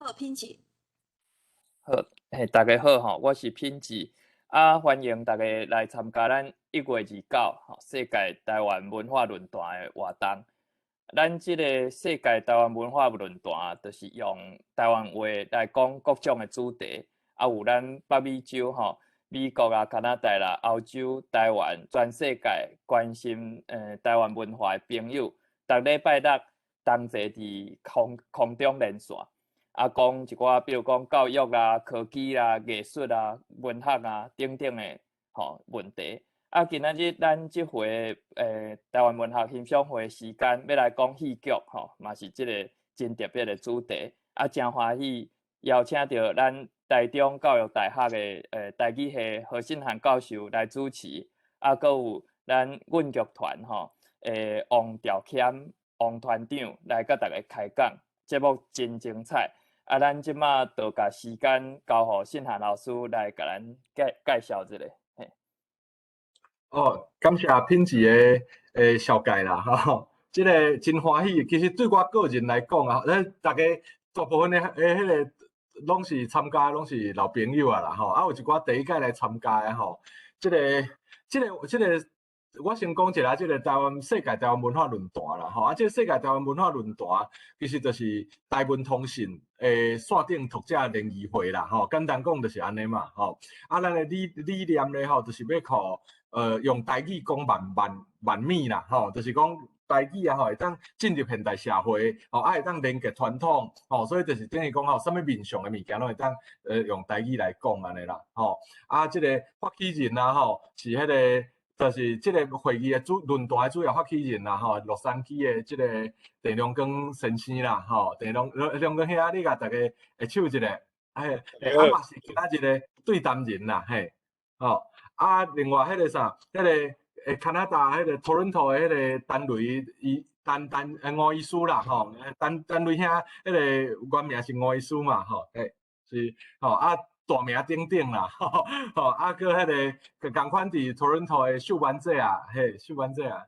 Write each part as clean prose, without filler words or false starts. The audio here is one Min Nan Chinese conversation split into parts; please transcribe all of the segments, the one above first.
好，品志。好，嘿，大家好吼，我是品志，啊，歡迎大家來參加咱1月29吼世界台灣文化論壇的活動。咱這个世界台灣文化論壇，就是用台灣話來講各種的主題，啊，有咱北美洲吼、美國啊、加拿大啦、歐洲、台灣、全世界關心台灣文化的朋友，逐禮拜六同齊佇空中連線。啊，講一寡，比如講教育啦、科技啦、藝術啦、文學啊等等的吼問題。啊，今仔日咱這回台灣文學欣賞會時間，欲來講戲劇吼，嘛是這个真特別的主題。啊，誠歡喜邀請著咱台中教育大學的台語系何信涵教授來主持。啊，閣有咱阮劇團吼，王兆謙王團長來佮大家開講，節目真精彩。啊，咱這馬就共時間交予信涵老師來共咱介紹一下。嘿。哦，感謝品志的紹介啦，吼，這个真歡喜。其實對我個人來講啊，咱大家大部分的彼个攏是參加，攏是老朋友啊啦，吼，啊有一寡第一擺來參加的吼，這个，我先講一下這个台灣世界台灣文化論壇啦，吼，啊，這个世界台灣文化論壇其實就是台文通信的線頂讀者聯誼會啦，吼，簡單講就是按呢嘛，吼，啊，咱的理念咧，吼，就是欲靠用台語講萬萬萬物啦，吼，就是講台語啊，吼，會當進入現代社會，吼，啊，會當連結傳統，吼，所以就是等於講吼，啥物面向的物件攏會當用台語來講按呢啦，吼，啊，這个發起人啊，吼，是彼个，就是這个會議的主論壇的主要發起人啦，吼，洛杉磯的這个鄭良光先生啦，吼，鄭良光兄，你共大家會手一下，嘿，啊嘛是其他一个對談人啦，嘿，吼，啊，另外彼个啥，彼个加拿大彼个多倫托的彼个陳雷伊陳陳吳醫師啦，吼，陳陳雷兄，彼个原名是吳醫師嘛，吼，嘿，是，吼，啊。大名鼎鼎啦，吼，啊，閣彼个仝款佇多倫托的秀婉姐啊，嘿，秀婉姐啊，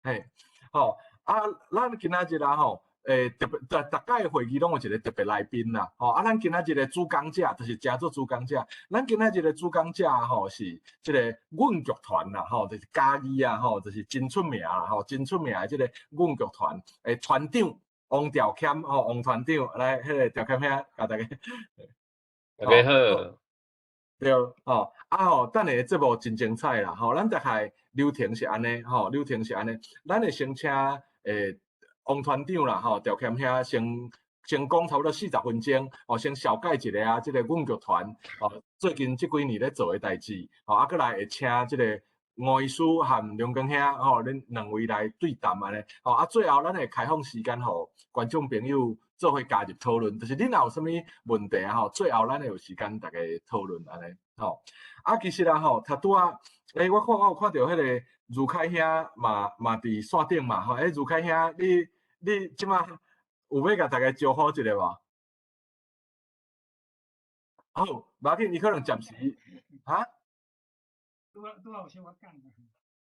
嘿，吼，啊，咱今仔日啊，吼，特別逐逐擺會議攏有一个特別來賓啦，吼，啊，咱今仔日的主講者就是誠做主講者，咱今仔日的主講者吼是這个阮劇團啦，吼，就是嘉義啊，吼，就是真出名啦，吼，真出名的這个阮劇團的團長王兆謙，吼，王團長來，彼个兆謙兄，共大家。大家好，對，吼，啊吼，等下節目真精彩啦，吼，咱大概流程是按呢，吼，流程是按呢，咱會先請王團長啦，吼，兆謙兄先講差不多40分鐘，吼，先紹介一下啊，這个阮劇團，吼，最近這幾年咧做的代誌，吼，啊，閣來會請這个吳醫師和梁光兄，吼，恁兩位來對談按呢，吼，啊，最後咱會開放時間予觀眾朋友做伙加入討論，就是恁若有啥物問題啊，吼，最後咱會有時間逐家討論按呢，吼。啊，其實啊，吼，頭拄仔，我看我有看著彼个如凱兄嘛佇線頂嘛，吼，如凱兄，你這馬有欲共大家招呼一下無？好，無要緊，伊可能暫時，哈？拄仔有小可講。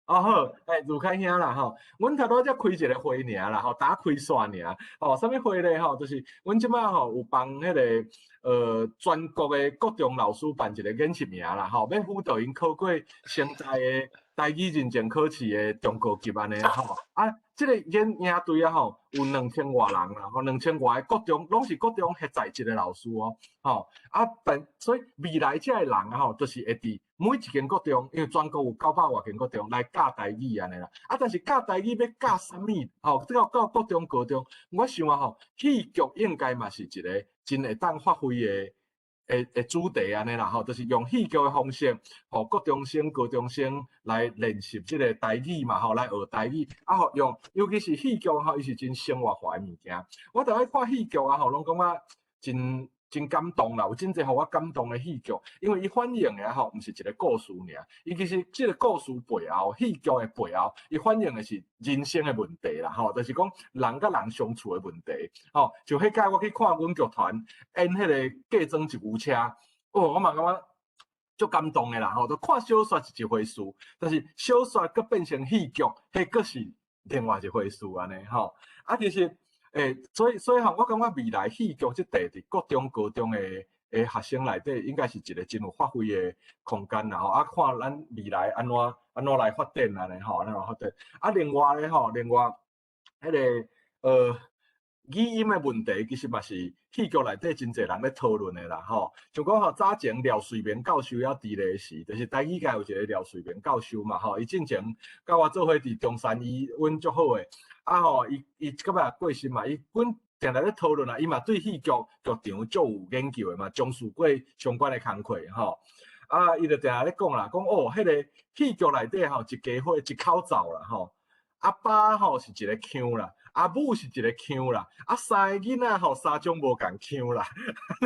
哦好，如凱兄啦吼，阮頭拄才開一个會爾啦吼，打開線爾，吼，啥物會咧吼？就是阮這馬吼有幫彼个全國的國中老師辦一个研習營啦吼，欲輔導𪜶考過成大的台語認證考試的中高級按呢吼。啊，這个研營隊啊吼，有2000外人啦，吼，2000外个國中，攏是國中協在籍的老師哦，吼，啊，但所以未來這个人啊吼，就是會佇每一間國中，因為全國有900外間國中來教台語按呢啦。啊，但是教台語欲教啥物？吼，這個到國中、高中，我想啊吼，戲劇應該嘛是一个真會當發揮的主題按呢啦吼，就是用戲劇的方式，予國中生、高中生來練習這个台語嘛吼，來學台語。啊，予用，尤其是戲劇吼，伊是真生活化的物件。我逐擺看戲劇啊吼，攏感覺真感動啦，有真濟予我感動的戲劇，因為伊反映的吼，毋是一个故事爾，伊其實這个故事背後，戲劇的背後，伊反映的是人生的問題啦，吼，就是講人佮人相處的問題，吼。就彼擺我去看阮劇團演彼个嫁妝一牛車，哦，我嘛感覺足感動的啦，吼。就看小說是一回事，但是小說閣變成戲劇，彼閣是另外一回事按呢，吼。啊，其實。欸，所以吼，我感覺未來戲劇這塊佇國中、高中的學生內底，應該是一個真有發揮的空間啦吼。啊，看咱未來按怎按怎來發展按呢吼，按怎來發展。啊，另外咧吼，另外彼個語音的問題，其實嘛是戲劇內底真濟人咧討論的啦吼。像講吼，早前廖瑞明教授猶佇咧時，就是台語界有一個廖瑞明教授嘛吼，伊進前佮我做伙佇中山醫阮足好的，啊吼，伊到尾過身嘛，伊阮定定咧討論啊，伊嘛對戲劇劇場足有研究的嘛，從事過相關的工課吼。啊，伊就定定咧講啦，講哦，彼個戲劇內底吼，一家伙一口罩啦吼，阿爸吼是一個腔啦。阿母是一個腔啦，啊三個囡仔吼三種無仝腔啦，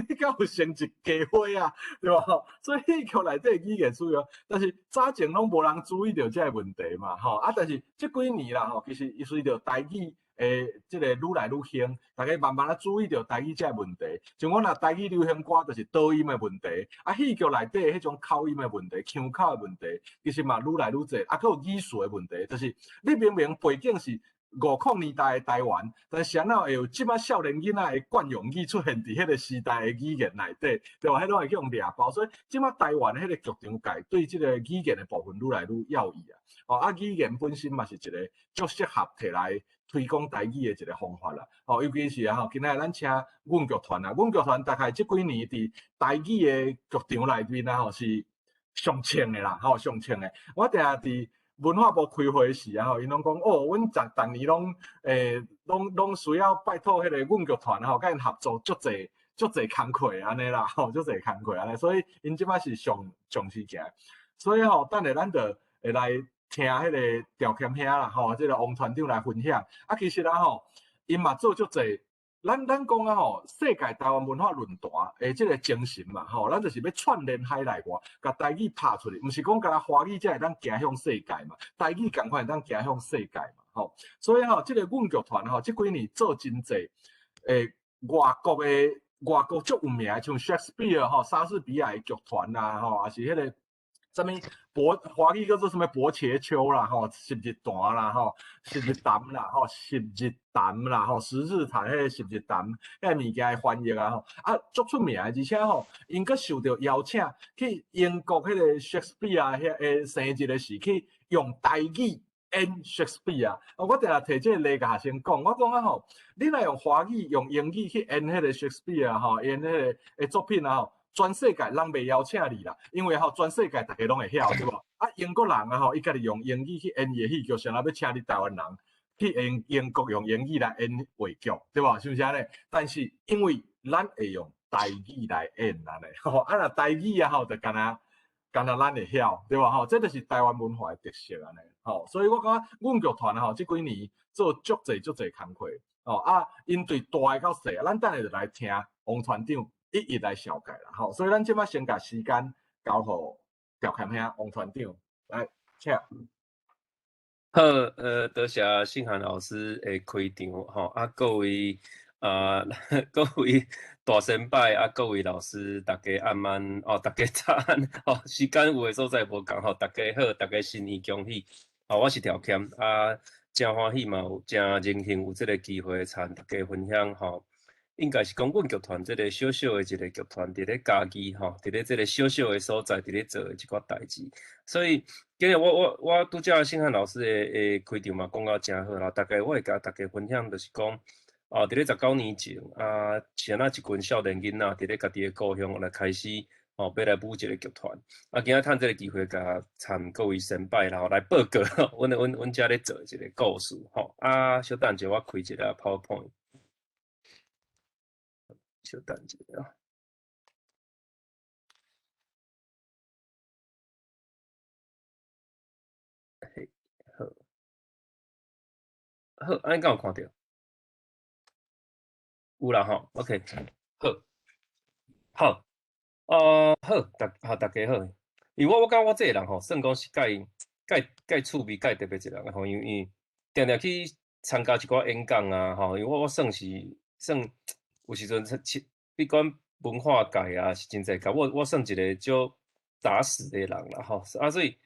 你敢有成一家伙啊，對無？所以戲劇內底語言使用，但是早前攏無人注意著這個問題嘛，吼啊！但是這幾年啦吼，其實伊隨著台語的這個愈來愈興，大家慢慢仔注意著台語這個問題。像講若台語流行歌，就是抖音的問題，啊戲劇內底彼種口音的問題、腔口的問題，其實嘛愈來愈濟，啊閣有語序的問題，就是你明明背景是50年代的台灣，但是按怎會有這擺少年囡仔的慣用語出現佇彼個時代的語言內底，對無？彼攏會去予掠包，所以這擺台灣彼個劇場界對這個語言的部分愈來愈要意啊！哦，啊，語言本身嘛是一個足適合提來推廣台語的一個方法啦。哦，尤其是啊吼，今仔日咱請阮劇團啊，阮劇團大概這幾年佇台語的劇場內面啊吼是上衝的啦，吼上衝的。我定定佇文化部開會時啊吼，𪜶攏講哦，阮逐逐年攏攏攏需要拜託彼個阮劇團吼，佮𪜶合作足濟足濟工課按呢啦，吼足濟工課按呢，所以𪜶這擺是上重視起來。所以吼，等下咱就會來聽彼個調謙兄啦，吼，這個王團長來分享。啊，其實啊吼，𪜶嘛做足濟。咱講啊吼，世界台灣文化論壇的這個精神嘛吼，咱就是欲串聯海內外，共台語拍出去，毋是講干焦華語才會當行向世界嘛，台語仝款會當行向世界嘛吼。所以吼，這個阮劇團吼，這幾年做真濟，外國的外國足有名的，像 Shakespeare 吼，莎士比亞的劇團啊吼，抑是彼個啥物薄華語叫做啥物薄伽丘啦吼，十日談啦吼，十日談啦吼，十日談啦吼，十日談彼個十日談，彼個物件的翻譯啊吼，啊足出名的，而且吼，𪜶閣受著邀請去英國彼個 Shakespeare 遐个生日的時，去用台語演 Shakespeare。我定定提這個例共學生講，我講啊吼，你若用華語、用英語去演彼個 Shakespeare 吼，演彼個的作品啊吼，全世界人袂邀請你啦，因為吼全世界逐家攏會曉，對無？啊，英國人啊吼，伊家己用英語去演伊的戲劇，誰人欲請你台灣人去英英國用英語來演話劇，對無？是毋是按呢？但是因為咱會用台語來演按呢，吼，啊若台語啊吼，就干焦干焦咱會曉，對無？吼，這就是台灣文化的特色按呢，吼，所以我感覺阮劇團吼，這幾年做足濟足濟工課，哦啊，𪜶對大的到細，咱等下就來聽王團長一一來紹介啦，吼，所以咱這擺先共時間交予調謙兄王團長來，請。好，多謝信涵老師的開場，吼，啊，各位啊，各位大先輩啊，各位老師，大家暗安哦，大家早安，吼，時間有的所在無仝吼，大家好，大家新年恭喜，哦，我是調謙啊，誠歡喜嘛，有誠榮幸有這個機會參大家分享吼。應該是講阮劇團這個小小的一個劇團，佇咧嘉義吼，佇咧這個小小的所在，佇咧做的一寡代誌。所以今日我拄才信漢老師的開場嘛，講到誠好啦。大概我會共大家分享，就是講，啊，佇咧19年前，啊，是按怎一群少年囡仔佇咧家己的故鄉來開始，哦，欲來舞一個劇團。啊，今仔趁這個機會，共參各位先輩啦，來報告，阮遮咧做一個故事，吼。啊，小等者，我開一下 PowerPoint。小等一下啊！嘿，好，好，按呢敢有看著？有啦吼，OK，好，好，好，好，大家好。因為我感覺我這個人吼，算講是蓋蓋蓋趣味蓋特別一個人吼，因為定定去參加一寡演講啊，吼，因為我算是算。有時陣，不管文化界啊，是真濟，共我算一個足雜食的人啦，吼，啊，所以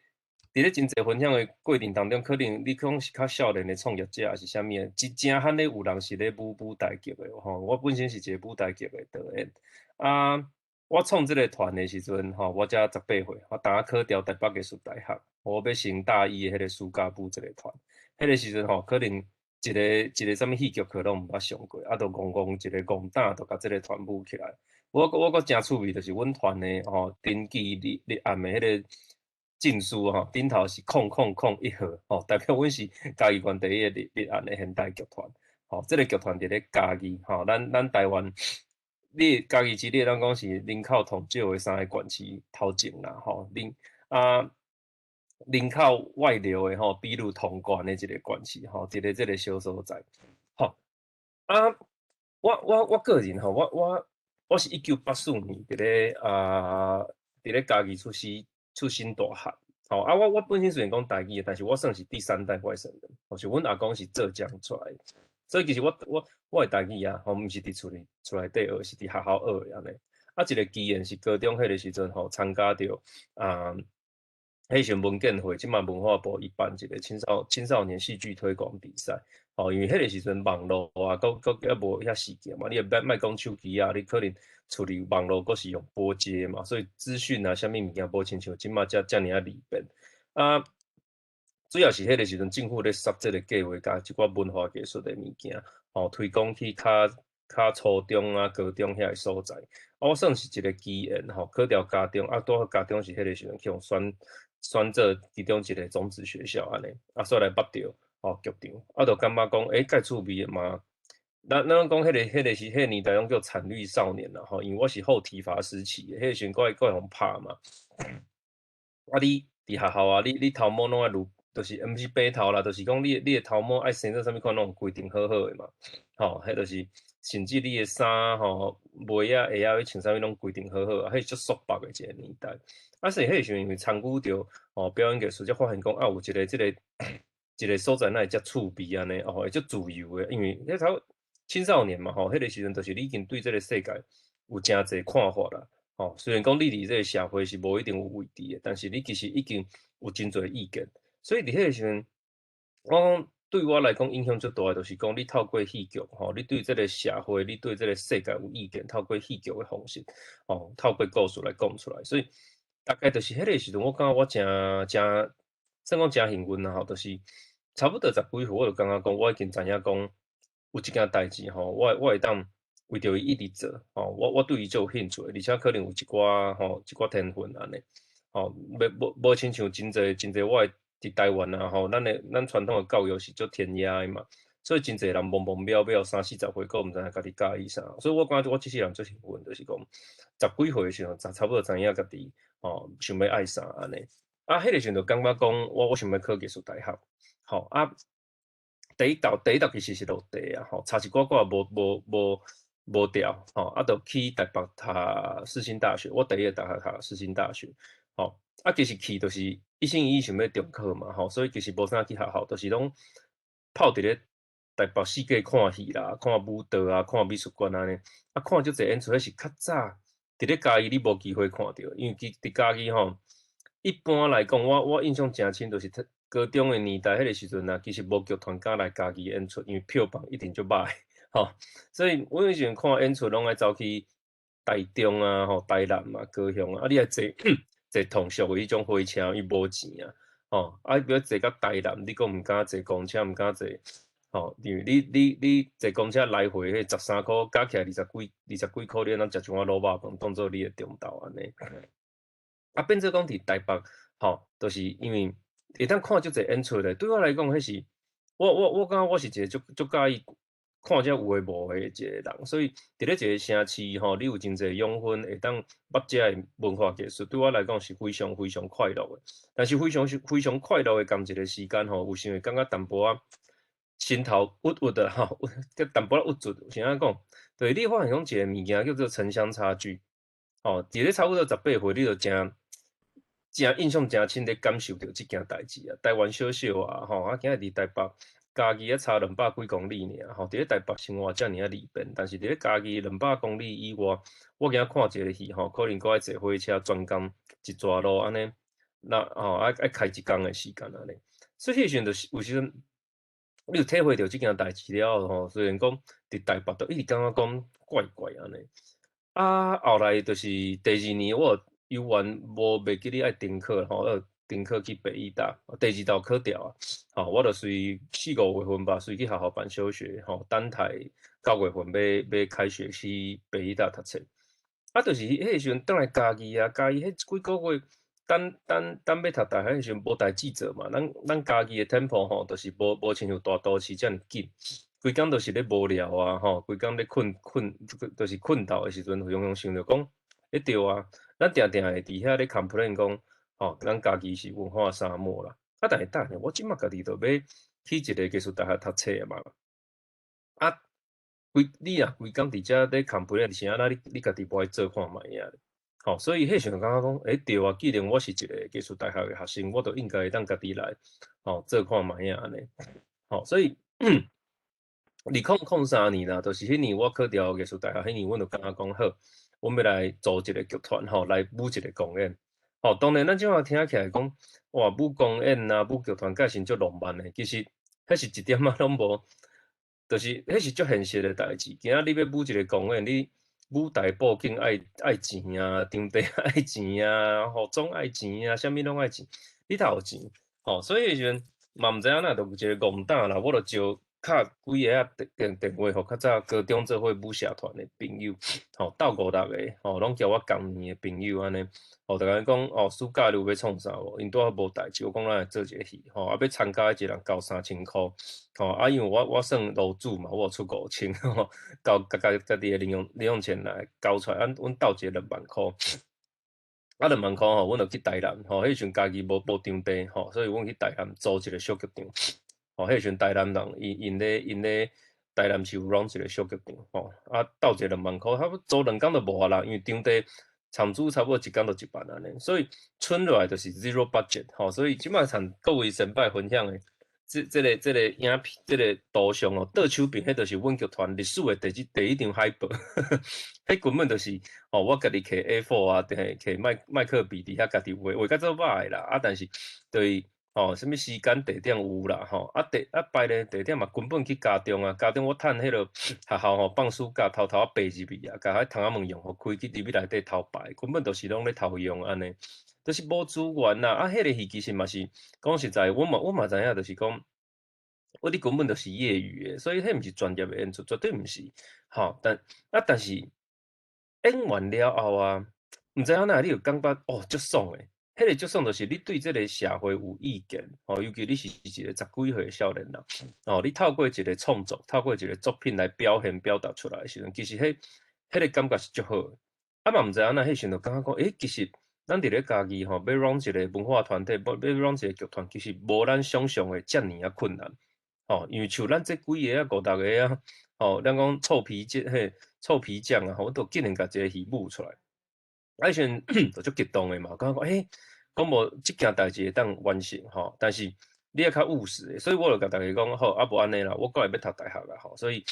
佇佇咧真濟分享的過程當中，可能你講是較少年的創業者，抑是啥物的，真正罕咧有人是咧舞舞台劇的吼。我本身是一個舞台劇的導演啊。我創這個團的時陣吼，我才18歲，我當考著台北藝術大學，我欲升大一的彼個暑假舞這個團。彼個時陣吼，可能一个一个啥物戲劇課攏毋捌上過，啊，就戇戇一个戇膽，就共這個團舞起來。我閣誠趣味，就是阮團的吼，登記立立案的彼個證書吼，頂頭是0001號，吼，代表阮是嘉義縣第一個立立案的現代劇團。吼，這個劇團佇咧嘉義，吼，咱台灣，你嘉義市你會當講是人口統少的三个縣市頭前啦，吼，人啊人口外流的吼，比率同懸的一个縣市，吼，一个這个小所在，吼，啊，我個人吼，我是1984年佇咧嘉義出生大漢，吼，啊，我本身雖然講台語，但是我算是第三代外省人，就是阮阿公是浙江出來的，所以其實我的台語啊，吼，毋是佇厝內底學，是佇學校學的按呢。啊，一个機緣是高中彼个時陣吼，參加著啊，彼時陣文建會，這馬文化部伊辦一個青少年戲劇推廣比賽，吼，因為彼個時陣網路啊，閣閣猶無遐時間嘛，你也莫莫講手機啊，你可能厝裡網路閣是用撥接嘛，所以資訊啊，啥物物件無親像這馬遮遮爾仔利便。啊，主要是彼個時陣政府咧設這个計劃，共一寡文化藝術的物件，吼，推廣去較較初中啊、高中遐个所在。啊，我算是一个機緣吼，考著嘉中，啊，拄好嘉中是彼个時陣去予選做其中一个種子學校按呢，啊，煞來捌著吼劇場，啊，就感覺講，欸，蓋趣味的嘛。咱攏講彼个是彼个年代攏叫慘綠少年啦吼，因為我是後體罰時期的，彼個時陣閣會予拍嘛。啊，你佇學校啊，你頭毛攏愛留，就是毋是白頭啦，就是講你的頭毛愛生做啥物款，攏有規定好好的嘛。吼，彼就是甚至你的衫吼、襪仔、鞋仔欲穿啥物攏規定好好，啊，彼是足束縛的一個年代。啊，所以彼個時陣因為參與著吼表演藝術，才發現講啊，有一個所在，哪會遮趣味按呢？哦，會足自由的，因為彼頭青少年嘛吼，彼個時陣就是你已經對這個世界有誠濟看法啦。吼，雖然講你佇這個社會是無一定有位置的，但是你其實已經有真濟意見。所以佇彼個時陣，我講對我來講影響最大的，就是講你透過戲劇吼，你對這個社會，你對這個世界有意見，透過戲劇的方式，吼，透過故事來講出來。所以大概就是彼個時陣，我感覺我誠誠算講誠幸運啦吼，就是差不多十幾歲，我就感覺講，我已經知影講有這件代誌吼，我會當為著伊一直做吼，我對伊足有興趣的，而且可能有一寡吼一寡天分按呢，吼，無親像真濟真濟我的佇台灣啊吼，咱傳統的教育是足填鴨的嘛，所以真濟人懵懵渺渺三四十歲，閣毋知影家己佮意啥，所以我感覺我這世人足幸運，就是講十幾歲的時陣，差不多知影家己吼想欲愛啥按呢。啊，彼個時陣就感覺講我想欲考藝術大學，吼啊，第一道其實是落地啊，吼，差一寡寡無著，吼，啊，就去台北讀世新大學，我第一个大學讀世新大學，吼，啊，其實去就是一心一意想欲重考嘛，吼，所以其實無啥去學校，就是攏泡佇咧台北四界看戲啦，看舞蹈啊，看美術館按呢，啊，看足濟演出，彼是較早佇咧嘉義你無機會看著，因為佇嘉義吼，一般來講，我印象誠深，就是高中的年代彼个時陣啊，其實無劇團敢來嘉義演出，因為票房一定足歹，吼，所以阮彼時陣看演出，攏愛走去台中啊、吼台南啊、高雄啊，啊，你愛坐通俗的彼種火車，伊無錢啊，吼，啊，比如坐到台南，你閣毋敢坐公車，毋敢坐，吼，因為你坐公車來回彼13箍，加起來二十幾箍，你通食一碗滷肉飯當做你的中晝按呢。啊，變做講佇台北，吼，就是因為會當看足濟演出咧。對我來講，彼是我感覺我是一個足足佮意看這有的無的一個人，所以佇咧一個城市吼，你有真濟養分，會當捌這个文化藝術，對我來講是非常非常快樂的。但是非常非常快樂的仝一個時間吼，有時會感覺淡薄仔心頭鬱鬱的吼，淡薄仔鬱卒。是按怎講？對，你發現講一個物件叫做城鄉差距，吼，佇咧差不多18歲，你就誠誠印象誠深，咧感受著這件代誌啊。台灣小小啊，吼，啊，今日佇台北、嘉義啊，差200幾公里爾，吼，佇咧台北生活遮爾仔利便，但是佇咧嘉義200公里以外，我今仔看一个戲吼，可能閣愛坐火車專工一逝路按呢，那吼愛開一工的時間按呢。所以彼時陣就是有時陣，你有體會著這件代誌了後吼，雖然講佇台北都一直感覺講怪怪按呢。啊，後來就是第二年我猶原無袂記得愛重考吼，重考去北藝大，第二道考著啊，吼，我就隨四五月份吧，隨去學校辦休學，吼，等待9月份欲開學去北藝大讀冊。啊，就是彼個時陣轉來嘉義啊，嘉義彼幾個月等等等欲讀大學彼時陣無代誌做嘛，咱嘉義的 tempo 吼，就是無親像大都市遮爾緊，規工都是咧無聊啊，吼，規工咧睏睏，就是睏斗的時陣，常常想著講，欸對啊，咱定定會佇遐咧 complain 講，吼，咱嘉義是文化沙漠啦。啊，但是等下，我這馬家己就欲去一個藝術大學讀冊嘛。啊，規你若規工佇遮咧 complain 是按怎？你家己無愛做看覓仔？吼，所以彼時陣感覺講，欸對啊，既然我是一個藝術大學的學生，我就應該會當家己來，吼，做看覓仔按呢。吼，所以2003年啦，就是彼年我考著藝術大學，彼年阮就感覺講好，阮欲來組一個劇團，吼，來舞一個公演。吼，當然咱這馬聽起來講，哇，舞公演啊，舞劇團，蓋是足浪漫的，其實彼是一點仔攏無，就是彼是足現實的代誌。今仔你欲舞一個公演，你舞台布景愛錢啊，場地愛錢啊，服裝愛錢啊，啥物攏愛錢，你頭有錢，吼，所以彼時陣嘛毋知影哪就有一個戇膽啦，我就招敲幾个仔電話予較早高中做伙舞社團的朋友，吼，鬥五六個，吼，攏交我仝年的朋友按呢，吼，就共伊講，哦，暑假你有欲創啥無？𪜶拄好無代誌，我講咱來做一個戲，吼，啊，欲參加一個人交3000箍，吼，啊，因為我算爐主嘛，我有出5000，吼，交家己的零用錢來交出來，阮鬥一個2萬箍，啊，2萬箍吼，阮就去台南，吼，彼時陣嘉義無場地，吼，所以阮去台南租一個小劇場。吼，彼時陣台南人𪜶咧台南市有 run 一個小劇場，吼，啊，鬥一個2萬箍，差不多租2工就無啊啦，因為場地場租差不多一工就1萬按呢，所以賰落來就是 zero budget，吼，所以這馬親各位先輩分享的這個影片，這個圖像哦，倒手邊彼就是阮劇團歷史的第一張海報，彼根本就是哦，我家己摕 A4 啊，定係摕麥克筆佇遐家己畫，畫甲足歹的啦，啊，但是對。吼，啥物時間地點有啦，吼，啊地啊排咧地點嘛根本去家中啊，家中我趁彼个學校吼放暑假偷偷仔爬入去啊，共彼窗仔門用予開去入去內底偷排，根本就是攏咧偷用按呢，就是無資源啦。啊，彼个戲其實嘛是講實在，我嘛知影，就是講我哋根本就是業餘的，所以彼毋是專業的演出，絕對毋是。吼，但是演完了後啊，毋知影哪你有感覺哦，足爽的。彼個足爽就是你對這個社會有意見，吼，尤其你是一個十幾歲的少年人，哦，你透過一個創作，透過一個作品來表現、表達出來的時陣，其實彼個感覺是足好的。啊嘛毋知影哪彼時陣就感覺講，欸，其實咱佇咧嘉義吼，欲 run 一個文化團體，欲 run 一個劇團，其實無咱想象的遮爾仔困難，吼，因為像咱這幾个啊，五六個啊，吼，咱講臭皮匠，嘿，臭皮匠啊，吼，都竟然共一個戲舞出來。啊，彼時陣就足激動的嘛，感覺講，欸，講無這件代誌會當完成吼，但是你愛較務實的，所以我就共大家講，好，啊無按呢啦，我閣會欲讀大學啊，吼，所以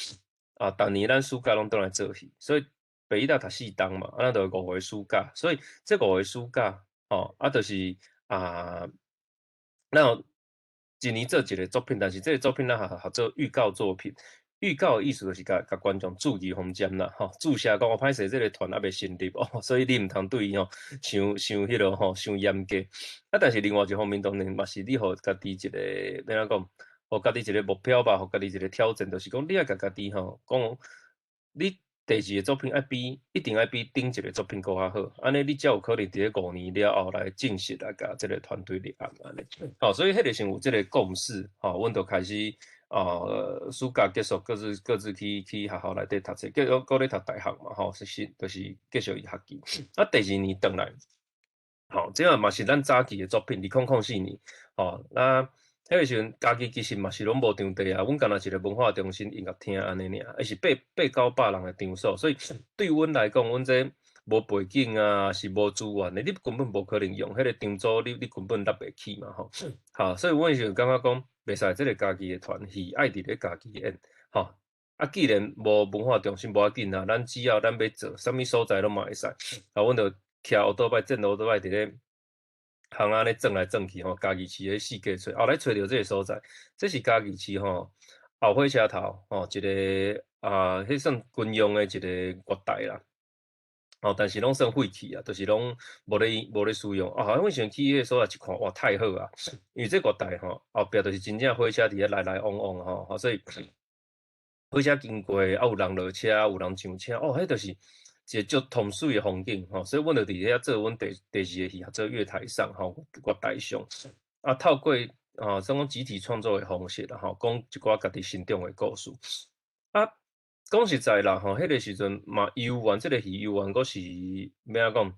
啊，逐年咱暑假攏轉來做戲，所以北藝大讀四冬嘛，啊，咱就五個暑假，所以這五個暑假，吼，啊，就是啊，咱有一年做一個作品，但是這個作品咱合做預告作品。預告的意思就是共觀眾注預防針啦，吼，注射講我歹勢，這個團猶未成立哦，所以你毋通對伊吼，傷傷彼落吼，傷嚴格。啊，但是另外一方面，當然嘛是你予家己一個欲按怎講，予家己一個目標吧，予家己一個挑戰，就是講你愛共家己吼講，你第二個作品愛比一定愛比頂一個作品閣較好，按呢你才有可能佇咧5年了後來正式來共這個團隊立案按呢。吼，所以彼個時陣有這個共識，吼，阮就開始。啊，暑假結束，各自去學校內底讀冊，繼續閣咧讀大學嘛，吼，是就是繼續伊學期。啊，第二年轉來，吼，這個嘛是咱早期的作品，2004年，吼，那彼個時陣嘉義其實嘛是攏無場地啊，阮干焦一個文化中心音樂廳按呢爾，伊是八八九百人的場所，所以對阮來講，阮這無背景啊，是無資源的，你根本無可能用彼個場租，你根本搭袂起嘛，吼。好，所以阮就感覺講，袂使這個家己的團戲愛佇咧家己演，吼。啊，既然無文化中心無要緊啊，咱只要咱欲做，啥物所在攏嘛會使。啊，阮就騎歐多拜，坐歐多拜佇咧巷仔咧轉來轉去吼，嘉義市咧四界揣，後來揣著這个所在，這是嘉義市吼後火車頭吼一个啊，彼算軍用的一个月台啦。哦，但是攏算廢棄啊，就是攏無咧使用。啊，阮時陣去彼个所在一看，哇，太好啊！因為這月台吼後壁就是真正火車佇遐來來往往吼，所以火車經過，啊有人落車，有人上車，哦，彼就是一個足通媠的風景吼。所以阮就佇遐做阮第二個戲，做月台上吼，月台上，啊，透過啊，算講集體創作的方式啦吼，講一寡家己成長的故事。啊，講實在啦吼，彼个時陣嘛遊玩這个戲遊玩，閣是欲按怎講，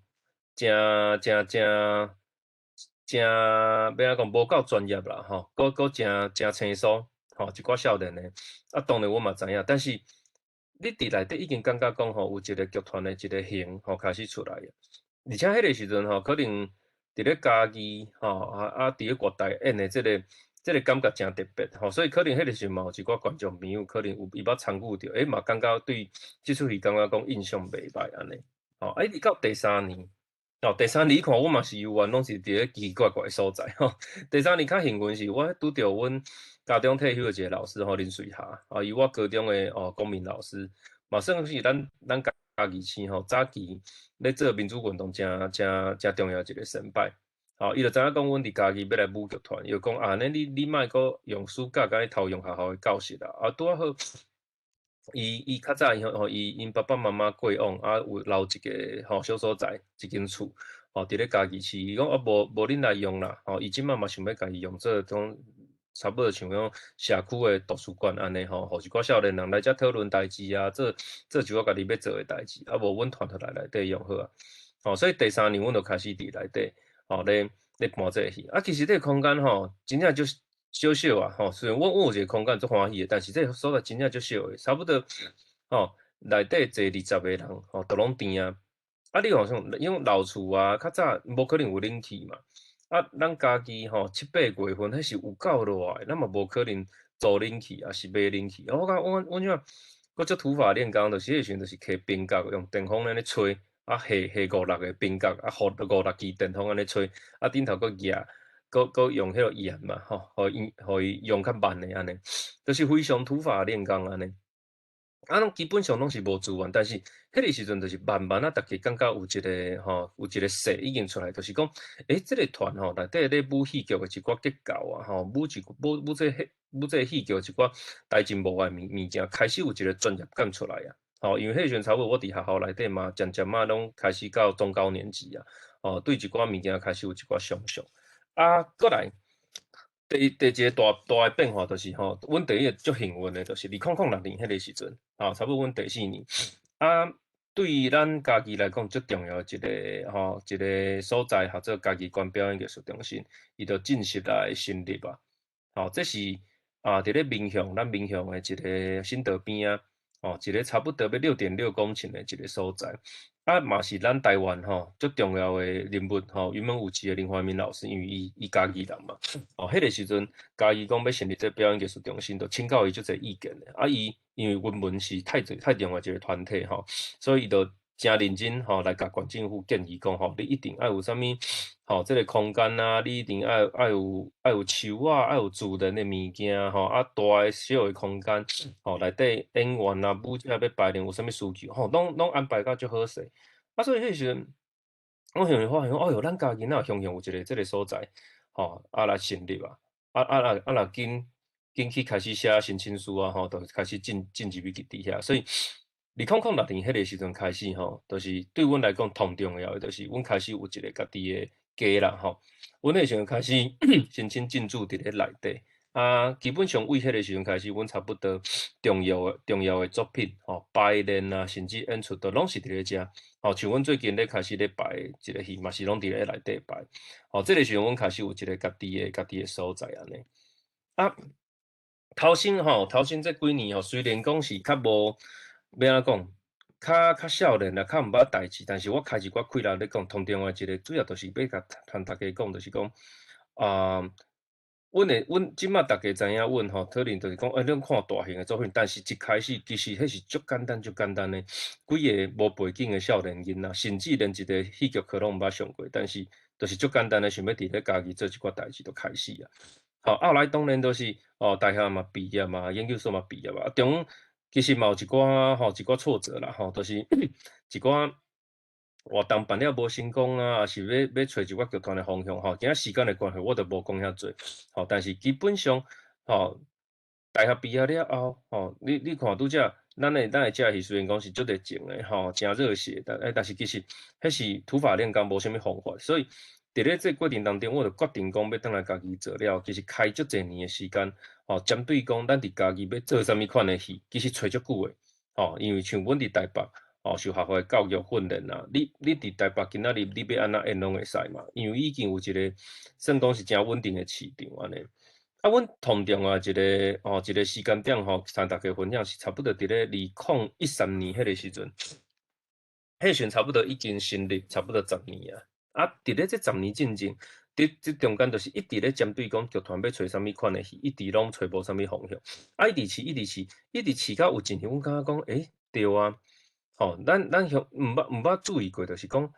誠誠誠誠欲按怎講，無夠專業啦吼，閣閣誠誠生疏吼，一寡少年的。啊，當然阮嘛知影，但是你佇內底已經感覺講吼，有一個劇團的一個形吼開始出來啊。而且彼个時陣吼，可能佇咧嘉義吼，啊啊佇咧月台演的這個感覺誠特別吼，所以可能彼个時陣嘛有一寡觀眾朋友可能有伊捌參與著，欸嘛感覺對這齣戲感覺講印象袂䆀按呢。吼，啊一直到第三年，哦，第三年你看阮嘛是猶原攏是佇咧奇奇怪怪的所在吼。第三年較幸運是我拄著阮高中退休的一個老師吼林瑞霞，啊，伊我高中的哦公民老師，嘛算是咱嘉義市吼早期咧做民主運動誠誠誠重要一個先輩。吼，伊就知影講阮佇嘉義欲來舞劇團，伊就講啊，按呢你莫閣用暑假共你偷用學校的教室啦，啊，拄仔好，伊較早伊吼伊𪜶爸爸媽媽過往啊有留一个吼小所在，一間厝，吼佇咧嘉義市，伊講啊無無恁來用啦，吼，伊這擺嘛想欲共伊用做種差不多像講社區的圖書館按呢吼，予一寡少年人來遮討論代誌啊，做做一寡家己欲做的代誌，啊無阮團就來內底用好啊，吼，所以第三年阮就開始佇內底。吼咧咧搬這个戲，啊，其實這个空間吼，真正就是小小啊，吼，雖然阮有一個空間足歡喜的，但是這个所在真正足小的，差不多吼內底坐20個人，吼，都攏甜啊。啊，你好像因為老厝啊，較早無可能有冷氣嘛，啊，咱家己吼七八月份彼是有夠熱的，咱嘛無可能租冷氣，抑是買冷氣。我講阮阮這擺閣足土法煉鋼，就是彼個時陣就是提冰角，用電風按呢吹。啊，下下五六个冰角，啊，予五六支電風按呢吹，啊，頂頭閣舉，閣閣用彼个鹽嘛，吼，予伊予伊用較慢的按呢，就是非常土法煉鋼按呢。啊，攏基本上攏是無資源，但是彼个時陣就是慢慢啊，逐家感覺有一个吼，有一个勢已經出來，就是講，欸，這个團吼內底咧舞戲劇的一寡結構啊，吼，舞一舞舞這戲舞這戲劇一寡代誌無的物物件，開始有一个專業感出來啊。吼，因為彼個時陣差不多我佇學校內底嘛，漸漸仔攏開始到中高年級啊，哦，對一寡物件開始有一寡想像。啊，閣來，第一个大大的變化就是吼，阮第一个足幸運的，就是2006年彼个時陣，吼，差不多阮第四年。啊，對咱嘉義來講足重要的一个吼，一个所在，號做嘉義縣表演藝術中心，伊就正式來成立啊。吼，這是啊，佇咧民雄，咱民雄的一个新道邊仔。哦，一个差不多欲6.6公頃的一个所在，啊，嘛是咱台灣吼足重要的人物吼，雲門舞集的林懷民老師，因為伊嘉義人嘛，哦，彼个時陣嘉義講欲成立這表演藝術中心，就請教伊足濟意見的，啊，伊因為雲門是太濟太重要一个團體吼，所以伊就誠認真吼來共縣政府建議講吼，你一定愛有啥物吼，這个空間啊，你一定愛有樹啊，愛有自然的物件吼，啊，大的小的空間，吼，內底演員啊、舞者欲排練有啥物需求，吼，攏攏安排甲足好勢。啊，所以彼時陣，我想發現，哦喲，咱嘉義哪有雄雄有一个這个所在，吼，啊來成立啊，啊啊若啊若緊緊去開始寫申請書啊，吼，就開始進入去佇遐，所以2006年彼个時陣開始吼，就是對阮來講上重要的，就是阮開始有一个家己的家啦，吼。阮彼個時陣開始申請進駐佇咧內底，啊，基本上為彼個時陣開始，阮差不多重要的作品，吼，排練啊，甚至演出都攏是佇咧遮。吼，像阮最近咧開始咧排一个戲，嘛是攏佇咧內底排。吼，這个時陣阮開始有一个家己的所在按呢。啊，頭先吼，頭先這幾年吼，雖然講是較無，欲按怎講，較較少年啦，較毋捌代誌，但是我開一寡氣力咧講，上重要一个主要就是欲共團大家講，就是講，啊，阮的阮這擺逐家知影阮吼，可能就是講，欸，恁看大型的作品，但是一開始其實彼是足簡單足簡單的，幾个無背景的少年囡仔，甚至連一个戲劇課攏毋捌上過，但是就是足簡單的想欲佇咧家己做一寡代誌就開始啊。吼，後來當然就是哦，大學嘛畢業嘛，研究所嘛畢業啊，中其實嘛有一寡吼一寡挫折啦，吼，就是一寡活動辦了無成功啊，抑是欲揣一寡劇團的方向吼，今仔時間的關係，我就無講遐濟，吼，但是基本上吼，大學畢業了後，吼，你看拄才咱的這戲雖然講是足熱情的吼，誠熱血，但是其實彼是土法煉鋼，無啥物方法，所以佇咧這個過程當中，我就決定講欲轉來家己做了，其實開足濟年的時間，吼，針對講咱佇家己欲做啥物款的戲，其實揣足久的，吼，因為像阮佇台北，吼，受學校的教育訓練啊，你佇台北今仔日你欲按怎演攏會使嘛，因為已經有一個算講是誠穩定的市場按呢。啊，阮同重要一个吼，一個時間點吼，參大家分享是差不多佇咧2013年彼個時陣，彼個時陣差不多已經成立差不多十年啊。啊，佇咧這十年進前，佇這中間就是一直咧針對講劇團欲揣啥物款的戲，一直攏揣無啥物方向。啊，一直試，一直試，一直試到有一年，阮感覺講，欸，對啊，吼，咱向毋捌注意過，就是講，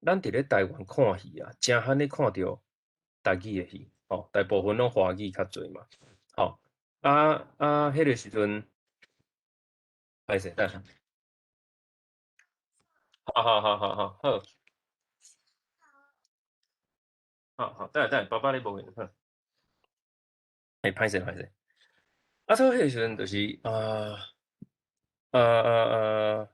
咱佇咧台灣看戲啊，誠罕咧看著台語的戲。吼，大部分攏華語較濟嘛，吼，啊啊，彼個時陣，歹勢，等下，好好好好好，好，好好，等下等下，爸爸你無閒，好，欸，歹勢歹勢，啊，所以彼個時陣就是啊啊啊啊。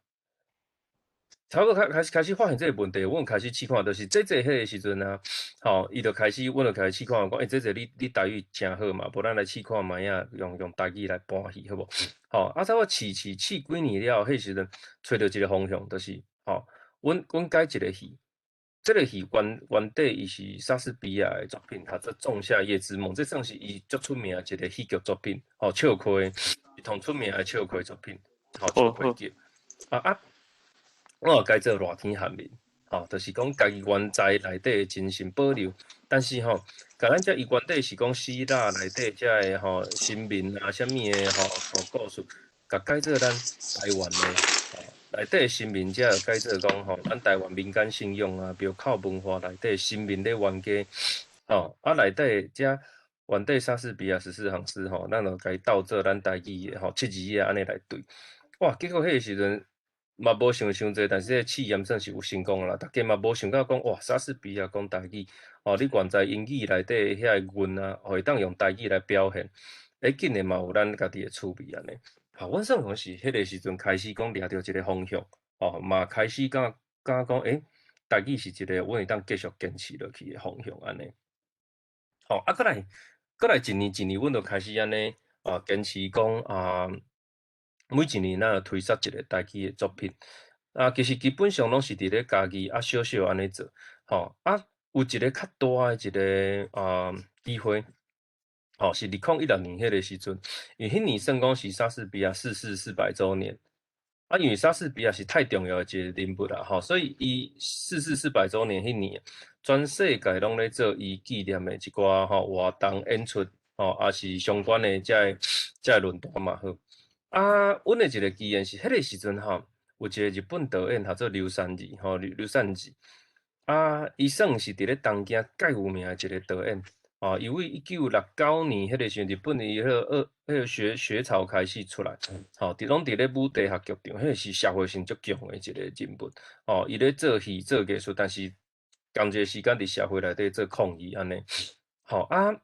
差不多開始發現這個問題，阮開始試看，就是這這彼個時陣啊，吼，伊就開始，阮就開始試看，講，欸，這這你台語誠好嘛，無咱來試看覓仔，用台語來搬戲，好無？吼，啊，差不多試試試幾年了後，彼時陣揣著一個方向，就是吼，阮改一個戲，這個戲原底伊是莎士比亞的作品，叫做《仲夏夜之夢》，這算是伊足出名的一個戲劇作品，吼，笑虧，伊同出名的笑虧作品，吼，笑虧劇，啊啊。我有改做熱天韓民，吼，就是講家己原在內底的精神保留，但是吼，共咱遮伊原底是講希臘內底遮的吼神明啊，啥物的吼故事，共改做咱台灣的吼內底的神明，遮就改做講吼，咱台灣民間信仰啊，廟口文化內底神明咧冤家，吼啊內底遮原底莎士比亞十四行詩吼，咱就共伊鬥做咱台語的吼七字仔按呢來對，哇，結果彼個時陣。嘛無想傷濟，但是這個試驗算是有成功啦。大家嘛無想到講，哇，莎士比亞講台語，哦，你原在英語內底遐個韻啊，會當用台語來表現，欸，竟然嘛有咱家己的趣味按呢。好，阮算講是彼個時陣開始講掠著一個方向，哦，嘛開始感覺講，欸，台語是一個阮會當繼續堅持落去的方向按呢。好，啊，閣來一年一年，阮就開始按呢，啊，堅持講啊。每一年咱就推出一個台語的作品，啊，其實基本上攏是佇咧家己啊小小按呢做，吼啊，有一個較大的一個啊機會，吼，是2016年彼個時陣，因為彼年算講是莎士比亞逝世400週年，啊，因為莎士比亞是太重要的一個人物啦，吼，所以伊逝世四百週年彼年，全世界攏咧做伊紀念的一寡吼活動演出，吼，抑是相關的這個論壇嘛好。啊，阮的一個機緣是，彼個時陣吼，有一個日本導演，叫做劉三義，吼，劉善治。啊，伊算是佇咧東京蓋有名的一個導演，哦，伊為1969年彼個時陣，日本伊彼個彼個學潮開始出來，吼，攏佇咧舞台學劇場，彼個是社會性足強的一個人物，吼，伊咧做戲做藝術，但是仝一個時間佇社會內底做抗議按呢，吼啊。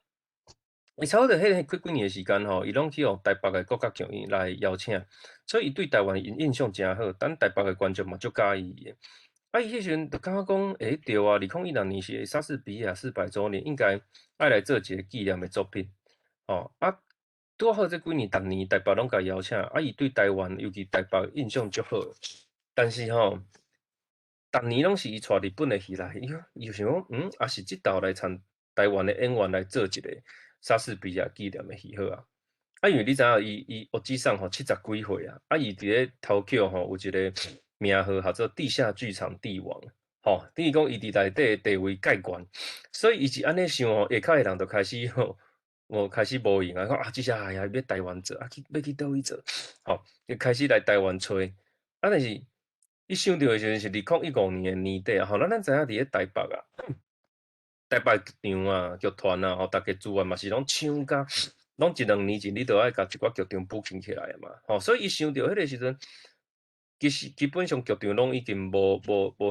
伊差不多彼個幾幾年的時間吼，伊攏去予台北的國家劇院來邀請，所以伊對台灣印象誠好，咱台北的觀眾嘛足佮意伊的。啊，伊彼時陣就感覺講，欸，對啊，2016年是莎士比亞400週年，應該愛來做一個紀念的作品，吼啊，拄好這幾年逐年台北攏共伊邀請，啊，伊對台灣尤其台北印象足好。但是吼，逐年攏是伊帶日本的戲來，伊就想講，嗯，抑是這道來參台灣的演員來做一個莎士比亞紀念的戲好啊，啊，因為你知影，伊歐吉桑吼70幾歲啊，啊，伊佇咧 Tokyo 吼有一個名號叫做地下劇場帝王，吼，等於講伊佇內底的地位蓋懸，所以伊是按呢想吼，下跤的人就開始吼，哦，開始無閒啊，講啊，這下哎呀，欲台灣做，啊去欲去佗位做，吼，就開始來台灣揣，啊，但是伊想著的時陣是2015年的年底啊，吼，咱知影佇咧台北啊。台北劇場啊、劇團啊，吼，逐家資源嘛是攏搶甲，攏一兩年前你著愛共一寡劇場 booking 起來啊嘛，吼，所以伊想著彼個時陣，其實基本上劇場攏已經無彼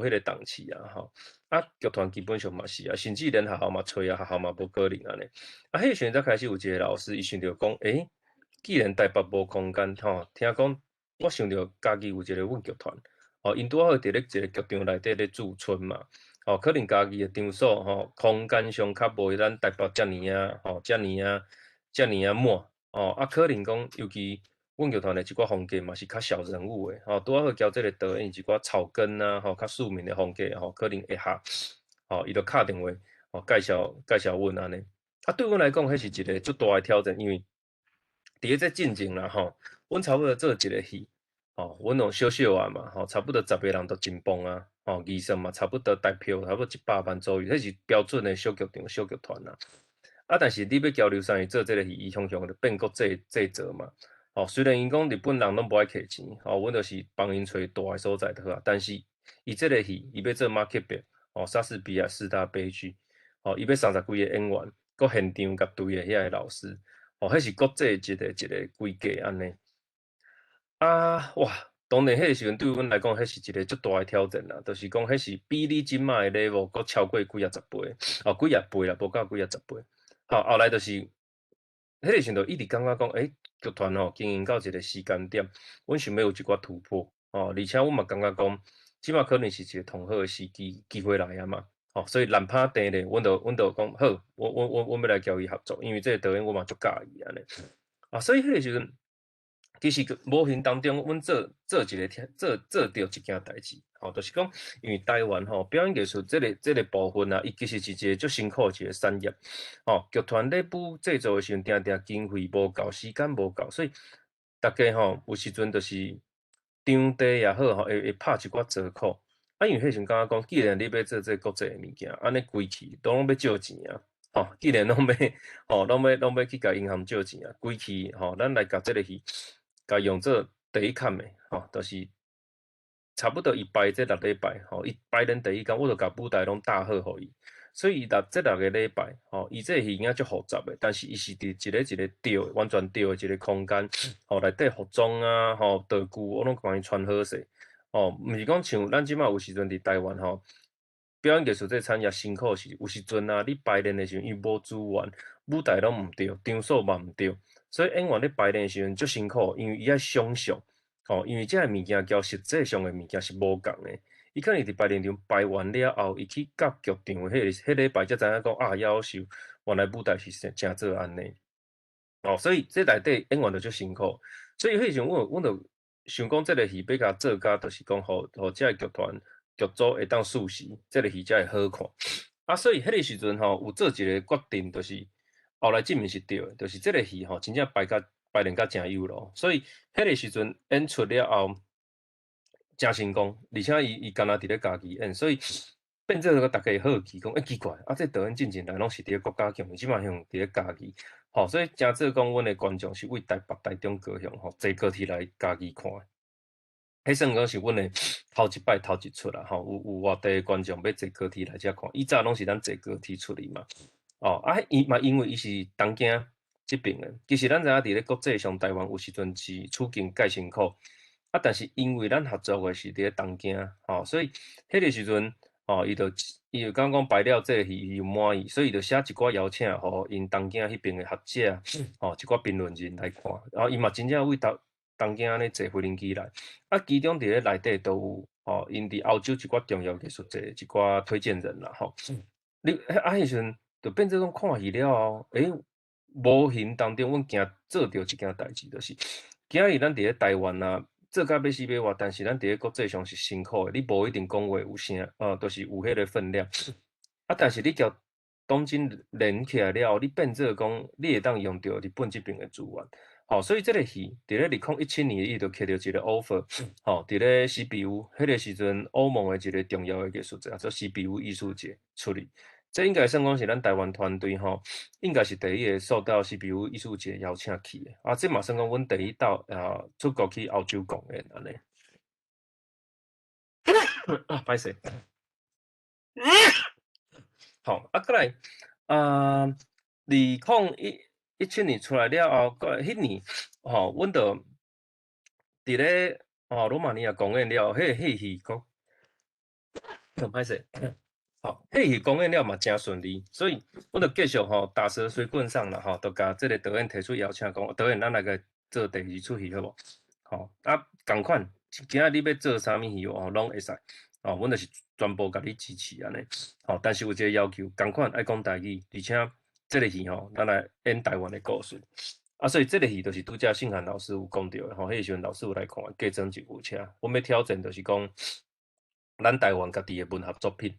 個檔次啊，吼，啊，劇團基本上嘛是啊，甚至連學校嘛揣啊，學校嘛無可能按呢。啊，彼個時陣才開始有一個老師，伊想著講，欸，既然台北無空間，吼，聽講我想著嘉義有一個阮劇團，吼，𪜶拄好佇咧一個劇場內底咧駐村嘛。吼，可能嘉義的場所吼，空間上較無咱台北遮爾啊，吼，遮爾啊滿，吼，啊，可能講尤其阮劇團的一寡風格嘛是較小人物的，吼，拄好交這個導演一寡草根啊，吼，較庶民的風格，吼，可能會合，吼，伊就敲電話，吼，介紹介紹阮按呢。啊，對阮來講，彼是一個足大的挑戰，因為佇咧這進前啦，吼，阮差不多做一個戲，吼，阮攏小小仔嘛，吼，差不多10個人就真棒啊。吼，預算嘛差不多台票差不多100萬左右，彼是標準的小劇場、小劇團啦。啊，但是你欲交劉三去做這個戲，伊雄雄就變國際製作嘛。吼，雖然𪜶講日本人攏無愛摕錢，吼，阮就是幫𪜶揣大的所在就好啊。但是伊這個戲，伊欲做馬克白，吼，莎士比亞四大悲劇，吼，伊欲30幾个演員，閣現場共對的遐个老師，吼，彼是國際一個一個規格按呢。啊，哇！當然，彼個時陣對阮來講，彼是一個足大的挑戰啦。就是講，彼是比你這擺的 level 閣超過幾仔十倍，哦，幾仔倍啦，無到幾仔十倍。好，後來就是，彼個時陣就一直感覺講，欸，劇團吼經營到一個時間點，阮想欲有一寡突破，哦，而且阮嘛感覺講，這擺可能是一個上好的時機機會來啊嘛，哦，所以難拍定咧，阮就講好，我欲來共伊合作，因為這個導演我嘛足佮意按呢。啊，所以彼個時陣，其實無形當中，阮做做一個聽做做著一件代誌，吼，就是講，因為台灣吼表演藝術這個部分啊，伊其實是一個足辛苦的一個產業，吼，劇團咧補製作的時陣，定定經費無夠，時間無夠，所以逐家吼有時陣就是場地也好吼，會拍一寡折扣。啊，因為彼時陣感覺講，既然你欲做這個國際的物件，按呢規氣都攏欲借錢啊，吼，既然攏欲吼，攏欲去共銀行借錢啊，規氣吼，咱來共這個戲，共用做第一崁的，吼，就是差不多伊排這六禮拜，吼，伊排練第一工，我就共舞台攏搭好予伊，所以伊六這六個禮拜，吼，伊這個戲影足複雜的，但是伊是佇一個一個對的，完全對的一個空間，吼，內底服裝啊，吼，道具我攏共伊穿好勢，吼，毋是講像咱這擺有時陣佇台灣吼，表演藝術這個產業辛苦是有時陣啊，你排練的時陣，伊無資源，舞台攏毋對，場所嘛毋對，所以演員咧排練的時陣足辛苦，因為伊愛想象，吼，因為這个物件交實際上的物件是無仝的，伊可能佇排練場排完了後，伊去到劇場彼禮拜才知影講啊，夭壽，原來舞台是成做按呢，哦，所以這內底演員就足辛苦，所以彼時陣阮就想講這個戲欲共做甲，就是講予予這个劇團劇組會當熟悉，這個戲才會好看。啊，所以彼個時陣吼有做一個決定，就是後來證明是對的，就是這個戲吼真正排甲排練甲誠有路，所以彼個時陣演出了後誠成功，而且伊敢若佇咧家己演，所以變做個逐家會好奇講，欸，奇怪，啊，這導演進前來攏是佇咧國家劇院，這擺向佇咧嘉義，吼，所以誠做講阮的觀眾是為台北、台中、高雄吼坐高鐵來嘉義看的。彼算講是阮的頭一擺頭一出啦，吼，有外地的觀眾欲坐高鐵來遮看，以早攏是咱坐高鐵出去嘛，哦，啊，伊嘛因為伊是東京這爿的，其實咱知影佇咧國際上台灣有時陣是處境較辛苦，啊，但是因為咱合作的是佇咧東京，吼，所以彼個時陣，吼，伊就感覺講排了這個戲伊滿意，所以伊就寫一寡邀請，予𪜶東京彼爿的學者，吼，一寡評論人來看，然後伊嘛真正為東京按呢坐飛輪機來，啊，其中佇咧內底都有，吼，𪜶佇歐洲一寡重要藝術節一寡推薦人啦，吼，你啊，彼時陣就變做講看戲了後，欸，無形當中阮驚做著一件代誌，就是今日咱佇咧台灣啊，做甲欲死欲活，但是咱佇咧國際上是辛苦的，你無一定講話有聲，就是有彼個分量。啊，但是你共東京連起來了後，你變做講你會當用著日本這爿的資源。吼，所以這個戲佇咧2017年，伊就摕著一個 offer，吼，佇咧西比烏彼個時陣，歐盟的一個重要的藝術節，叫西比烏藝術節出去。這應該算講是咱台灣團隊吼，應該是第一個受到西比烏藝術節邀請去的。啊，這嘛算講阮第一道啊出國去歐洲公演按呢。啊，歹勢。吼，啊，閣來啊，2017年出來了後，閣彼年吼，阮就佇咧吼羅馬尼亞公演了，彼個戲講，歹勢，吼，彼戲公演了嘛誠順利，所以阮就繼續吼打蛇隨棍上啦，吼，就共這个導演提出邀請，講導演，咱來共做第二出戲好無？吼，啊，仝款，今仔你欲做啥物戲哦，攏會使，哦，阮就是全部共你支持按呢，吼，但是有一个要求，仝款愛講台語，而且這个戲吼，咱來演台灣的故事。啊，所以這个戲就是拄才信涵老師有講著的吼，彼个時陣老師有來看，嫁妝一牛車，阮欲挑戰就是講，咱台灣家己的文學作品，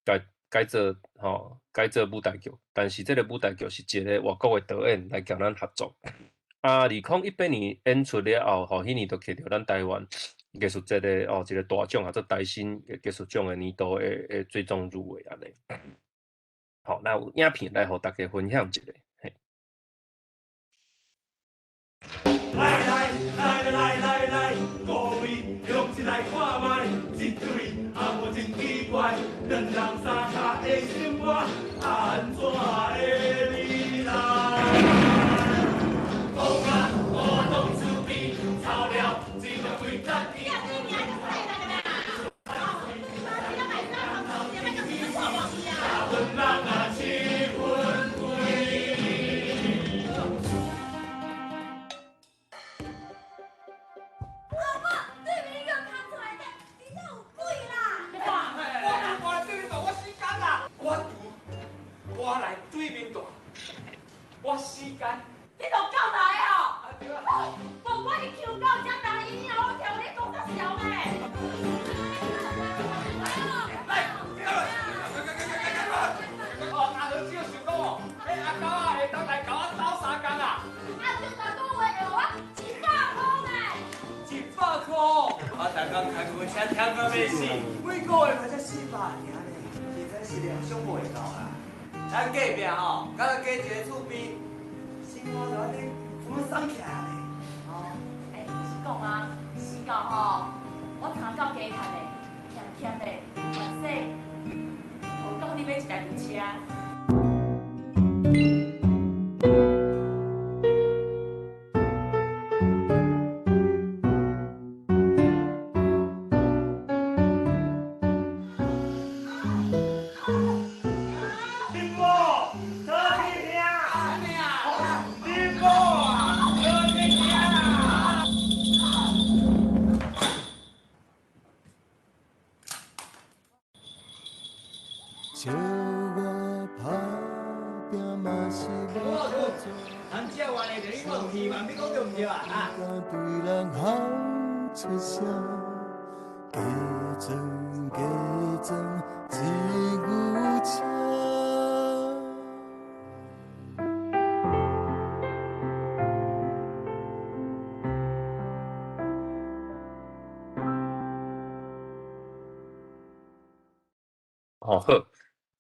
改改做吼，改做舞台劇，但是這个舞台劇是一个外國的導演來共咱合作。啊，2018年演出了後，吼，彼年就摕著咱台灣藝術節的哦一个大獎，叫做台新藝術獎的年度的的最終入圍按呢。好，那有影片來予大家分享一下。嘿。來來來來來來，各位用一來看覓，這對阿母真奇怪，兩人三跤的生活，按怎會未來？講啊，我當厝邊，吵了一個規節。阮人啊，七分歸。老婆，對面你給我看出來的，真正有鬼啦！我我來對面住，我死工啦！我住，我來對面住，我死工。你都夠大哦！啊對啊。無管你求到這大音啊，我聽你講得笑呢。來，哦，阿和只有想講哦，彼阿狗仔會當來共我鬥相共啊！啊，這大個月會予我100箍呢。 100箍，我逐工開牛車忝到欲死，每个月嘛才400爾呢，實在是料想袂到啦。咱隔壁吼，敢若加一个厝邊，生活就按呢這麼爽起來咧。哦，欸，是講啊，是到吼，我通夠加趁的，俭俭的，還說，予講你買一台舊車。林某，倒去遐？林某啊，倒去遐啦！笑我打拼嘛是無法做，咱這原的就你講有希望，你講對毋對啊？啊！敢對人哭出聲，假裝假裝一牛車。吼好，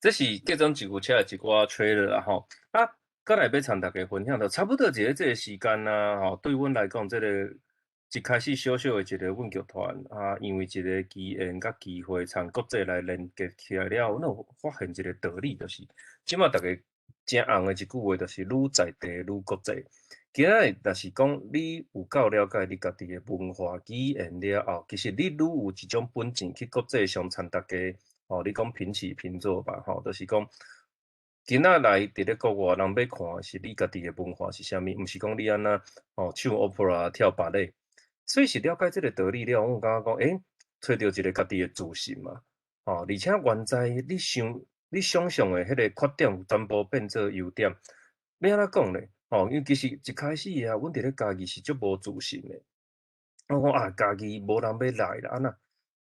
這是嫁妝一牛車的一寡 trailer 啦吼。啊，閣來欲參大家分享，就差不多佇咧這个時間啊，吼，對阮來講，這個一開始小小的一個阮劇團啊，因為一個機緣佮機會，參國際來連結起來了後，阮有發現一個道理，就是這馬逐家誠紅的一句話，就是愈在地愈國際。今仔日若是講你有夠了解你家己的文化語言了後，其實你愈有一種本錢去國際上參大家。吼，你講平起平坐吧，吼，就是講今仔來佇咧國外，人欲看的是你家己的文化是啥物，毋是講你按怎吼唱 opera 跳芭蕾。所以是了解這个道理了，阮有感覺講，欸，揣著一个家己的自信嘛，吼，而且原在你想、你想像的彼个缺點，全部變做優點。欲按怎講咧？吼，因為其實一開始啊，阮佇咧嘉義是足無自信的。我講啊，嘉義無人欲來啦，按怎？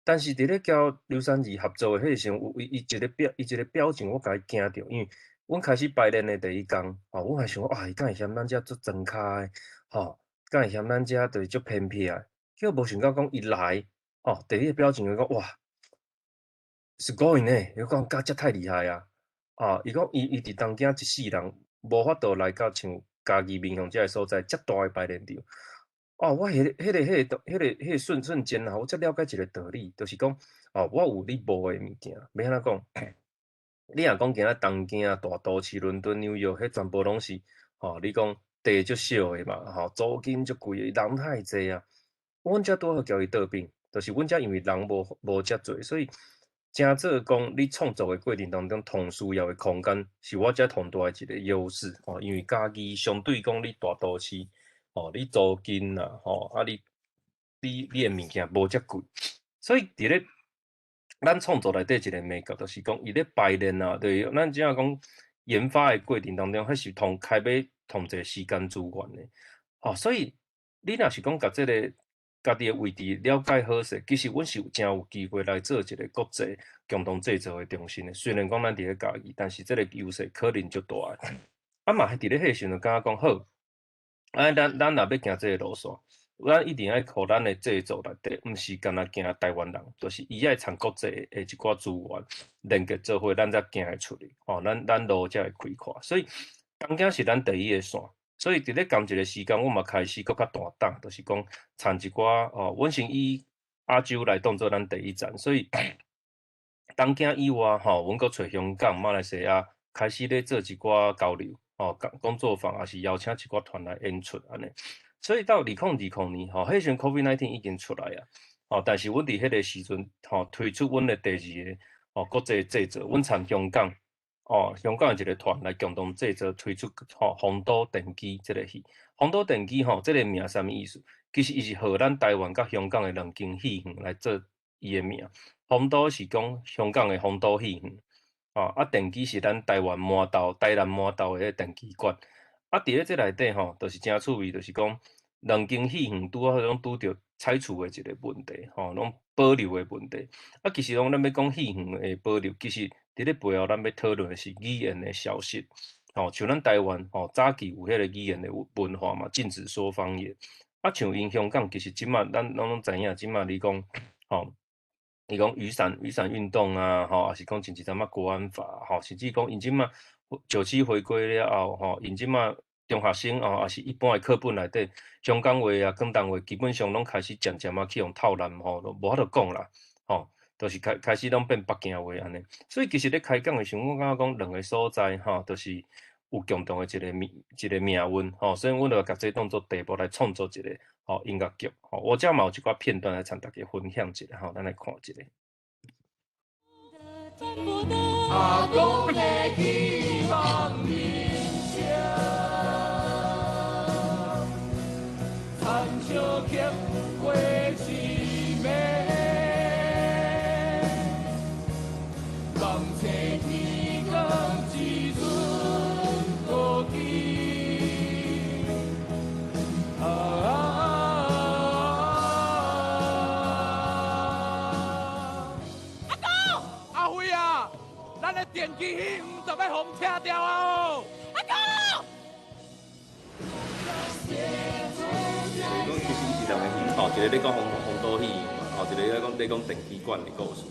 但是佇咧交劉三二合作的彼個時陣，有伊伊一个表，伊一个表情，我共伊驚著，因為阮開始排練的第一工，吼，阮還想講啊，伊敢會嫌咱遮足莊跤的，吼，敢會嫌咱遮就是足偏僻的，結果無想到講伊來，吼，第一個表情就講哇，是過癮呢，伊講甲遮太厲害啊，啊，伊講伊伊佇東京一世人，無法度來到像嘉義民雄遮个所在，遮大的排練場。哦，我彼个、彼个、彼个、彼个、彼个瞬瞬間啊，我才了解一个道理，就是講，哦，我有你無的物件，欲按怎講？你若講今仔東京啊、大都市、倫敦、紐約，彼全部攏是吼，你講地足小的嘛，吼，租金足貴，人太濟啊。阮遮拄好共伊倒反，就是阮遮因為人無遮濟，所以誠做講你創作的過程當中，同需要的空間是我遮同大的一個優勢吼。因為嘉義相對講你大都市，吼，你租金啊，吼，啊你的物件無遮貴，所以佇咧咱創作內底一個美感，就是講伊咧排練啊，就是咱只講研發的過程當中，彼是同開欲同齊時間資源的，吼，所以你若是講共這个家己的位置了解好勢，其實阮是有誠有機會來做一個國際共同製作的中心的。雖然講咱佇咧嘉義，但是這個優勢可能足大的。啊嘛，佇咧彼個時陣感覺講好，啊，咱若欲行這个路線，咱一定愛予咱的製作內底，毋是干焦行台灣人，就是伊愛參國際的一寡資源連結做伙，咱才行會出去，吼，咱路才會開闊。所以東京是咱第一个線，所以佇咧仝一个時間，阮嘛開始閣較大膽，就是講參一寡哦，阮先以亞洲來當做咱第一站，所以東京以外，吼，阮閣揣香港、馬來西亞開始咧做一寡交流，吼，工作坊，抑是邀請一寡團來演出按呢。所以到2020年，吼，彼時陣 COVID-19 已經出來啊，吼，但是阮佇彼个時陣，吼，推出阮的第二个吼國際製作，阮參香港，哦，香港的一个團來共同製作推出吼《豐都電機》這个戲，《豐都電機》吼，這个名啥物意思？其實伊是予咱台灣佮香港的兩間戲院來做伊的名。豐都是講香港的豐都戲院，哦，啊，電機是咱台灣麻豆、台南麻豆的彼個電機館。啊，佇咧這內底吼，就是誠趣味，就是講兩間戲院拄好攏拄著拆除的一個問題，吼，攏保留的問題。啊，其實講咱欲講戲院的保留，其實佇咧背後咱欲討論的是語言的消失。吼，像咱台灣吼，早期有彼个語言的文化嘛，禁止說方言。啊，像𪜶香港，其實這馬咱攏攏知影，這馬你講吼，伊講雨傘運動啊，吼，抑是講前一陣仔國安法，吼，甚至講𪜶這馬97回歸了後，吼，𪜶這馬中學生哦，抑是一般的課本內底，香港話啊、廣東話，基本上攏開始漸漸仔去予透濫吼，都無法度講啦，吼，就是開始攏變北京話按呢。所以其實咧開講的時陣，我感覺講兩个所在吼，就是有共同的一個命運吼，所以阮就共這當做題目來創作一個吼音樂劇。吼，我遮嘛有一寡片段來參大家分享一下吼，咱來看一下。阿公的希望人生，親像菊花一暝，望找天光一阵高枝。啊！阿公，阿輝啊，咱的電機戲院就欲予拆掉啊！阿公。講其實伊是兩个戲，吼，一个咧講豐都戲院嘛，吼，一個咧講電機館的故事。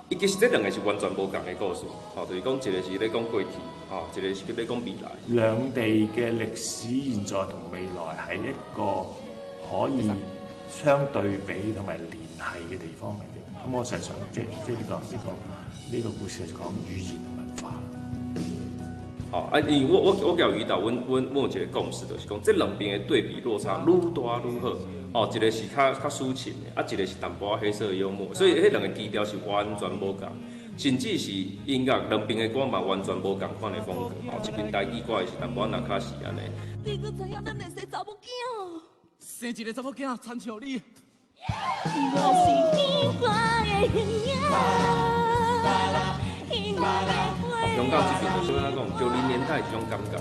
伊其實這兩个是完全無仝的故事，吼，就是講一個是咧講過去，吼，一個是咧講未來。兩地嘅歷史、現在同未來係一個可以相對比同埋聯繫嘅地方嚟嘅。咁我實際上即呢個故事係講語言同文化。吼，啊，因為我佮於導，阮有一個共識，就是講這兩邊的對比落差愈大愈好。哦，一個是較抒情的，啊，一個是淡薄仔黑色幽默，所以彼兩个基調是完全無仝，甚至是音樂兩邊的歌嘛完全無仝款的風格。哦，一邊台語歌的是淡薄仔那卡西按呢。你閣知影咱會生查某囝？生一个查某囝，親像你。我是彼花的形影。香港這邊就是按怎講，90年代這種感覺。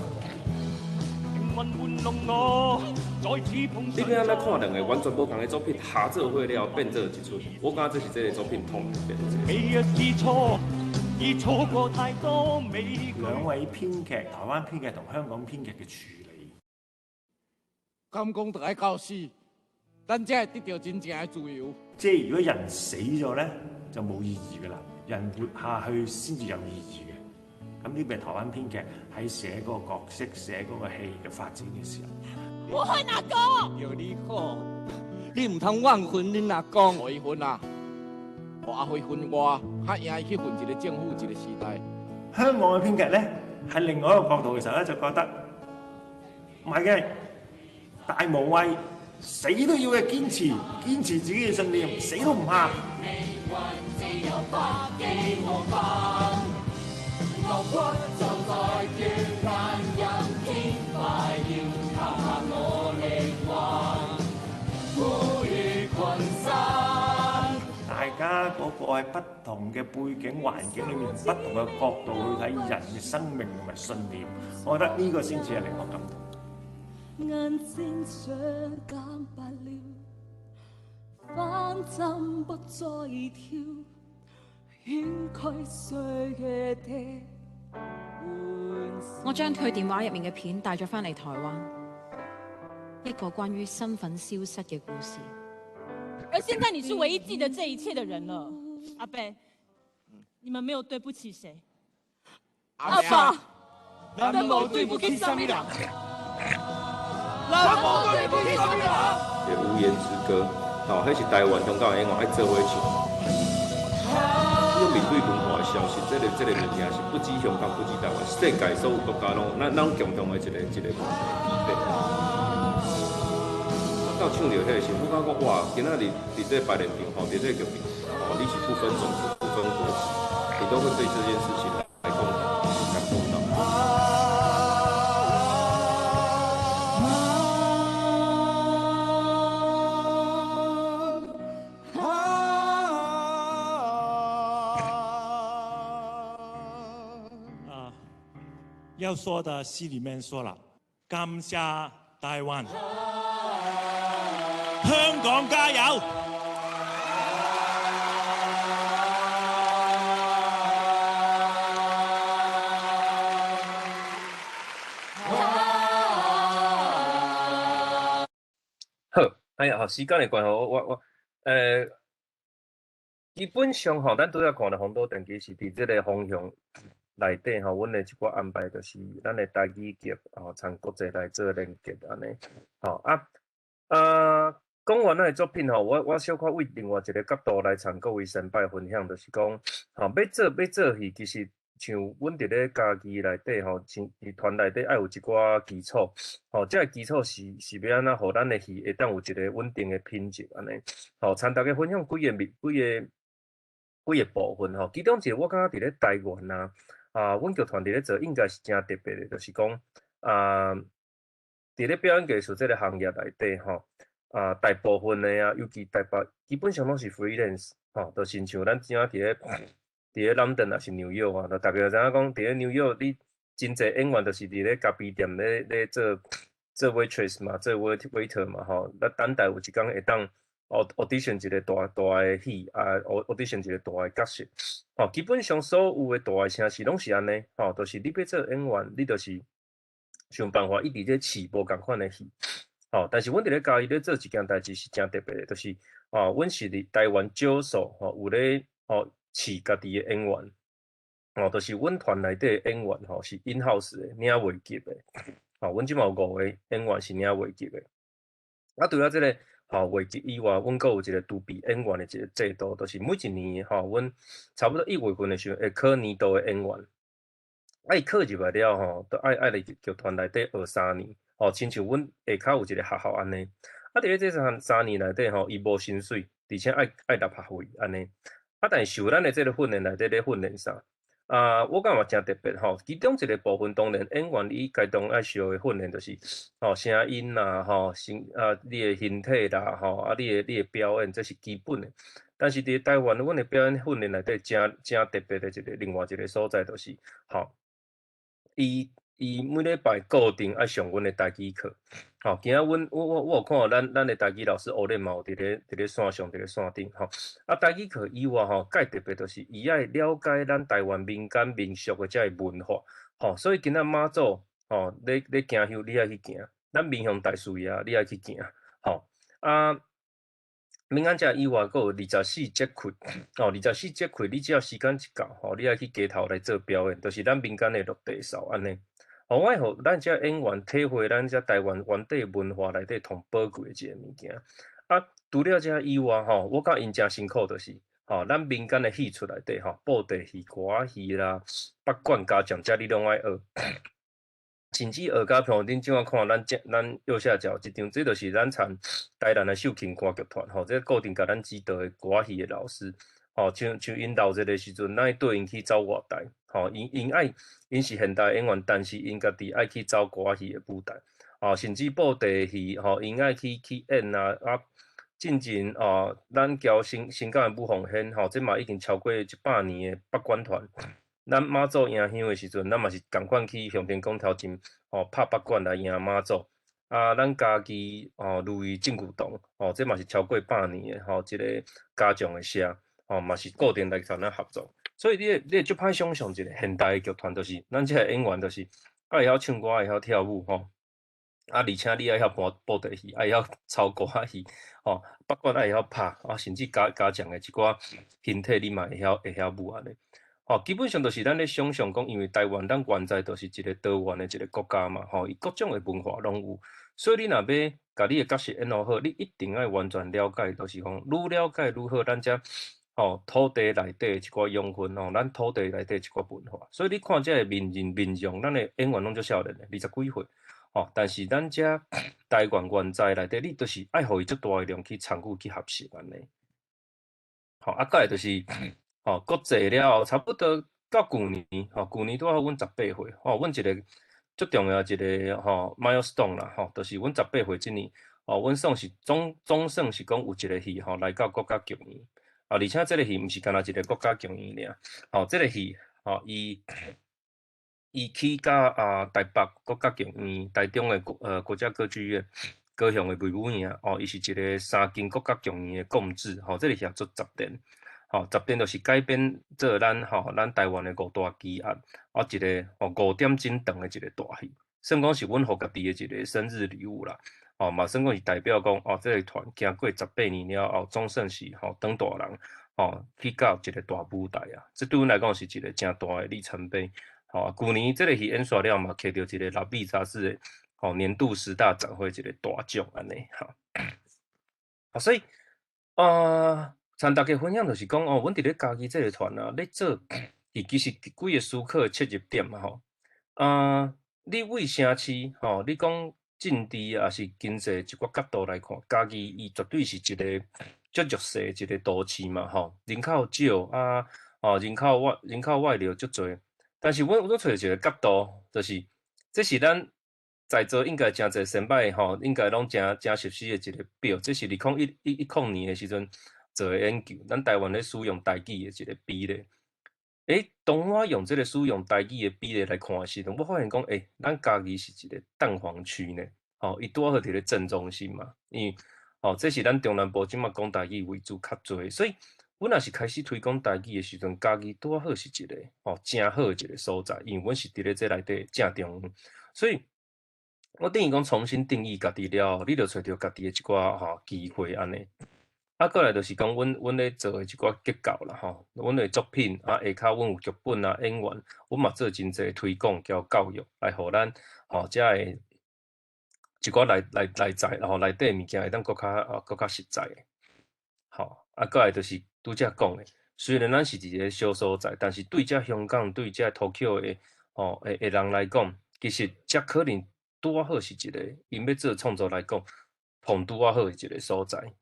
你欲按怎看兩个完全無仝的作品合做伙了後變做一齣，我感覺這是這個作品統一變做。兩位編劇，台灣編劇同香港編劇嘅處理。敢講著愛到死，咱才會得到真正的自由。即係如果人死咗咧，就冇意義㗎啦。人活下去先至有意義嘅。咁呢個係台灣編劇喺寫嗰個角色、寫嗰個戲嘅發展嘅時候。我恨阿公。著你好，你毋通怨恨恁阿公。予伊恨啊，予阿輝恨我，較贏伊去恨一个政府，一个時代。香港嘅編劇咧，喺另外一個角度嘅時候咧，就覺得唔係嘅，大無畏，死都要嘅堅持，堅持自己嘅信念，死都唔怕。大家嗰個喺不同嘅背景環境裏面，不同嘅角度去睇人嘅生命同埋信念，我覺得呢個先至係令我感動。眼睛想減白了，反針不再跳，掀開歲月的我將佢電話入面嘅片帶咗返嚟台灣，一個關於身份消失嘅故事。而現在你是唯一記得這一切的人了，阿伯，你們沒有對不起誰？阿爸，咱無對不起啥物人，咱無對不起啥物人。《無言之歌》，吼，彼是台灣香港演員愛做伙唱。這種面對文化的消失，這個物件是不止香港，不止台灣，世界所有國家攏，咱攏共同的一個一個問題疲憊。到唱著彼個時，我感覺哇，今仔日佇這排練場吼，佇這個劇吼，你是不分種族、不分國籍，你都會對這件事情來共感動到。啊，要說的戲裡面說了，感謝台灣。香港加油！好，哎呀，時間的關係，我基本上吼，咱拄才看著風島傳奇是佇這個方向內底吼，阮的一寡安排就是咱的台語劇吼，參國際來做連結按呢，吼啊啊。講完咱的作品吼，我小可為另外一個角度來參各位先輩分享，就是講，吼，欲做戲，其實像阮佇咧家己內底吼，像佇團內底愛有一寡基礎，吼，這個基礎是欲按怎，予咱的戲會當有一個穩定的品質按呢，吼，參大家分享幾個部分吼，其中一個我感覺佇咧台灣啊，啊，阮劇團佇咧做應該是誠特別的，就是講啊，佇咧表演藝術這個行業內底吼。啊，大部分的啊，尤其台北，基本上攏是 freelance，吼，就親像咱這佇咧倫敦抑是紐約啊，就大家就知影講，佇咧紐約你真濟演員就是佇咧咖啡店咧做做 waitress 嘛，做 waiter 嘛，吼，咱等待有一工會當 audition 一個大大的戲，啊，audition 一個大的角色，吼，基本上所有的大的城市攏是按呢，吼，就是你欲做演員，你就是想辦法一直咧試無仝款的戲。吼，但是阮佇咧嘉義咧做一件代誌是誠特別的，就是啊，阮是佇台灣少數吼有咧吼試家己的演員，吼，就是阮團內底的演員吼是 in house 的，領月給的，吼，阮這馬有5個演員是領月給的。啊，除了這個吼月給以外，阮閣有一個獨臂演員的一個制度，就是每一年吼，阮差不多1月份的時陣會考年度的演員，啊，伊考入來了吼，就愛來劇團內底學3年。吼，親像阮下跤有一個學校按呢，啊，佇咧這三年內底吼，伊無薪水，而且愛納學費按呢。啊，但是受咱的這個訓練內底咧訓練啥？啊，我感覺誠特別吼。其中一個部分，當然演員伊該當愛受的訓練就是吼聲音啦，吼身啊，你的形體啦，吼啊，你的表演，這是基本的。但是佇台灣，阮的表演訓練內底，誠特別的一個另外一個所在，就是吼，伊每禮拜固定愛上阮的台語課，吼，今仔阮我有看到咱的台語老師烏咧嘛有佇咧線上，佇咧線頂，吼。啊，台語課以外吼，蓋特別就是伊愛了解咱台灣民間民俗的這个文化，吼。所以今仔媽祖，吼，咧行香，你愛去行；咱民雄大樹爺，你愛去行，吼。啊，民間這以外，閣有24節氣，吼，24節氣，你只要時間一到，吼，你愛去街頭來做表演，就是咱民間的落地掃按呢。吼，我會予咱這演員體會咱這台灣原底文化內底上寶貴的一個物件。啊，除了這以外，吼，我感覺𪜶誠辛苦，就是吼，吼，咱民間的戲曲內底吼，布袋戲、歌仔戲啦、北管、家將，這你攏愛學。甚至學甲譬如恁這馬看咱這咱右下角這張，這就是咱參台南的秀琴歌劇團吼，這固定共咱指導的歌仔戲的老師，吼，像像𪜶鬧熱的時陣，咱愛綴𪜶去走外台，吼，𪜶𪜶愛𪜶是現代演員，但是𪜶家己愛去走歌仔戲的舞台，吼，甚至布袋戲，吼，𪜶愛去去演啊，啊，進前哦，咱交新新港的武鳳軒，吼，這嘛已經超過100年的北管團。咱媽祖迎香的時陣，咱嘛是仝款去向天宮頭前，吼，拍北管來迎媽祖。啊，咱家己吼，如意正古堂，吼，這嘛是超過百年的，吼，一個家將的社，吼，嘛是固定來共咱合作。所以你會你會足歹想象一個現代的劇團，就是咱這个演員，就是愛會曉唱歌，會曉跳舞，吼。啊，而且你愛曉搬布袋戲，愛曉操歌仔戲，吼，北管愛會曉拍，啊，甚至家家將的一寡形體，你嘛會曉會曉舞按呢。吼，基本上就是咱咧想象講，因為台灣咱原在就是一個多元的一個國家嘛，吼，伊各種的文化攏有，所以你若欲共你的角色演予好，你一定愛完全了解，就是講愈了解愈好，咱才吼土地內底一寡養分吼，咱土地內底一寡文化。所以你看這个面人面容，咱的演員攏足少年的，二十幾歲，吼，但是咱這台灣原在內底，你就是愛予伊足大的量去參與去學習按呢。吼，啊，過來就是。吼，國際了後，差不多到舊年，吼，舊年拄好阮十八歲，吼，阮一個足重要一個吼 milestone 啦，吼，就是阮十八歲這年，吼，阮算是總總算是講有一個戲，吼，來到國家劇院，啊，而且這個戲毋是干焦一個國家劇院爾，吼，這個戲，吼，伊伊去到啊台北國家劇院、台中的國呃國家歌劇院、高雄的藝舞營，哦，伊是一個三間國家劇院的共製，吼，這個戲做十年。吼，十年就是改編做咱吼，咱台灣的五大奇案，啊一个吼5點鐘長的一個大戲，算講是阮予家己的一個生日禮物啦。吼，嘛算講是代表講，哦，這個團經過十八年了後，總算是吼長大人，吼去到一個大舞台啊。這對阮來講是一個誠大的里程碑。吼，舊年這個戲演煞了嘛，摕著一個《拉比雜誌》的吼年度十大展會一個大獎按呢，吼。啊，所以啊。參大家分享就是講哦，阮佇咧家己這個團啊，咧做，伊其實幾個思考的切入點嘛吼。啊，你為城市吼，你講政治抑是經濟一寡角度來看，嘉義伊絕對是一個足弱勢的一個都市嘛吼，人口少啊，吼人口外人口外流足濟。但是阮阮揣一個角度，就是這是咱在座應該誠濟先輩吼，應該攏誠誠熟悉的一個表，這是2010年的時陣做的研究，咱台灣咧使用台語的一個比例。欸，當我用這個使用台語的比例來看的時陣，我發現講，欸，咱嘉義是一個蛋黃區呢，吼，伊拄好佇咧正中心嘛，因為吼，這是咱中南部這馬講台語為主較濟，所以阮若是開始推廣台語的時陣，嘉義拄好是一個吼誠好的一個所在，因為阮是佇咧這內底正中央，所以我等於講重新定義家己了後，你就揣著家己的一寡吼機會按呢。啊，過來就是講，阮阮咧做的一寡結構啦，吼，阮的作品啊，下跤阮有劇本啊，演員，阮嘛做真濟推廣佮教育，來予咱吼遮的一寡內內內在，吼內底物件會當閣較啊閣較實在的。吼，啊，過來就是拄才講的，雖然咱是一個小所在，但是對遮香港、對遮 Tokyo 的吼的的人來講，其實遮可能拄仔好是一個𪜶欲做創作來講，碰拄仔好的一個所在。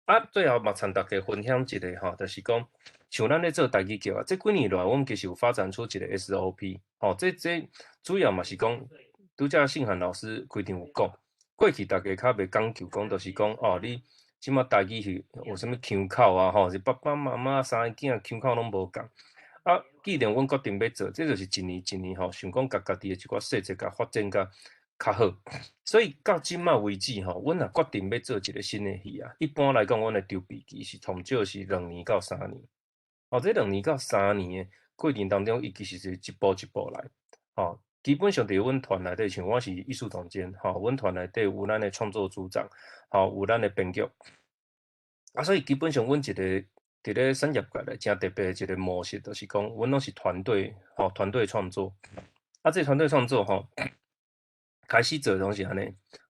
啊，最後嘛，參大家分享一個吼，就是講，像咱咧做台語劇啊，這幾年來，阮其實有發展出一個 SOP，吼，這這主要嘛是講，拄才信涵老師開場有講，過去大家較袂講究講，就是講哦，你這馬台語戲有啥物腔口啊，吼，是爸爸媽媽三个囝腔口攏無仝。啊，既然阮決定欲做，這就是一年一年吼，想講共家己的一寡細節共發展甲較好，所以到這馬為止吼，阮若決定欲做一個新的戲啊，一般來講，阮的籌備期是通少是2年到3年。哦，這兩年到三年的過程當中，伊其實是一步一步來。吼，基本上佇阮團內底，像我是藝術總監，吼，阮團內底有咱的創作組長，吼，有咱的編劇。啊，所以基本上阮一個佇咧產業界內誠特別的一個模式，就是講，阮攏是團隊，吼，團隊創作。啊，這個團隊創作吼，開始做攏是按呢，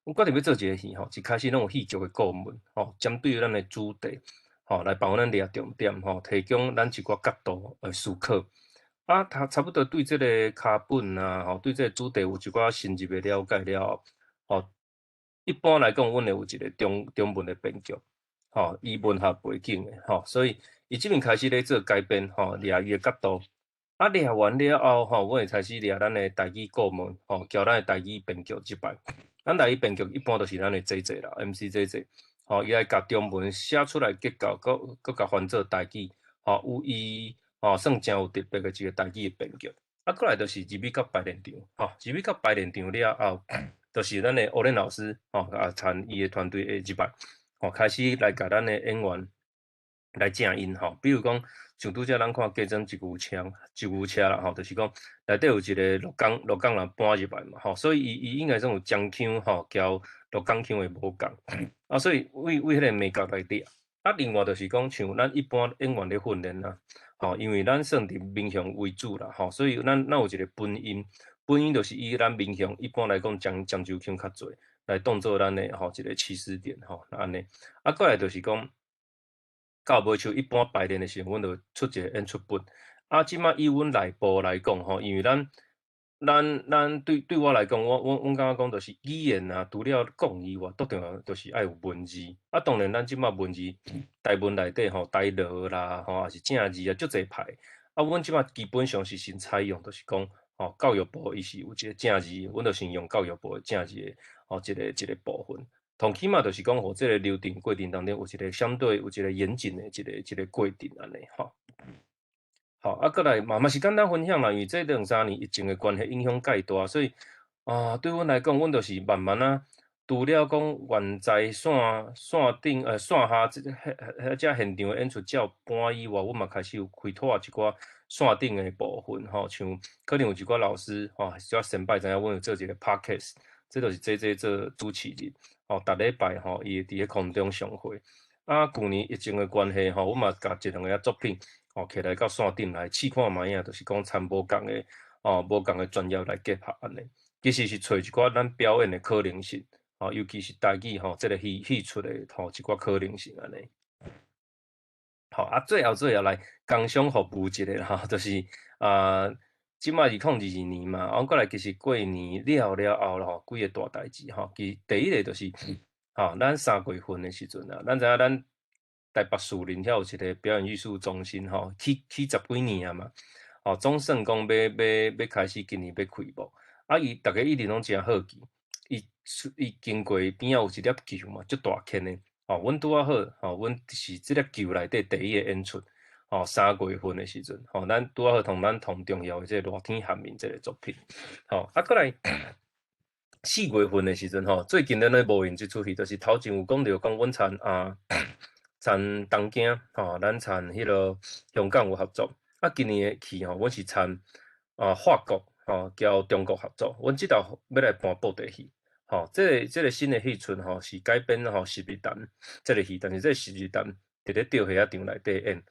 阮決定欲做一個戲吼，一開始攏有戲劇的顧問，吼，針對咱的主題，吼，來幫咱掠重點，吼，提供咱一寡角度來思考。啊，他差不多對這个跤本啊，吼，對這个主題有一寡深入的了解了後，吼，一般來講，阮會有一个中文的編劇，吼，以文學背景的，吼，所以伊這邊開始咧做改編，吼，掠伊的角度。啊，掠完了後，吼，阮會開始掠咱的台語顧問，吼，交咱的台語編劇這擺。咱台語編劇一般都是咱的姐姐啦，MC 姐姐，吼，伊來共中文寫出來結構，閣閣共翻做台語，吼，有伊，吼，算誠有特別的一个台語的編劇。啊，過來就是入去到排練場，吼，入去到排練場了後，就是咱的歐練老師，吼，啊，參伊的團隊會入來，吼，開始來共咱的演員來正音，吼，比如講，像拄才咱看假裝一牛車，一牛車啦，吼，就是講內底有一个鹿港人搬入來嘛，吼，所以伊應該算有漳腔，吼，交鹿港腔的無仝，啊，所以為彼个眉角來掠。啊，另外就是講，像咱一般演員咧訓練啦，吼，因為咱算佇民雄為主啦，吼，所以咱有一个本音，本音就是以咱民雄一般來講漳州腔較濟，來當做咱的吼一个起始點，吼，按呢。啊，過來就是講，到尾像一般排練的時陣，阮就出一个演出本。啊，這擺以阮內部來講，吼，因為咱對我來講，我感覺講就是語言啊，除了講以外，最重要就是愛有文字。啊，當然咱這擺文字，台文內底吼，台羅啦，吼，抑是正字啊，足濟派。啊，阮這擺基本上是先採用，就是講，吼，教育部伊是有一个正字，阮就先用教育部的正字的，吼，一个部分。同起碼就是講，予這个流程過程當中有一个相對有一个嚴謹的一个過程按呢，吼。好，啊，過來嘛是簡單分享啦，因為這兩三年疫情的關係影響蓋大，所以啊，對阮來講，阮就是慢慢啊，除了講原在線頂線下這个彼彼遮現場的演出照搬以外，阮嘛開始有開拓一寡線頂的部分，吼，像可能有一寡老師吼，一寡先輩知影阮有做一个 podcast，這就是姐姐做主持人，吼，逐禮拜吼，伊會佇咧空中相會。啊，舊年疫情的關係吼，阮嘛共一兩个作品，吼，摕來到線頂來試看覓仔，就是講參無仝的，哦，無仝的專業來結合按呢。其實是揣一寡咱表演的可能性，吼，尤其是台語吼，這个戲出的吼一寡可能性按呢。好，啊，最後來工商服務一下吼，就是啊，這擺2022年嘛，啊，過來其實過年了後吼，幾个大代誌吼，其第一个就是，吼，咱3月份的時陣啊，咱知影咱台北樹林遐有一个表演藝術中心吼，起十幾年啊嘛，吼，總算講欲開始今年欲開幕，啊，伊逐家一直攏誠好奇，伊經過邊仔有一粒球嘛，足大顆的，吼，阮拄仔好，吼，阮是這粒球內底第一个演出，吼，3月份的時陣，吼，咱拄仔好同咱同重要的這个熱天寒面這个作品，吼，啊，過來4月份的時陣，吼，最近咱咧無閒這齣戲，就是頭前有講著講阮參啊。參東京吼，咱參彼个香港有合作，啊，今年的戲吼，阮是參啊法國吼，佮中國合作，阮這道欲來搬布袋戲，吼，這个新的戲出吼是改編吼十日談這个戲，但是這个十日談佇咧吊戲仔場內底演，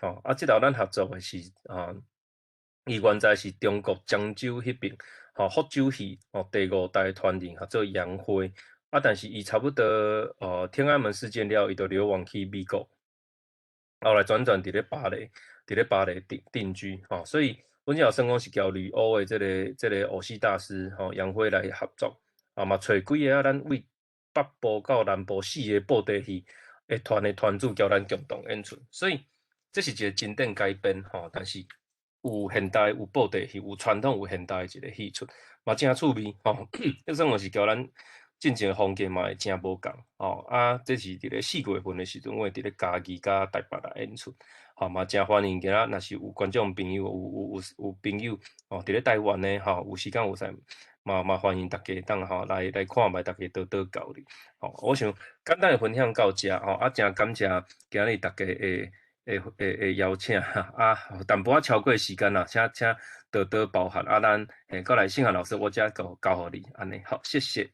吼，啊，這道咱合作的是啊，伊原在是中國漳州彼邊吼福州戲吼第五代傳人，號做楊輝。啊，但是伊差不多，天安門事件了，伊就流亡去美國，後來轉轉佇咧巴黎定居，吼，所以阮這算講是交旅歐的這个偶戲大師吼楊輝來合作，啊嘛揣幾个啊，咱為北部到南部四个布袋戲的團的團主交咱共同演出，所以這是一个經典改編吼，但是有現代有布袋戲，有傳統有現代的一个戲出，嘛誠趣味吼，這算講是交咱進前的風格嘛會誠無仝吼，啊，這是佇咧4月份的時陣，阮會佇咧嘉義佮台北來演出，吼嘛誠歡迎今仔若是有觀眾朋友，有朋友吼，佇咧台灣的吼，有時間有啥嘛歡迎大家會當吼來看覓，大家多多交流。吼，我想簡單的分享到這吼，啊，誠感謝今日大家的邀請，啊，淡薄仔超過時間啦，請多多包涵，啊，咱過來信涵老師，我遮交予你，按呢好，謝謝。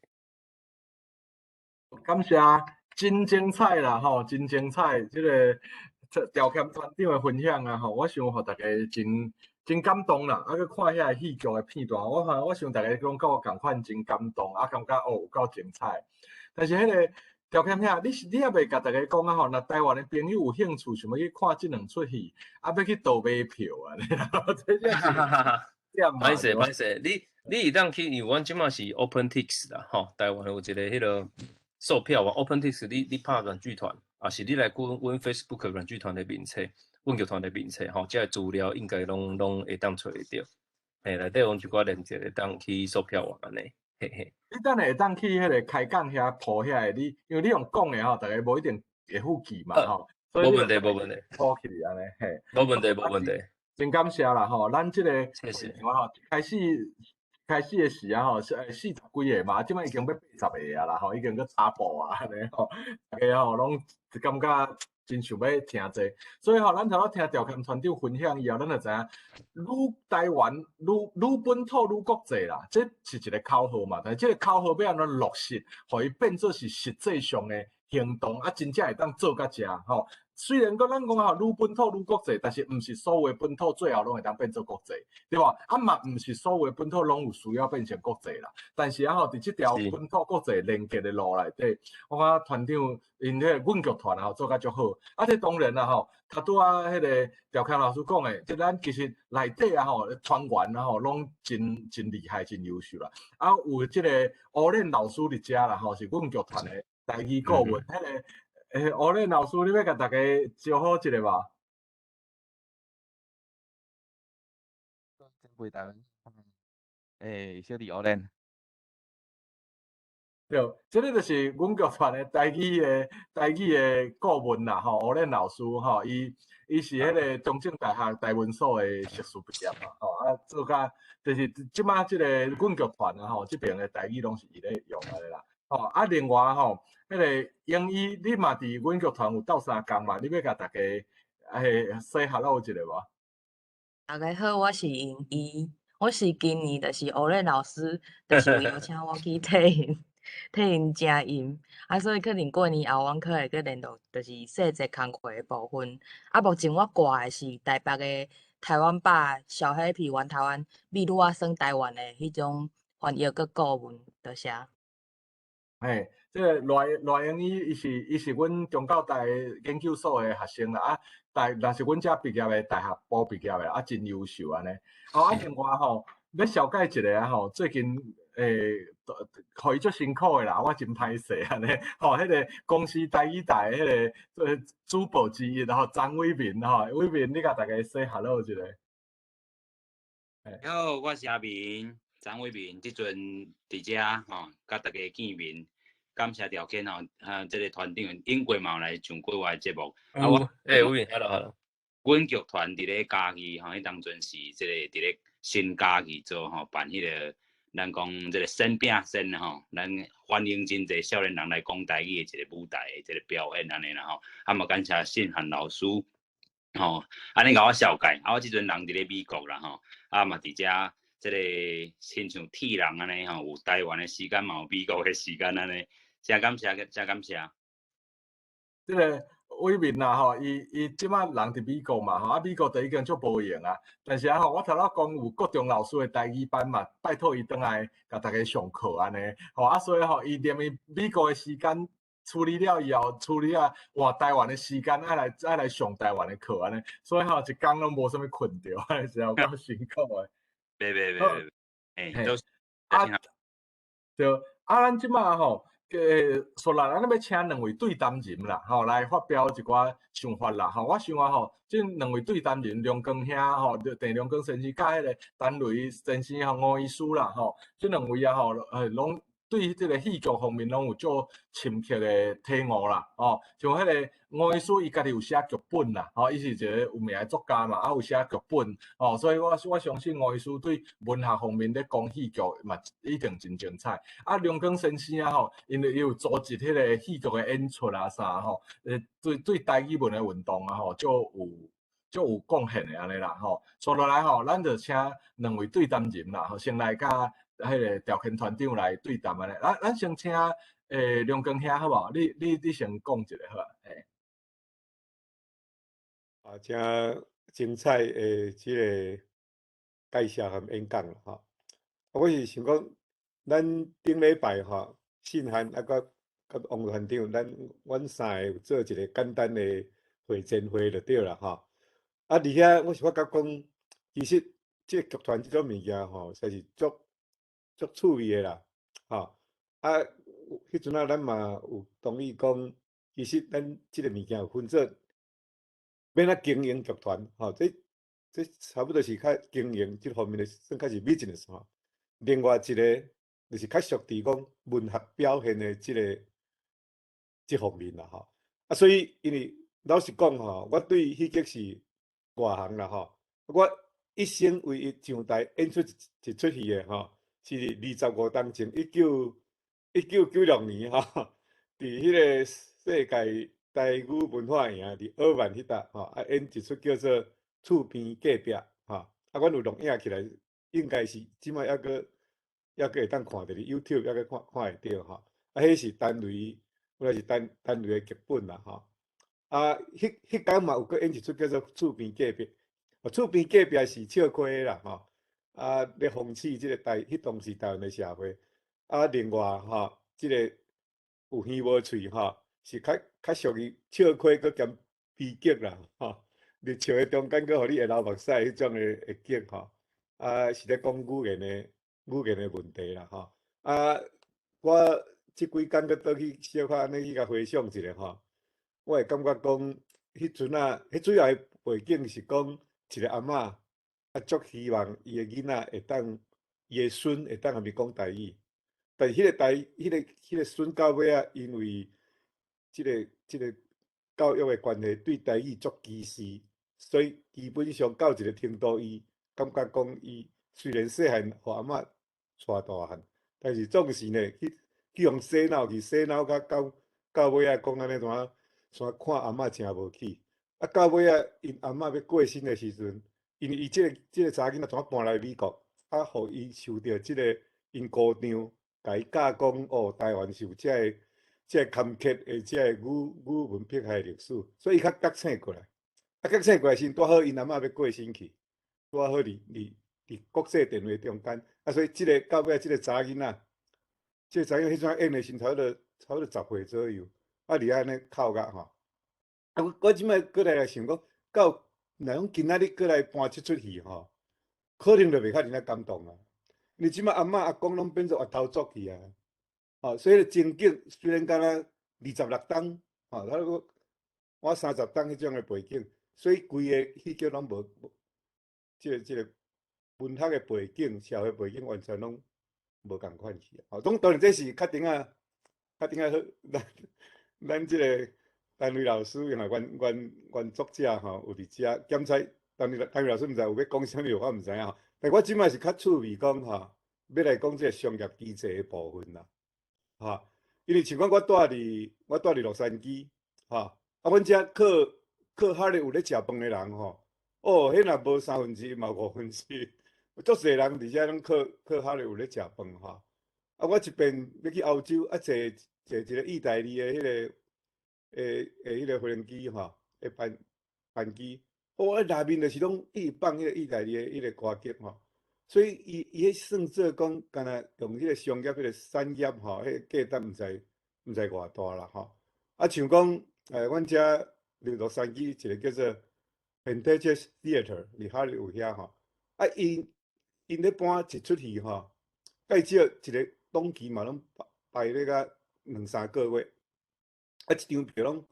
感謝，真精彩啦吼，真精彩！這个調侃團長的分享啊吼，我想予大家真感動啦。啊，閣看遐个戲劇的片段，我想大家攏佮我仝款真感動，啊，感覺哦有夠精彩。但是彼个條謙兄，你猶未共大家講啊吼，若台灣的朋友有興趣想欲去看這兩齣戲，啊，欲去佗買票啊？這是歹勢歹勢，你會當去，因為阮這馬是 OpenTix 啦，吼，台灣有一个彼个售票網 OpenTix，你拍阮劇團，抑是你來阮 Facebook 阮劇團的面冊，阮劇團的面冊，吼，這个資料應該攏會當揣會著。嘿，內底有一寡連結會當去售票網按呢，嘿嘿。你等下會當去彼个開講遐鋪遐个，你因為你用講的吼，逐家無一定會記記嘛吼。無問題，無問題。鋪起來按呢，嘿。無問題，無問題。真感謝啦吼，咱這個會場吼，開始的時啊吼，是40幾个嘛，這擺已經欲80個啊啦吼，已經閣差步啊按呢吼，逐家吼攏感覺真想欲聽這個，所以吼，咱頭拄仔聽調謙團長分享以後，咱就知影，愈台灣愈愈本土愈國際啦，這是一个口號嘛，但是這个口號欲按怎落實，予伊變做是實際上的行動，啊，真正會當做到遮吼。雖然講咱講吼愈本土愈國際，但是毋是所有的本土最後攏會當變做國際，對無？啊嘛毋是所有的本土攏有需要變成國際啦。但是啊吼，佇這條本土國際連結的路內底，我感覺團長𪜶彼个阮劇團啊吼做甲足好。啊，這當然啦吼，頭拄仔彼个調謙老師講的，這咱其實內底啊吼團員啊吼攏真厲害、真優秀啦。啊，有這个烏練老師佇遮啦吼，是阮劇團的台語顧問，彼个。烏練老師，你欲共大家招呼一下無？前輩大家，小弟烏練。對，這个就是阮劇團的台語的顧問啦，吼，烏練老師吼，伊是彼个中正大學台文所的碩士畢業嘛，吼，啊做甲就是這擺這个阮劇團啊吼，這爿的台語攏是伊咧用的啦，吼，啊另外吼。彼个英語，你嘛佇阮劇團有鬥相共嘛？你欲共大家say hello 一下無？大家好，我是英語，我是今年就是烏練老師，就是有邀請我去替𪜶正音，啊，所以可能過年後，阮可會閣聯絡，就是細節工課的部分。啊，目前我掛的是台北的台灣吧小黑皮玩台灣秘魯仔耍台灣的彼種翻譯閣顧問，多謝。嘿，這个賴英語，伊是阮中教大研究所的學生啦，啊，若是阮遮畢業的，大學部畢業的，啊，真優秀按呢。哦，啊，另外吼，欲紹介一个啊吼，最近予伊足辛苦的啦，我真歹勢按呢。吼，彼个公視台語台彼个主播之一吼，張偉民吼，偉民你共大家 say hello 一下。你好，我是阿明，張偉民，這陣佇遮吼，佮大家見面。感謝條件吼，啊，這个團長永過嘛有來上過我的節目。啊，我，欸，偉民，hello，hello。阮劇團佇咧嘉義吼，彼當陣是這个佇咧新嘉義做吼，辦彼个咱講這个先餅先吼，咱歡迎真濟少年人來講台語的一个舞台的一个表演按呢啦吼。啊嘛感謝信漢老師吼，按呢共我紹介，啊我這陣人佇咧美國啦吼，啊嘛佇遮這个親像鐵人按呢吼，有台灣的時間嘛有美國的時間按呢。真感謝，真感謝。這个偉民啦吼，伊這擺人佇美國嘛吼，啊美國就已經足無閒啊。但是啊吼，我頭拄講有國中老師的台語班嘛，拜託伊轉來共大家上課按呢。吼啊，所以吼，伊連伊美國的時間處理了以後，處理啊換台灣的時間，愛來上台灣的課按呢。所以吼，一工攏無啥物睏著，是有夠辛苦的。袂袂袂袂，欸，都啊，對，啊，咱這擺吼。說啦，咱欲請兩位對談人啦，吼，來發表一寡想法啦，吼。我想啊，吼，這兩位對談人梁光兄吼，鄭良光先生佮彼个陳雷先生吼，吳醫師啦，吼，這兩位啊，吼，攏對這个戲劇方面攏有足深刻的體悟啦，哦，像彼个吳醫師伊家己有寫劇本啦，吼，伊是一个有名的作家嘛，啊有寫劇本，哦，所以我相信吳醫師對文學方面咧講戲劇嘛，一定真精彩。啊，梁光先生啊，吼，因為伊有組織彼个戲劇的演出啊啥吼，對台語文的運動啊吼，足有貢獻的按呢啦，吼。接落來吼，咱就請兩位對談人啦，吼，先來佮彼个調遣團長來對談按呢。咱先請梁光兄好無？你先講一下好無？嘿。啊，誠精彩的這个介紹和演講吼。我是想講，咱頂禮拜吼，信漢啊閣佮王团长，咱阮三个有做一个简单的会前会就对啦吼。啊，伫遐我是发觉讲，其實這個劇團這種物件吼，實在是足足趣味的啦，吼。啊，彼陣仔咱嘛有同意講，其實咱這個物件有分做欲按怎經營劇團，吼，這差不多是較經營這方面的，算較是 business 吼。另外一個就是較屬佇講文學表現的這個這方面啦，吼。啊，所以因為老實講吼，我對戲劇是外行啦，吼。我一生唯一上台演出一出戲的吼，是25冬前，1996年吼，佇彼個世界台語文化營佇澳門彼搭吼，啊演一出叫做《厝邊隔壁》吼，啊，阮有錄影起來，應該是這擺猶閣會當看著，佇 YouTube 猶閣看看會著吼。啊，彼是陳雷，原來是陳陳雷的劇本啦吼。啊，彼彼工嘛有閣演一出叫做《厝邊隔壁》，厝邊隔壁是笑詼的啦吼。啊，咧諷刺這個台，彼當時台灣的社會。啊，另外吼，這個有耳無喙吼，是較較屬於笑詼閣兼悲劇啦吼。佇笑的中間閣予你會流目屎彼種的的劇吼。啊，是咧講語言的問題啦吼。啊，我這幾工閣倒去小可按呢去共回想一下吼，我會感覺講，彼陣仔，彼主要的背景是講一個阿嬤啊，足希望伊的囡仔會當，伊的孫會當共伊講台語，但是彼個台，彼個孫到尾仔，因為這個教育的關係，對台語足歧視，所以基本上到一個程度，伊感覺講伊雖然細漢予阿嬤帶大漢，但是總是呢去去予洗腦去洗腦甲到到尾仔講按呢怎怎看阿嬤誠無起，啊到尾仔𪜶阿嬤欲過身的時陣，因為伊這個查某囡仔怎搬來美國，啊，予伊受著這個𪜶姑丈共伊教講哦，台灣是有這個坎坷的這個語文迫害歷史，所以伊較覺醒過來。啊，覺醒過來時，拄好𪜶阿嬤欲過身去，拄好佇國際電話中間，啊，所以這個到尾這個查囡仔，這個查囡仔彼陣演的時差不多10歲左右，啊，佇遐按呢哭甲吼。啊，我這擺閣來來想講，到若講今仔日閣來搬這出戲吼，可能就袂較爾感動啊。因為這擺阿嬤阿公攏變做越頭族去啊，吼，所以情景雖然敢若26冬，吼，他講我30冬彼種的背景，所以規個戲劇攏無，這個文學的背景、社會背景完全攏無仝款去。吼，當然這是較頂仔，較頂仔好，咱這個陳雷老師因為原作者吼有佇遮，檢查陳雷老師毋知有欲講啥物，我毋知影吼。但我這擺是較趣味講吼，欲來講這個商業機制的部分啦，吼，因為像講我住佇洛杉磯，吼，啊，阮遮靠靠哈咧有咧食飯的人吼，哦，彼若無三分之一嘛五分之一，足濟人佇遮攏靠靠哈咧有咧食飯吼。啊，我一遍欲去歐洲，啊坐坐一個意大利的彼個的彼個飛機吼，的班機，哦，啊內面就是攏一直放彼個意大利的彼個歌劇吼，所以伊彼算做講，敢若用彼個商業彼個產業吼，彼個價值毋知偌大啦吼。啊，像講，阮遮佇洛杉磯一個叫做 Pantages Theater，佇哈利有遐吼，啊，𪜶咧搬一出戲吼，介少一個檔期嘛攏排咧甲兩三個月，啊，一張票攏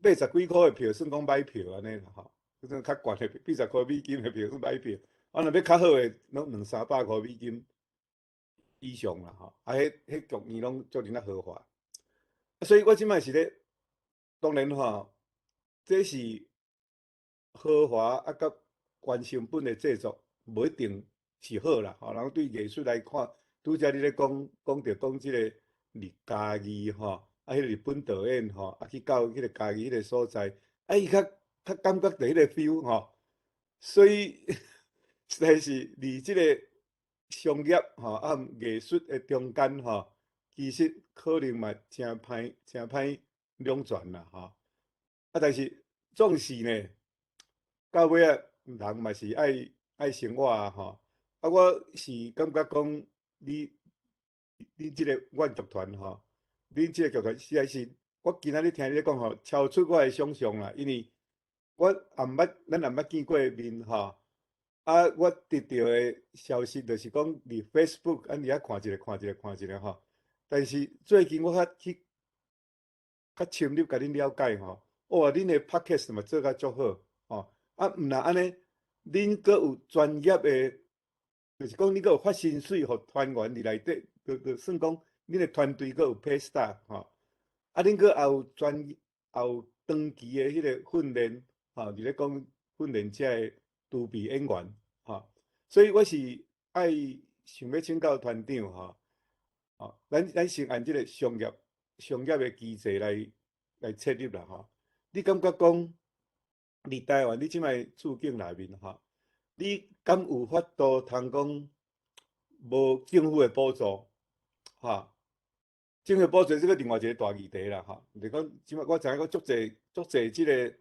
80幾箍的票算講歹票按呢啦吼，彼種較懸的80塊美金的票算歹票，啊，若欲較好的攏兩三百箍美金以上啦吼，啊，彼劇院攏足爾仔豪華，啊，所以我這擺是咧，當然吼，這是豪華啊，佮高成本的製作，無一定是好啦，吼。人對藝術來看，拄才你咧講講著講這個佇嘉義吼，啊，彼個日本導演吼，啊去到彼個嘉義彼個所在，啊，伊較較感覺著彼個 feel 吼，所以實在是佇這個商業吼啊藝術的中間吼，其實可能嘛誠歹誠歹兩全啦吼。啊，但是總是呢，到尾仔人嘛是愛愛生活啊吼。啊，我是感覺講你這個阮劇團吼，恁這個劇團實在是，我今仔日聽你咧講吼，超出我的想象啦，因為我也毋捌，咱也毋捌見過面吼。啊，我得到的消息就是講，佇 Facebook 按佇遐看一下，看一下，看一下吼。但是最近我較去較深入共恁了解吼，哇，恁的 Podcast 嘛做甲足好吼。啊，毋但按呢，恁閣有專業的，就是講恁閣有發薪水予團員佇內底，就算講恁的團隊閣有 pay staff 吼。啊，恁閣也有專也有長期的彼個訓練吼，佇咧講訓練這个籌備演員吼，所以我是愛想欲請教團長吼，吼，咱先按這个商業的機制來切入啦吼。你感覺講，佇台灣你這擺處境內面吼，你敢有法度通講無政府的補助，吼？政府補助這個另外一個大議題啦，吼。就是講，這擺我知影講足濟足濟這个，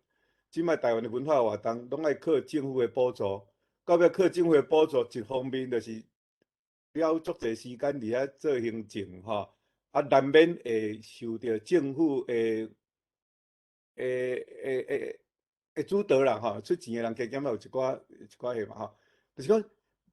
這擺台灣的文化活動攏愛靠政府的補助，到尾靠政府的補助，一方面就是了足濟時間佇遐做行政，吼，啊難免會受著政府的主導啦，吼，出錢的人加減仔有一寡彼嘛，吼，就是講，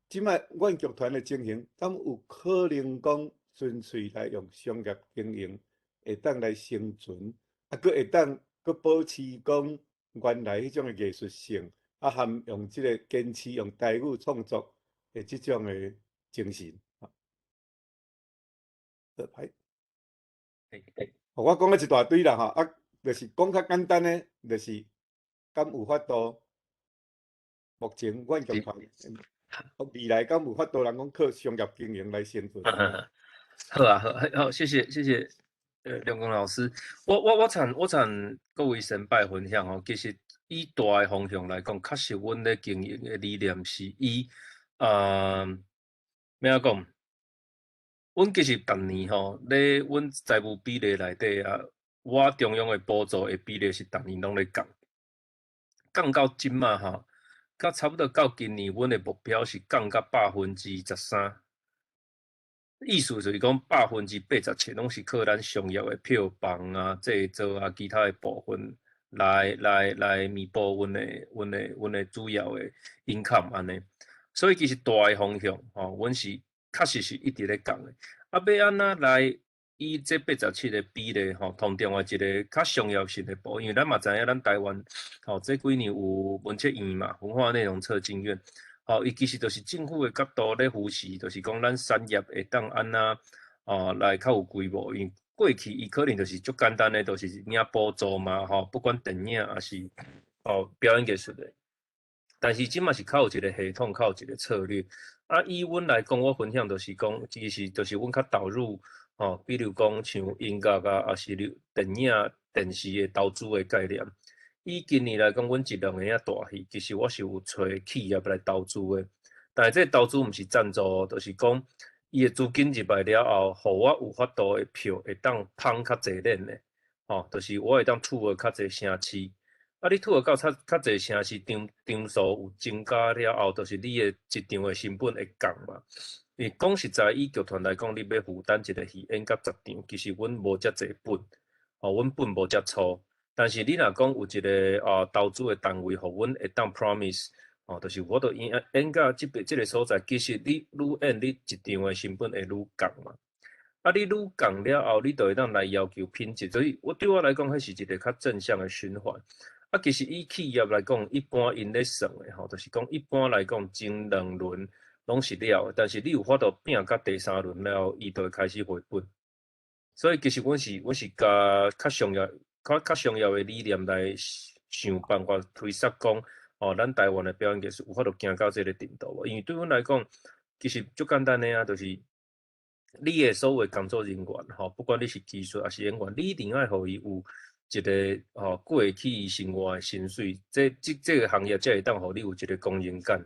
這擺阮劇團的情形，敢有可能講純粹來用商業經營會當來生存，啊，閣會當閣保持講原來彼種的藝術性，啊，含用這個堅持用台語創作的這種的精神。好，歹。我講了一大堆啦，吼，啊，就是講較簡單的，就是敢有法度？目前阮劇團未來敢有法度人講靠商業經營來生存？好啊，好，好，謝謝，謝謝，梁公老師，我參各位先輩分享吼，其實以大的方向來講，確實阮咧經營的理念是以，欲按怎講？阮其實逐年吼，咧阮財務比例內底啊，我中央的補助的比例是逐年攏咧降，降到這馬吼，到差不多到今年，阮的目標是降到13%。意思就是講87%攏是靠咱商業的票房啊、製作啊、其他的部分來彌補阮的主要的 income 按呢。所以其實大的方向吼，阮是確實是一直咧降的。啊，欲按怎來以這87的比例吼，同另外一个較商業性的部，因為咱嘛知影咱台灣吼，這幾年有文策院嘛，文化內容策進院。吼，伊其實就是政府的角度咧扶持，就是講咱產業會當按怎哦來較有規模。因為過去伊可能就是足簡單的，就是領補助嘛，吼，不管電影抑是哦表演藝術的。但是這馬是較有一個系統，較有一個策略。啊，以阮來講，我分享就是講，其實就是阮較投入吼，比如講像音樂啊，抑是電影、電視的投資的概念。以今年來講，阮一兩个仔大戲，其實我是有揣企業來投資的。但是這個投資毋是贊助，就是講伊的資金入來了後，予我有法度的票會當捧較濟輪的，吼，就是我會當 tour 較濟城市。啊，你 tour 到較濟城市，場數有增加了後，就是你的一場的成本會降嘛。因為講實在，以劇團來講，你欲負擔一个戲演甲十場，其實阮無遮濟本，吼，阮本無遮粗。但是你若講有一个啊投資的單位，予阮會當 promise，吼，就是我都演演到這邊這个所在，其實你愈演，你一場的成本會愈降嘛。啊，你愈降了後，你就會當來要求品質，所以我對我來講，彼是一個較正向的循環。啊，其實以企業來講，一般𪜶咧算的吼，就是講一般來講前兩輪攏是了，但是你有法度拼到第三輪了後，伊就會開始回本。所以其實阮是共較商業的理念來想辦法推捒講，哦，咱台灣的表演藝術有法度行到這个程度無？因為對阮來講，其實足簡單的啊，就是你的所有工作人員吼，不管你是技術抑是演員，你一定愛予伊有一个吼過得去伊生活的薪水，這個行業才會當予你有一个光榮感。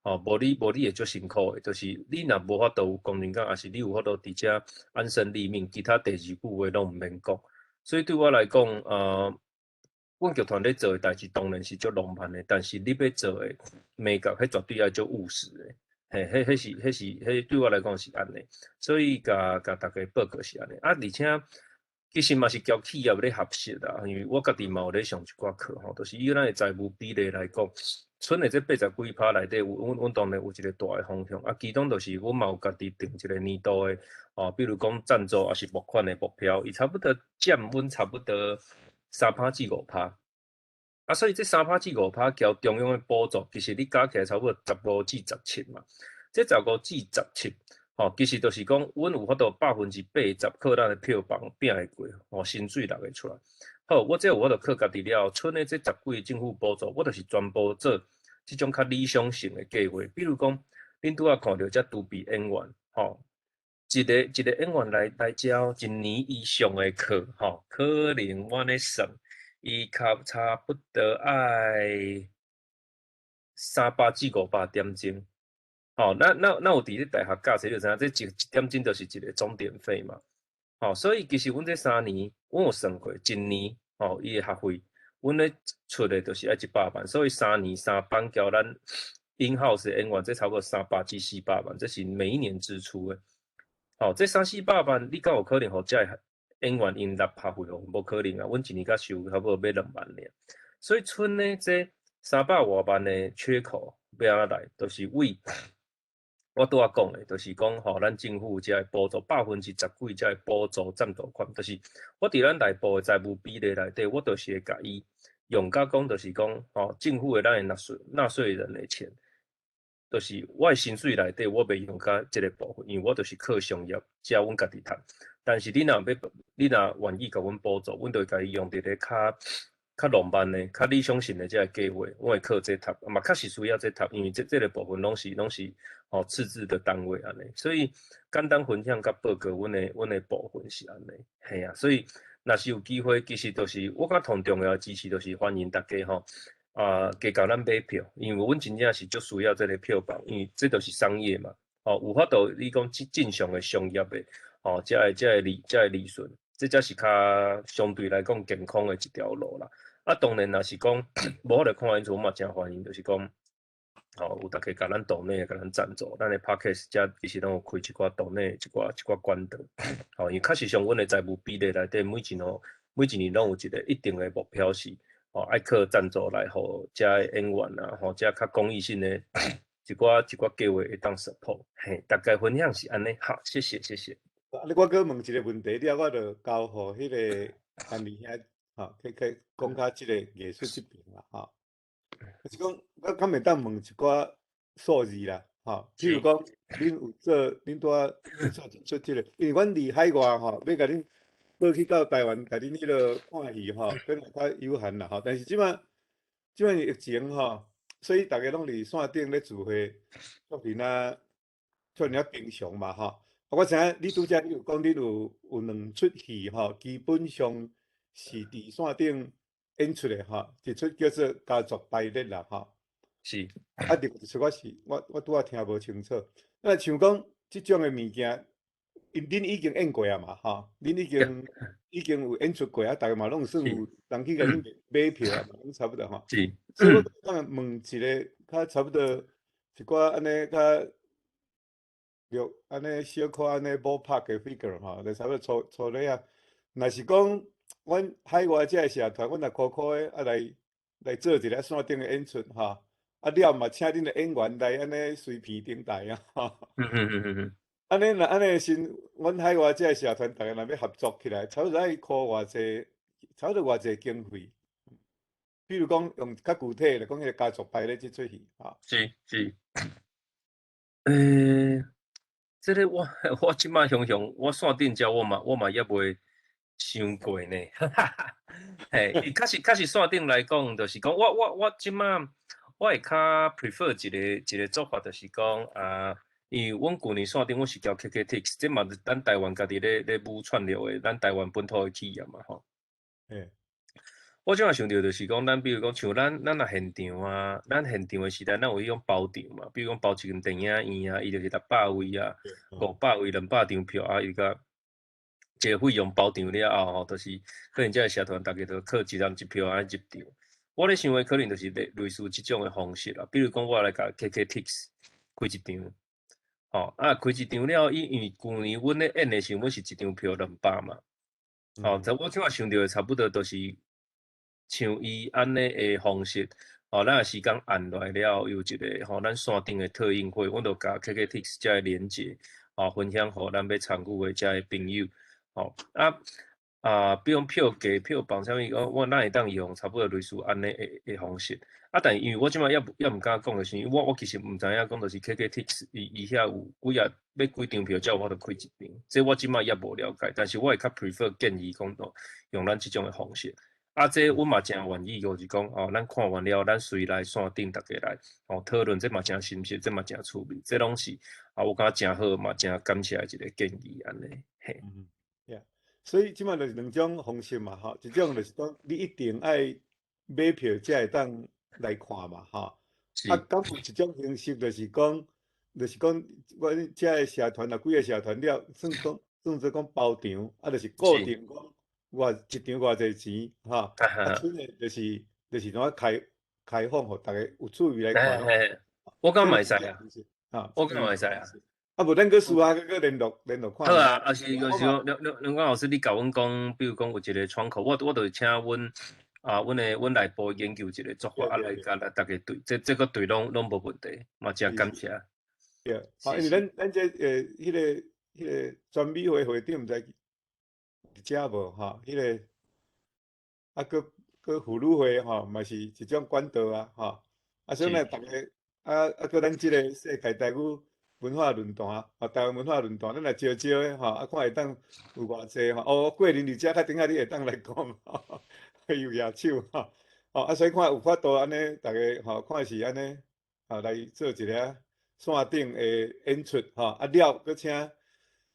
吼，無你會足辛苦的，就是你若無法度有光榮感，抑是你有法度佇遮安身立命，其他第二句話攏毋免講。所以對我來講，阮劇團咧做的代誌當然是足浪漫的，但是你欲做的美感，彼絕對愛足務實的。嘿，彼對我來講是按呢，所以共大家報告是按呢。啊，而且其實嘛是交企業咧學習啦，因為我家己嘛有咧上一寡課吼，就是以咱的財務比例來講，賰的這80幾趴內底有，阮當然有一個大的方向，啊，其中就是阮嘛有家己定一個年度的，哦，比如講贊助抑是募款的目標，伊差不多佔阮差不多3趴至5趴，啊，所以這三趴至五趴交中央的補助，其實你加起來差不多15至17嘛，這十五至十七。吼，其實就是講，阮有法度80%靠咱的票房拼會過，吼，薪水摕會出來。好，我這有法度靠家己了後，賰的這十幾個政府補助，我就是全部做這種較理想性的計劃。比如講，恁拄仔看著這獨臂演員，吼，一个一个演員來遮一年以上的課，吼，可能我咧算，伊較差不多愛300至500點鐘。吼，咱有佇咧大學教冊就知影，這一點鐘就是一個鐘點費嘛。吼，所以其實阮這3年，阮有算過，一年吼，伊的學費，阮咧出的就是愛100萬，所以3年3班交咱 in house 演員，這差不多300至400萬，這是每一年支出的。吼，這三四百萬，你敢有可能予這个演員𪜶納學費？無可能啊！阮一年才收差不多欲2萬爾，所以賰呢，這300外萬的缺口欲按怎來？就是為我拄仔講的，就是講吼，咱政府這个補助10%幾這个補助贊助款，就是我佇咱內部的財務比例內底，我就是會共伊用甲講，就是講吼，政府的咱的納稅人的錢，就是我的薪水內底，我袂用甲這个部分，因為我就是靠商業，遮阮家己趁。但是你若欲，你若願意共阮補助，阮就會共伊用佇咧較浪漫的、較理想性的這個計劃，阮會靠這讀，嘛確實需要這讀，因為這個部分攏是吼赤字的單位按呢，所以簡單分享佮報告，阮的部分是按呢，嘿啊，所以若是有機會，其實就是我感覺上重要的支持，就是歡迎大家吼啊，加共咱買票，因為阮真正是足需要這個票房，因為這就是商業嘛，吼，有法度你講正常的商業的，吼，這個利潤，這才是較相對來講健康的一條路啦。啊，當然若是講無法度看演出，我嘛誠歡迎，就是講，吼，有大家共咱 donate，共咱贊助，咱的 Podcast 遮其實攏有開一寡 donate 一寡管道，吼，因為確實上阮的財務比例內底，每一年攏有一個一定的目標是，吼，愛靠贊助來予遮的演員啊，吼，遮較公益性的一寡計劃會當 support，嘿，大概分享是按呢，好，謝謝，謝謝。啊，你我閣問一個問題，了我就交予彼個陳立兄，吼，去講較這個藝術這邊啦，吼。就是講，我敢會當問一寡數字啦，吼，比如講，恁有做，恁拄仔做出這個，因為阮佇海外吼，欲共恁過去到台灣，共恁彼落看戲吼，可能較有限啦，吼。但是這擺疫情吼，所以逐家攏佇線頂咧聚會，遮爾仔平常嘛，吼。我知影你拄才你有講，恁有兩齣戲吼，基本上是佇線頂演出的吼，一齣叫做《家族排列》啦，吼。啊，另一齣我拄仔聽無清楚。那像講這種的物件，𪜶恁已經演過啊嘛，吼，恁已經有演出過啊，逐家嘛攏算有人去共恁買票啊，攏差不多吼。所以我當問一個較差不多一寡按呢較。對，按呢小可按呢 ballpark 的 figure 吼，就差不多粗粗略啊。若是講，阮海外這个社團，阮若苦苦的啊來做一個線頂的演出吼，啊了嘛請恁的演員來按呢隨便頂台啊，吼。按呢若按呢時，阮海外這个社團逐家若欲合作起來，差不多愛箍偌濟，差不多偌濟經費。比如講用較具體來講，彼個家族排列這齣戲，吼。是是。這個我這擺想想，我線頂遮我嘛猶未想過呢。嘿，確實線頂來講，就是講我這擺我會較 prefer 一個做法，就是講啊，因為阮舊年線頂阮是交 KKTix，這嘛是咱台灣家己咧舞串流的，咱台灣本土的企業嘛吼。我這擺想著就是講，咱比如講像咱若現場啊，咱現場的時代，咱有彼種包場嘛，比如講包一間電影院啊，伊就是600位啊，500位、200張票啊，伊共這個費用包場了後吼，就是可能這个社團逐家就靠一人一票按呢入場。我咧想的可能就是類似這種的方式啦，比如講我來共 KKTix 開一場，吼啊開一場了，伊因為舊年阮咧演的時陣，阮是一張票200嘛。吼，這我這擺想著的差不多，就是像伊按呢的方式，吼，咱若時間按落來了後，有一個吼，咱線頂的特映會，阮就共 KKTix 這个連結，吼，分享予咱欲參與的這个朋友，吼，啊啊，比如講票價、票房啥物，我咱會當用差不多類似按呢的方式。啊，但因為我這擺猶毋敢講的是，我其實毋知影講，就是 KKTix 伊伊遐有幾啊欲幾張票才有法度開一場，這我這擺猶無了解，但是我會較 prefer 建議講到用咱這種的方式。啊，這阮嘛誠願意，就是講哦，咱看完了，咱隨來線頂逐家來哦討論，這嘛誠新鮮，這嘛誠趣味，這攏是啊，我感覺誠好，嘛誠感謝一個建議按呢，嘿。嗯，yeah，所以這擺就是兩種方式嘛，吼，一種就是講你一定愛買票才會當來看嘛，吼。啊，敢有一種形式就是講，就是講，阮遮个社團若幾個社團了，算講算做講包場，啊，就是固定講偌一場偌濟錢，吼。啊，剩的就是就是怎啊開開放，予逐家有趣味來看。我感覺嘛會使啊，我感覺嘛會使啊。啊，無咱閣私下閣閣聯絡聯絡看。好啊，啊是就是講梁梁梁光老師，你共阮講，比如講有一個窗口，我就請阮啊，阮的阮內部研究一個做法，啊來共來逐家對，這這個對攏攏無問題，嘛誠感謝。對，啊，因為咱咱這彼個彼個專美會會長毋知佇遮無吼？彼個啊，閣閣婦女會吼，嘛是一種管道啊，吼。啊，所以呢，逐家啊啊，閣咱這個世界台語文化論壇啊，台灣文化論壇，咱來招招的吼，啊，看會當有偌濟吼。哦，桂林佇遮，較等下你會當來講，伊有舉手吼。哦，啊，所以看有法度按呢，逐家吼，看是按呢，啊，來做一个線頂的演出吼。啊了，閣請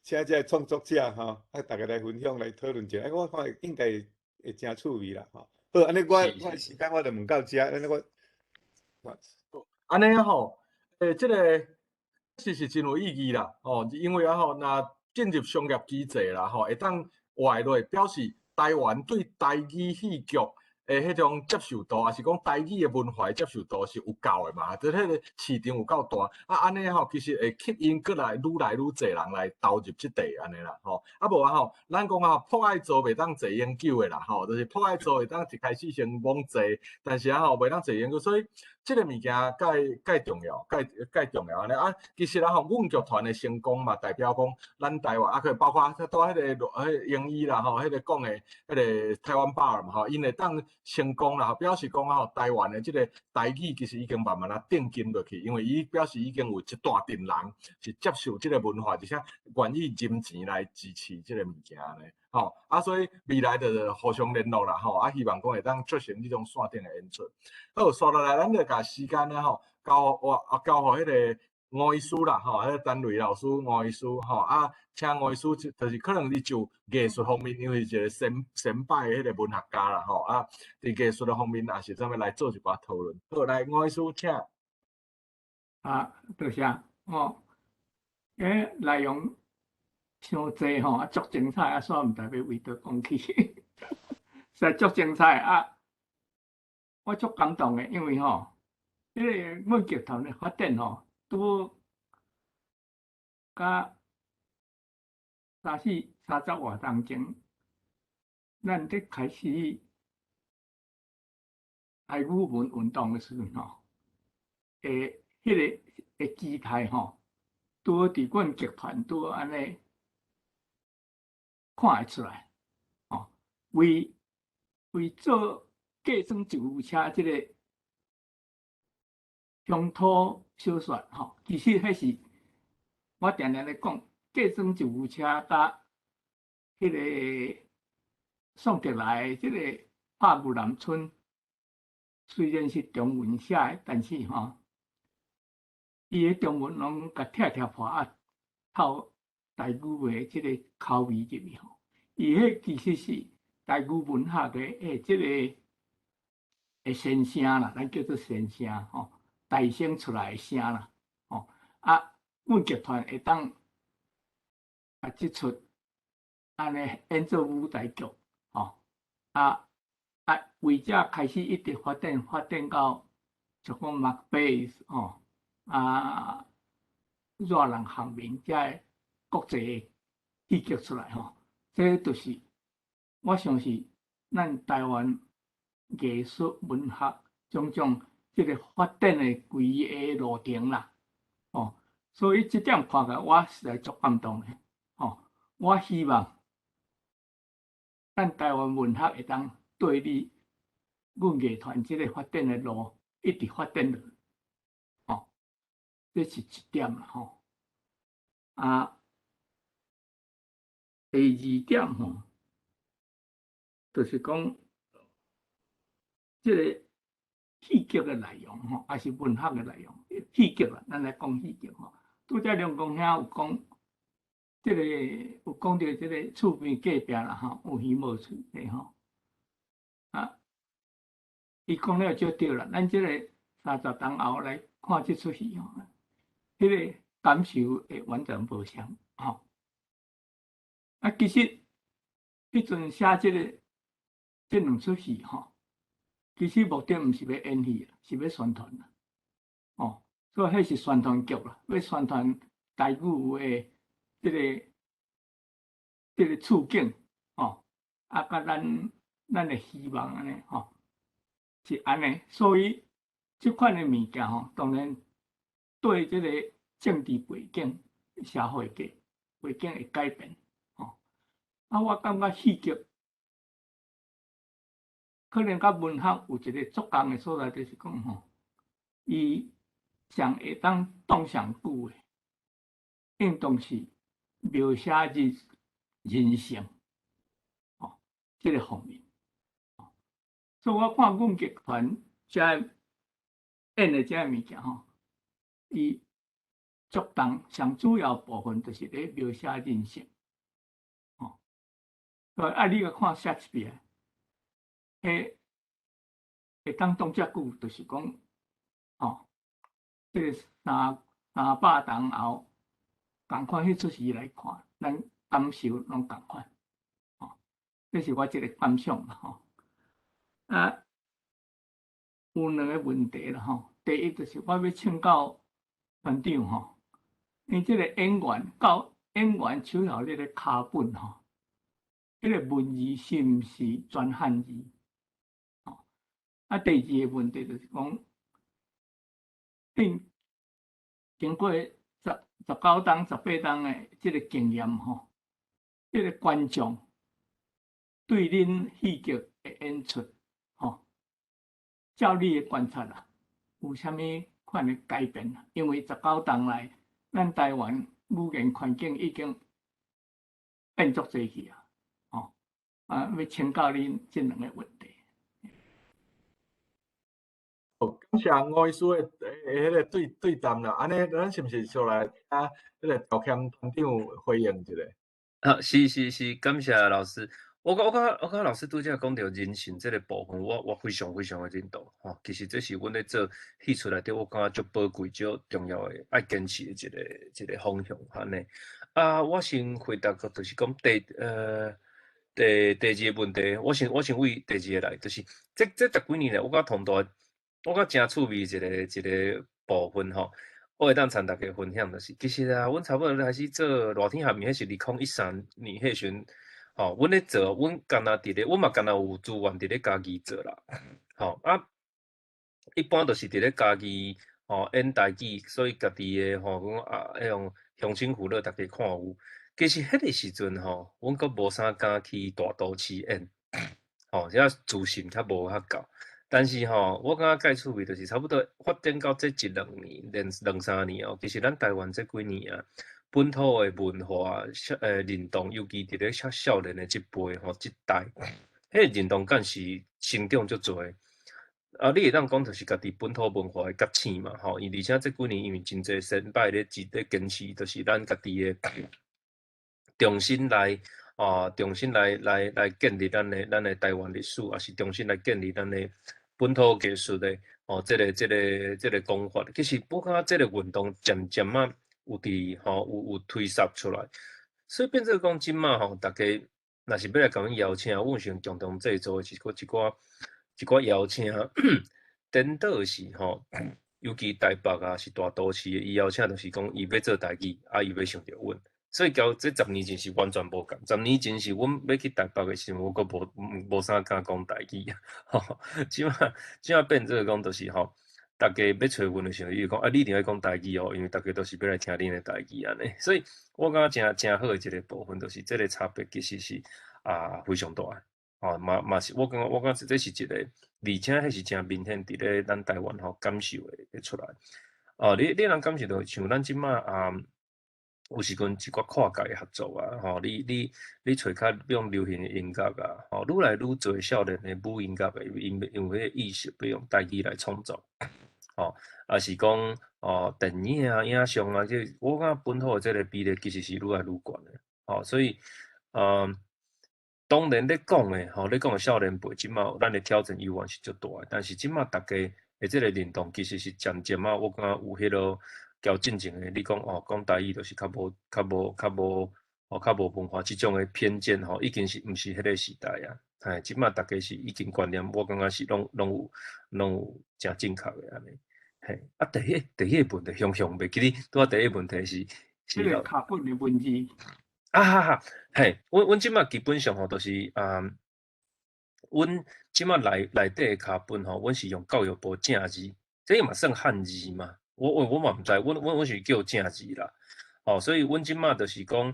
請這个創作者吼，啊，逐家來分享來討論一下。啊，我看應該會會誠趣味啦吼。好，按呢我我時間我就問到遮，按呢我。按呢吼，欸，這个其實真有意義啦，吼，因為啊吼，若進入商業機制啦，吼，會當活落，表示台灣對台語戲劇的彼種接受度，抑是講台語的文化的接受度是有夠的嘛？就彼個市場有夠大，啊，按呢吼，其實會吸引閣來愈來愈濟人來投入這塊按呢啦，吼，啊無啊吼，咱講啊，朴愛做袂當坐永久的啦，吼，就是朴愛做會當一開始先猛坐，但是啊吼，袂當坐永久，所以這個物件蓋蓋重要，蓋蓋重要按呢啊，其實啊吼，阮劇團的成功嘛，代表講咱台灣啊，佢包括拄彼個彼個英語啦吼，彼個講的彼個台灣吧嘛吼，𪜶會當成功啦，表示講吼，台灣的這個台語其實已經慢慢仔定根落去，因為伊表示已經有一大陣人是接受這個文化，而且願意金錢來支持這個物件呢。吼啊，所以未來就是互相聯絡啦，吼啊，希望講會當促成這種線頂的演出。好，紲落來，咱就共時間咧吼，交我啊，交予彼個吳醫師啦，吼，彼個陳雷老師吳醫師，吼啊，請吳醫師就是可能伊就藝術方面，因為是一個先先輩的彼個文學家啦，吼啊，佇藝術的方面也是啥物來做一寡討論。好，來吳醫師請。啊，多謝。哦，欸，內容傷濟吼，啊，足精彩啊，煞毋知欲為佗講起，實在足精彩啊！我足感動的，因為吼，彼個阮劇團的發展吼，拄好佮三四三十外冬前，咱佇開始台語文運動的時陣吼，會彼個的姿態吼，拄好佇阮劇團拄好按呢看會出來，吼，為為做嫁妝一牛車這個鄉土小說吼，其實彼是我定定咧講，嫁妝一牛車佮彼個宋德來這個拍牛南村，雖然是中文寫的，但是吼，伊的中文攏共拆拆破啊，透台語的這個口味入去吼，伊彼其實是台語文學的欸這個的先聲啦，咱叫做先聲吼，誕生出來的聲啦，吼啊，阮劇團會當啊這齣按呢演做舞台劇，吼啊啊，為這開始一直發展發展到像講馬克吼啊，熱人學明這個國際戲劇出來吼，這就是我想是咱台灣藝術文學種種這个發展的規个路程啦，哦，所以這點看起來我實在足感動的，哦，我希望咱台灣文學會當對你阮藝團這个發展的路一直發展落，哦，這是一點啦，吼，啊，第二點吼，就是講這个戲劇的內容吼，抑是文學的內容，戲劇啦，咱來講戲劇吼。拄才梁公兄有講，這个有講著這个厝邊隔壁啦吼，有耳無喙的吼。啊，伊講了就對啦，咱這个30冬後來看這齣戲吼，彼个感受會完全無相吼。啊，其實彼陣寫這个這兩齣戲吼，其實目的毋是欲演戲，是欲宣傳啦，哦，所以彼是宣傳劇啦，欲宣傳台語的這个處境，哦，啊，佮咱的希望按呢，吼，是按呢，所以這款的物件吼，當然對這個政治背景、社會的背景會改變，吼。啊，我感覺戲劇可能佮文學有一个足仝的所在，就是講吼，伊上會當擋上久的，應當是描寫人性，吼，這个方面。所以我看阮劇團遮演的這个物件吼，伊足重上主要部分就是咧描寫人性，吼。所以啊，你閣看莎士比亞，彼會當擋遮久，就是講，吼，這个300冬後，仝款彼齣戲來看，咱感受攏仝款，吼，這是我一个感想啦，吼。啊，有兩个問題啦，吼。第一就是我欲請教團長吼，因為這个演員到演員手頭這个腳本吼，彼个文字是毋是全漢字？吼，啊，第二个問題就是講，經過19冬、18冬的這个經驗吼，這个觀眾對恁戲劇的演出，吼，照你的觀察啦，有啥物款的改變？因為19冬來，咱台灣語言環境已經變足濟去啊，吼，啊，欲請教恁這兩个問題。好，感謝吳醫師的彼个對答啦。按呢，咱是毋是先來聽彼个趙謙團長回應一下？啊，是是是，感謝老師。我感覺老師拄才講著人性這个部分，我非常非常的認同吼。其實這是阮咧做戲出內底，我感覺足寶貴、足重要的愛堅持的一個方向按呢。啊，我先回答個，就是講第二个問題，我先為第二个來，就是這十幾年來，我佮同大，我感覺誠趣味一個部分吼，我會當參大家分享，就是其實啊，阮差不多開始做熱天下面，彼是2013年彼時陣。吼，阮咧做，阮敢若佇咧，阮嘛敢若有資源佇咧家己做啦。吼啊，一般就是佇咧家己吼演台語，所以家己的吼講啊，彼種鄉親父老逐家看有。其實彼個時陣吼，阮閣無啥敢去大都市演，吼，遮自信較無較夠。但是吼，我感覺蓋趣味就是差不多發展到這一兩年，連兩三年哦，其實咱台灣這幾年啊，本土的文化，認同，尤其佇咧較少年的這輩吼，這代，彼个認同感是成長足濟。啊，你會當講就是家己本土文化的覺醒嘛，吼，而且這幾年因為真濟先輩咧一咧堅持，就是咱家己的重新來啊，重新來建立咱的台灣歷史，抑是重新來建立咱的本土藝術的哦，這個講法，其實我感覺這个運動漸漸仔有佇吼，有推捒出來，所以變做講這馬吼，逐家若是欲來共阮邀請，阮想共同製作的一寡邀請，顛倒是吼，尤其台北啊是大都市的，伊邀請就是講伊欲做台語，啊伊欲想著阮，所以交這十年前是完全無仝。十年前是阮欲去台北的時陣，我閣無啥敢講台語。吼，這馬變做講就是吼，逐家欲揣阮的時陣，伊就講啊，你一定愛講台語哦，因為逐家都是欲來聽恁的台語按呢。所以我感覺誠誠好的一個部分，就是這個差別其實是啊非常大。吼，嘛是我感覺這是一個，而且彼是誠明顯佇咧咱台灣吼感受會出來。哦，你通感受著像咱這馬啊，有時陣一寡跨界的合作啊，吼，你揣較比如流行的音樂啊，吼，愈來愈濟少年的舞音樂的，𪜶有彼個意識，欲用台語來創作，吼，抑是講哦電影啊、影像啊，這我感覺本土的這個比例其實是愈來愈懸的，吼，所以，當然咧講的，吼，咧講的少年輩，這馬咱的挑戰猶原是足大的，但是這馬逐家的這個認同其實是漸漸仔，我感覺有彼囉較進前的，你講哦，講台語就是較無文化這種的偏見吼，已經是毋是彼個時代啊。嘿，這馬逐家是已經觀念，我感覺是攏有誠正確的按呢。嘿，啊，第一個問題，雄雄袂記得，拄仔第一個問題是彼個卡本的文字。啊哈哈，嘿，阮這馬基本上吼，就是啊，阮這馬內底的卡本吼，阮是用教育部正字，這嘛算漢字嘛？我嘛毋知，阮是叫正字啦。吼，所以阮這馬就是講，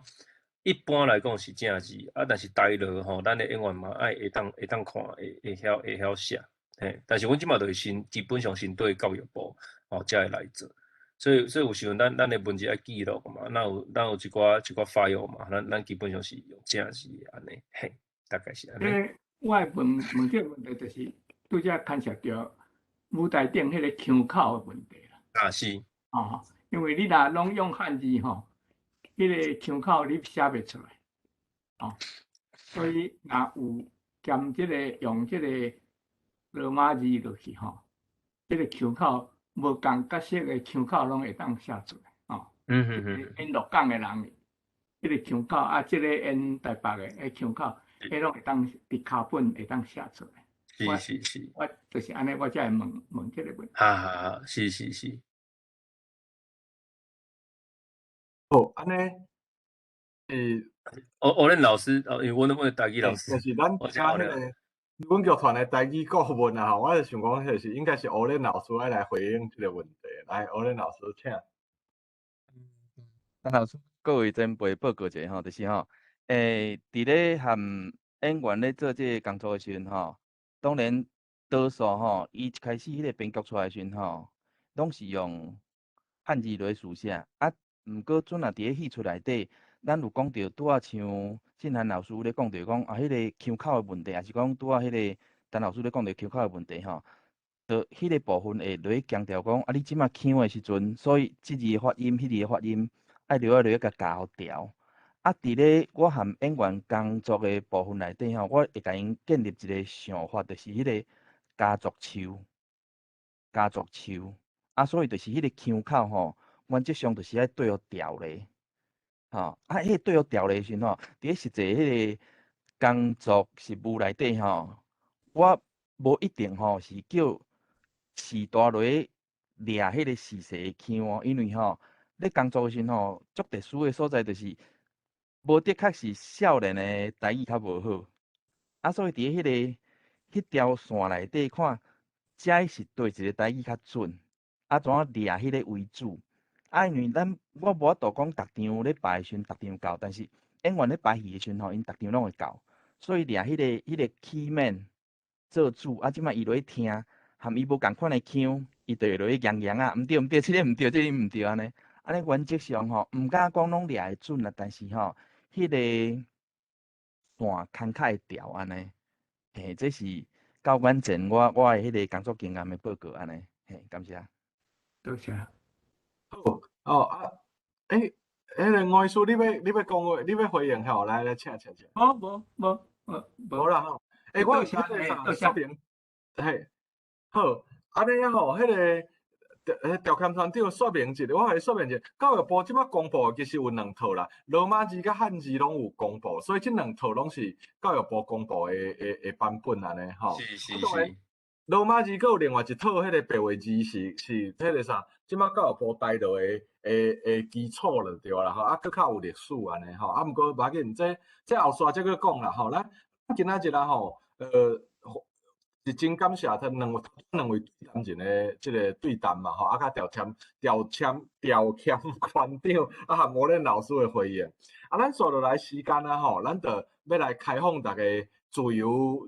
一般來講是正字，啊，但是台羅吼，咱的演員嘛愛會當看，會曉寫，嘿。但是阮這馬就是先基本上先對教育部吼才會來做，所以有時陣咱的文字愛記錄嘛，咱有一寡 file 嘛，咱基本上是用正字按呢，嘿，大概是按呢。我會問這個問題，就是拄才牽涉著舞台頂彼個腔口的問題啦。啊，是。哦，因為你若攏用漢字吼，彼個腔口你寫袂出來，哦，所以若有兼這個用這個羅馬字落去吼，這個腔口無仝角色的腔口攏會當寫出來，哦。演鹿港的人，彼個腔口啊，這個演台北的，彼腔口，彼攏會當佇卡本會當寫出來。是是是。我就是按呢，我才會問問這個問題。哈哈哈，是是是。好，按呢，是。歐練老師，哦，因為阮阮台語老師，就是咱咱彼個阮劇團的台語顧問啊，吼，我就想講，就是應該是歐練老師愛來回應這個問題。來，歐練老師，請。陳老師，各位前輩報告一下吼，就是吼，佇咧和演員咧做這個工作的時陣吼，當然多數吼，伊一開始彼個編劇出來的時陣吼，攏是用漢字來書寫，啊，毋過陣若佇咧戲出內底，咱有講著拄仔像信涵老師咧講著講啊，彼個腔口的問題，抑是講拄仔彼個陳老師咧講著腔口的問題吼，就彼個部分會落去強調講，啊，你這馬腔的時陣，所以這字的發音，彼字的發音，愛落來落去共校調。啊，佇咧我和演員工作的部分內底吼，我會共𪜶建立一個想法，就是彼個家族樹，家族樹。啊，所以就是彼個腔口吼，原則上就是愛對予調咧，吼。啊，彼個對予調咧時陣吼，佇咧實際彼個工作實務內底吼，我無一定吼是叫序大落去掠彼個時勢的腔哦，因為吼，咧工作的時陣吼，足特殊的所在就是，無的確是少年的台語較無好，啊，所以佇咧彼個彼條線內底看，這是對一個台語較準，啊，怎樣掠彼個為主？啊，因為咱我無法度講逐場咧排的時陣，逐場到，但是演員咧排戲的時陣吼，𪜶逐場攏會到，所以掠彼個 key man 做主，啊，這擺伊落去聽，含伊無仝款的腔，伊就會落去揚揚啊，毋對毋對，這个毋對，這个毋對按呢。按呢原則上吼，毋敢講攏掠會準啦，但是吼，彼個線牽較會調按呢，嘿，這是到眼前我的彼個工作經驗的報告按呢，嘿，感謝。多謝。好，哦啊，彼個吳醫師，你欲講話，你欲回應吼？來來，請請請。無無無無無啦吼。我有彼個啥說明，嘿，好，按呢啊吼，彼個。趙謙團長說明一下，我共你說明一下，教育部這擺公布的其實有兩套啦，羅馬字佮漢字攏有公布，所以這兩套攏是教育部公布的版本按呢吼。是是是。羅馬字閣有另外一套彼個白話字是彼個啥？這馬教育部台落的基礎就對啦吼，啊，閣較有歷史按呢吼，啊，毋過無要緊，這後續再閣講啦吼。咱今仔日啊吼，是真感謝他兩位對談人的這個對談嘛吼，啊，佮調簽館長啊，含吳連老師的回應。啊，咱紲落來時間啊吼，咱就欲來開放逐家自由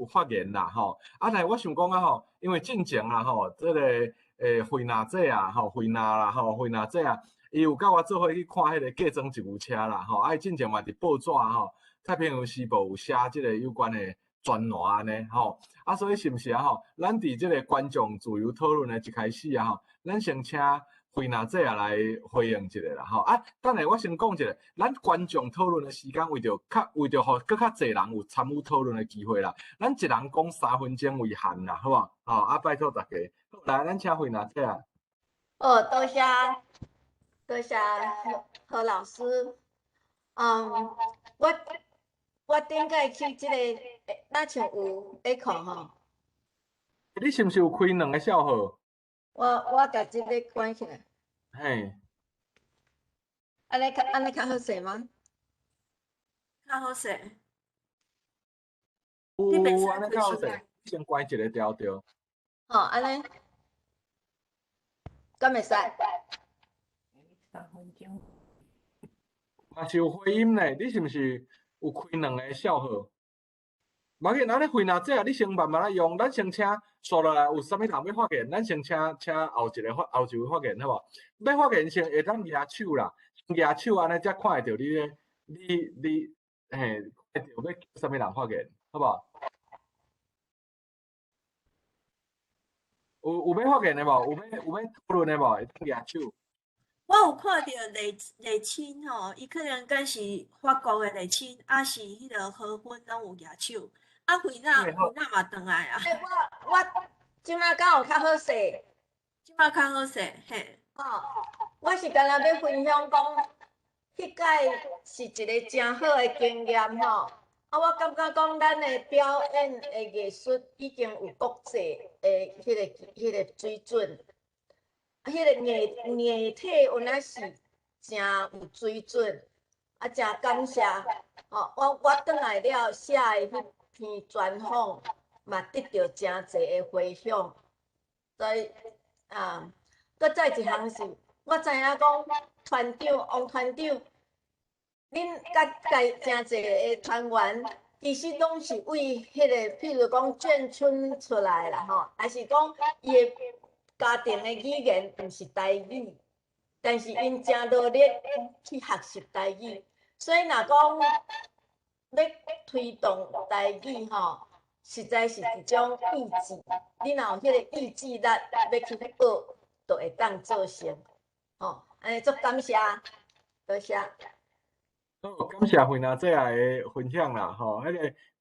發言啦吼。啊，但是我想講啊吼，因為進前啊吼，這個惠娜姐啊吼，惠娜啦吼，惠娜姐啊，伊有佮我做伙去看彼個嫁妝一牛車啦吼，啊，伊進前嘛佇報紙吼，太平洋時報有寫這個有關的專欄按呢吼，啊，所以是毋是啊吼？咱佇這個觀眾自由討論的一開始啊吼，咱先請惠娜姐啊來回應一下啦吼。啊，等下我先講一下，咱觀眾討論的時間為著予閣較濟人有參與討論的機會啦，咱一人講3分鐘為限啦，好無？吼，啊，拜託大家。來，咱請惠娜姐啊。哦，多謝，多謝何老師。我頂擺去這個，若像有 echo 吼。你是毋是有開兩個小號？我共這個關起來。嘿。按呢較好勢嗎？較好勢。有，按呢較好勢，先關一個調調。哦，按呢，敢會使？3分鐘。嘛是有回音呢，你是毋是有開兩個小號？無要緊，按呢惠娜姐啊，你先慢慢來用，咱先請紲落來有啥物人欲發言，咱先請後一位發言好無？欲發言先會當舉手啦，舉手按呢才看會著你咧，你嘿，看會著欲叫啥物人發言，好無？有欲發言的無？有欲討論的無？會當舉手。我有看著麗清吼，伊可能敢是法國的麗清，抑是彼個何芬攏有舉手。啊，惠娜嘛轉來啊。欸，我這馬敢有較好勢？這馬較好勢，嘿。吼，我是干焦欲分享講，彼擺是一个誠好的經驗吼。啊，我感覺講咱的表演的藝術已經有國際的彼個水準。彼個硬體有影是誠有水準，啊，誠感謝吼！我轉來了寫的彼篇專訪，嘛得著誠濟的迴響。所以啊，閣再一項是，我知影講團長王團長，恁佮誠濟的團員，其實攏是為彼個，譬如講眷村出來啦吼，抑是講伊的家庭的語言毋是台語，但是𪜶誠努力去學習台語，所以若講欲推動台語吼，實在是一種意志。你若有彼個意志力，欲去學，就會當做成。吼，按呢足感謝，多謝。好，感謝惠娜姐的分享啦，吼，彼個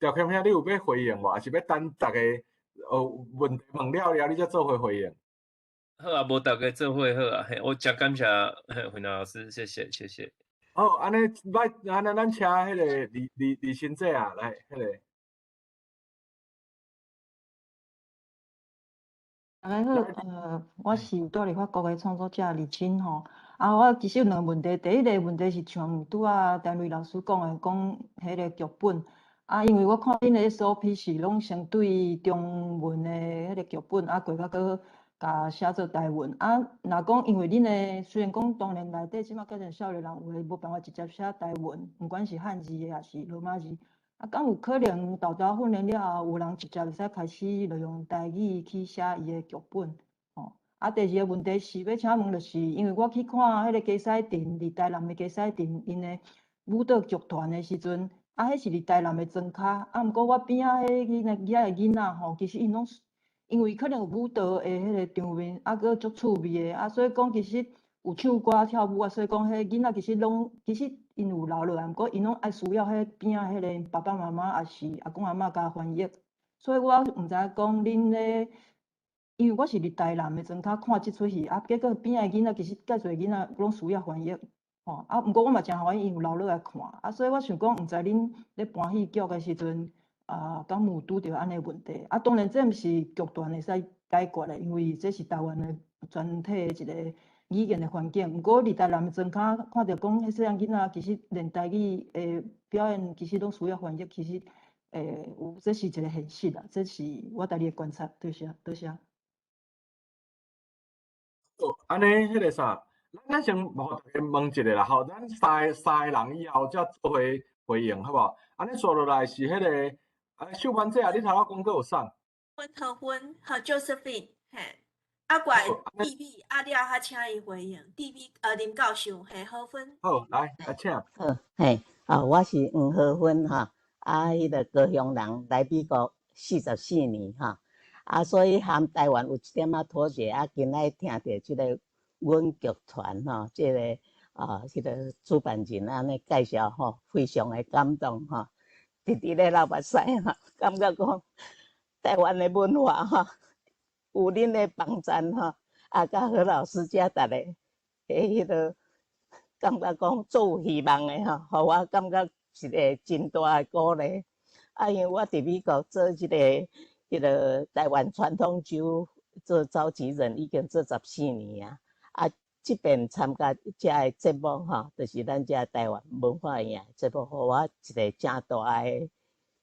調謙兄，你有欲回應無？抑是欲等逐家問題問了了，你才做伙回應？好啊，無逐家做伙好啊，嘿，我誠感謝惠娜老師，謝謝謝謝。好，按呢來，按呢咱請彼個李新姐啊，來，彼個。大家好，我是住佇法國的創作者李青吼。啊，我其實有兩個問題，第一個問題是像拄仔陳瑞老師講的，講彼個劇本。啊，因為我看恁的 SOP 是攏先對中文的彼個劇本，啊，過較閣共寫做台文。啊，若講因為恁的雖然講當然內底這馬較濟少年人有的無辦法直接寫台文，毋管是漢字的抑是羅馬字。啊，敢有可能沓沓訓練了後，有人直接會使開始就用台語去寫伊的劇本，吼。啊，第二个問題是欲請問，就是因為我去看彼個雞屎藤，佇台南的雞屎藤，𪜶的舞蹈劇團的時陣，啊，彼是佇台南的莊跤，啊，毋過我邊仔彼個囡仔吼，其實𪜶攏因為可能有舞蹈的彼個場面，啊，閣足趣味的，啊，所以講其實有唱歌跳舞啊，所以講彼囡仔其實攏其實𪜶有留落來，毋過𪜶攏愛需要彼邊仔彼个爸爸媽媽，抑是阿公阿嬤共翻譯，所以我毋知影講恁咧，因為我是佇台南的莊跤看這齣戲，啊，結果邊仔的囡仔其實介濟囡仔攏需要翻譯，吼，啊，毋過我嘛誠歡喜𪜶有留落來看，啊，所以我想講，毋知恁咧搬戲劇的時陣，啊，敢有拄著按呢問題？啊，當然這毋是劇團會使解決的，因為這是台灣的全體的一個語言的環境。毋過佇台南的莊跤看著講，彼細漢囡仔其實連台語的表演其實攏需要翻譯，其實有這是一個現實啦，這是我家己的觀察。多謝，多謝。好，按呢，彼個啥，咱先予大家問一下啦，吼，咱三個人以後才做伙回應，好無？按呢紲落來是彼個，啊，秀芬姐啊，你頭仔講閣有啥？溫何芬和 Josephine，嘿，啊，過來弟弟啊了，較請伊回應。弟弟林教授，嘿，何芬。好，來，來請。好，嘿，啊，我是黃何芬吼，啊，彼個高雄人來美國44年吼，啊，所以和台灣有一點仔脫節，啊，今仔聽著這個阮劇團吼，這個啊，彼個主辦人按呢介紹吼，非常的感動吼，直直咧流目屎吼，感覺講台灣的文化吼，有恁的幫贊吼，啊，佮何老師遮逐个，彼個感覺講足有希望的吼，予我感覺一個真大的鼓勵。啊，因為我佇美國做這個彼個台灣傳統周做召集人已經做14年啊，啊，這遍參加遮个節目吼，就是咱遮台灣文化營的節目，予我一個誠大的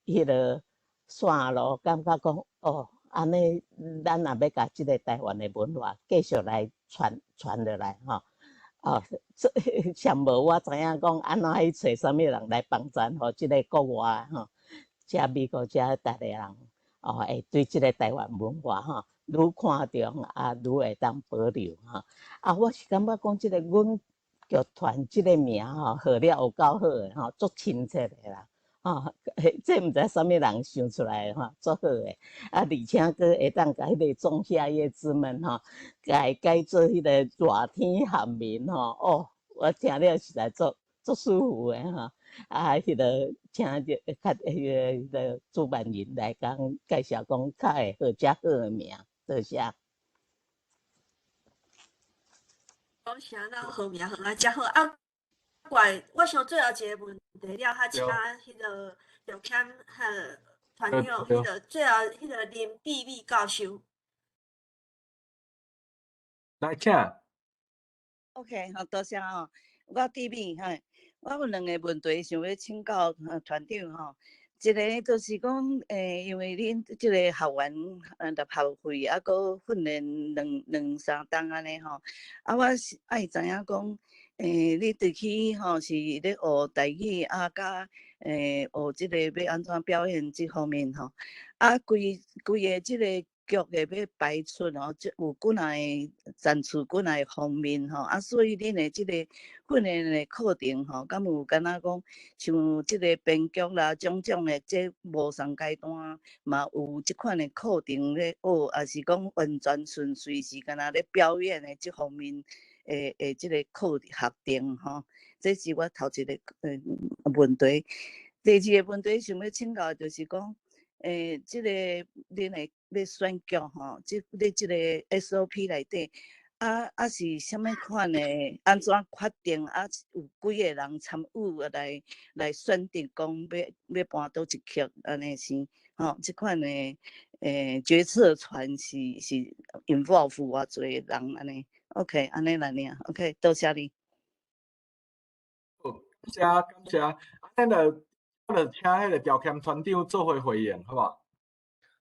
彼個線路，感覺講哦，按呢，咱若欲共這個台灣的文化繼續來傳傳落來吼，哦，這上無我知影講按怎去揣啥物人來幫贊，予這個國外吼，遮美國遮逐个人哦，會對這個台灣文化吼，愈看重啊，愈會當保留吼。啊，我是感覺講這個阮劇團這個名吼，號了有夠好的吼，足親切的啦。吼，這毋知啥物人想出來的吼，足好的。啊，而且閣會當共彼個仲夏夜之門吼，共伊改做彼個熱天喊眠吼，哦，我聽了實在足足舒服的吼。啊，彼個請著較彼個主辦人來講介紹，講較會號遮好的名，多謝。多謝咱號名號啊，遮好啊。怪，我想最後一個問題了，較請彼個劉謙和團長，彼個最後彼個林志美教授。來請。 OK，好，多謝吼。我志美嘿，我有兩個問題想欲請教團長吼。一個就是講，因為恁這個學員入學會，啊，閣訓練兩兩三冬按呢吼。啊，我是愛知影講，你佇去吼是咧學台語啊，佮學這個欲按怎表演這方面吼。啊，規規个這個劇的欲排出吼，這有幾若个層次，幾若个方面吼。啊，所以恁的這個訓練的課程吼，敢有敢若講像這個編劇啦，種種的這無仝階段嘛有這款的課程咧學，抑是講完全純粹是敢若咧表演的這方面的這個課學程吼？這是我頭一個問題。第二個問題想欲請教的就是講，這個恁的欲選劇吼，這咧這個 SOP 內底，啊啊是啥物款的？按怎決定？啊有幾个人參與來來選擇講欲欲搬佗一曲按呢是吼？這款的決策權是是 involve 偌濟人按呢？OK，按呢來爾，OK，多謝你。好，感謝感謝。啊，咱就我就請彼個調謙團長做伙回應，好無？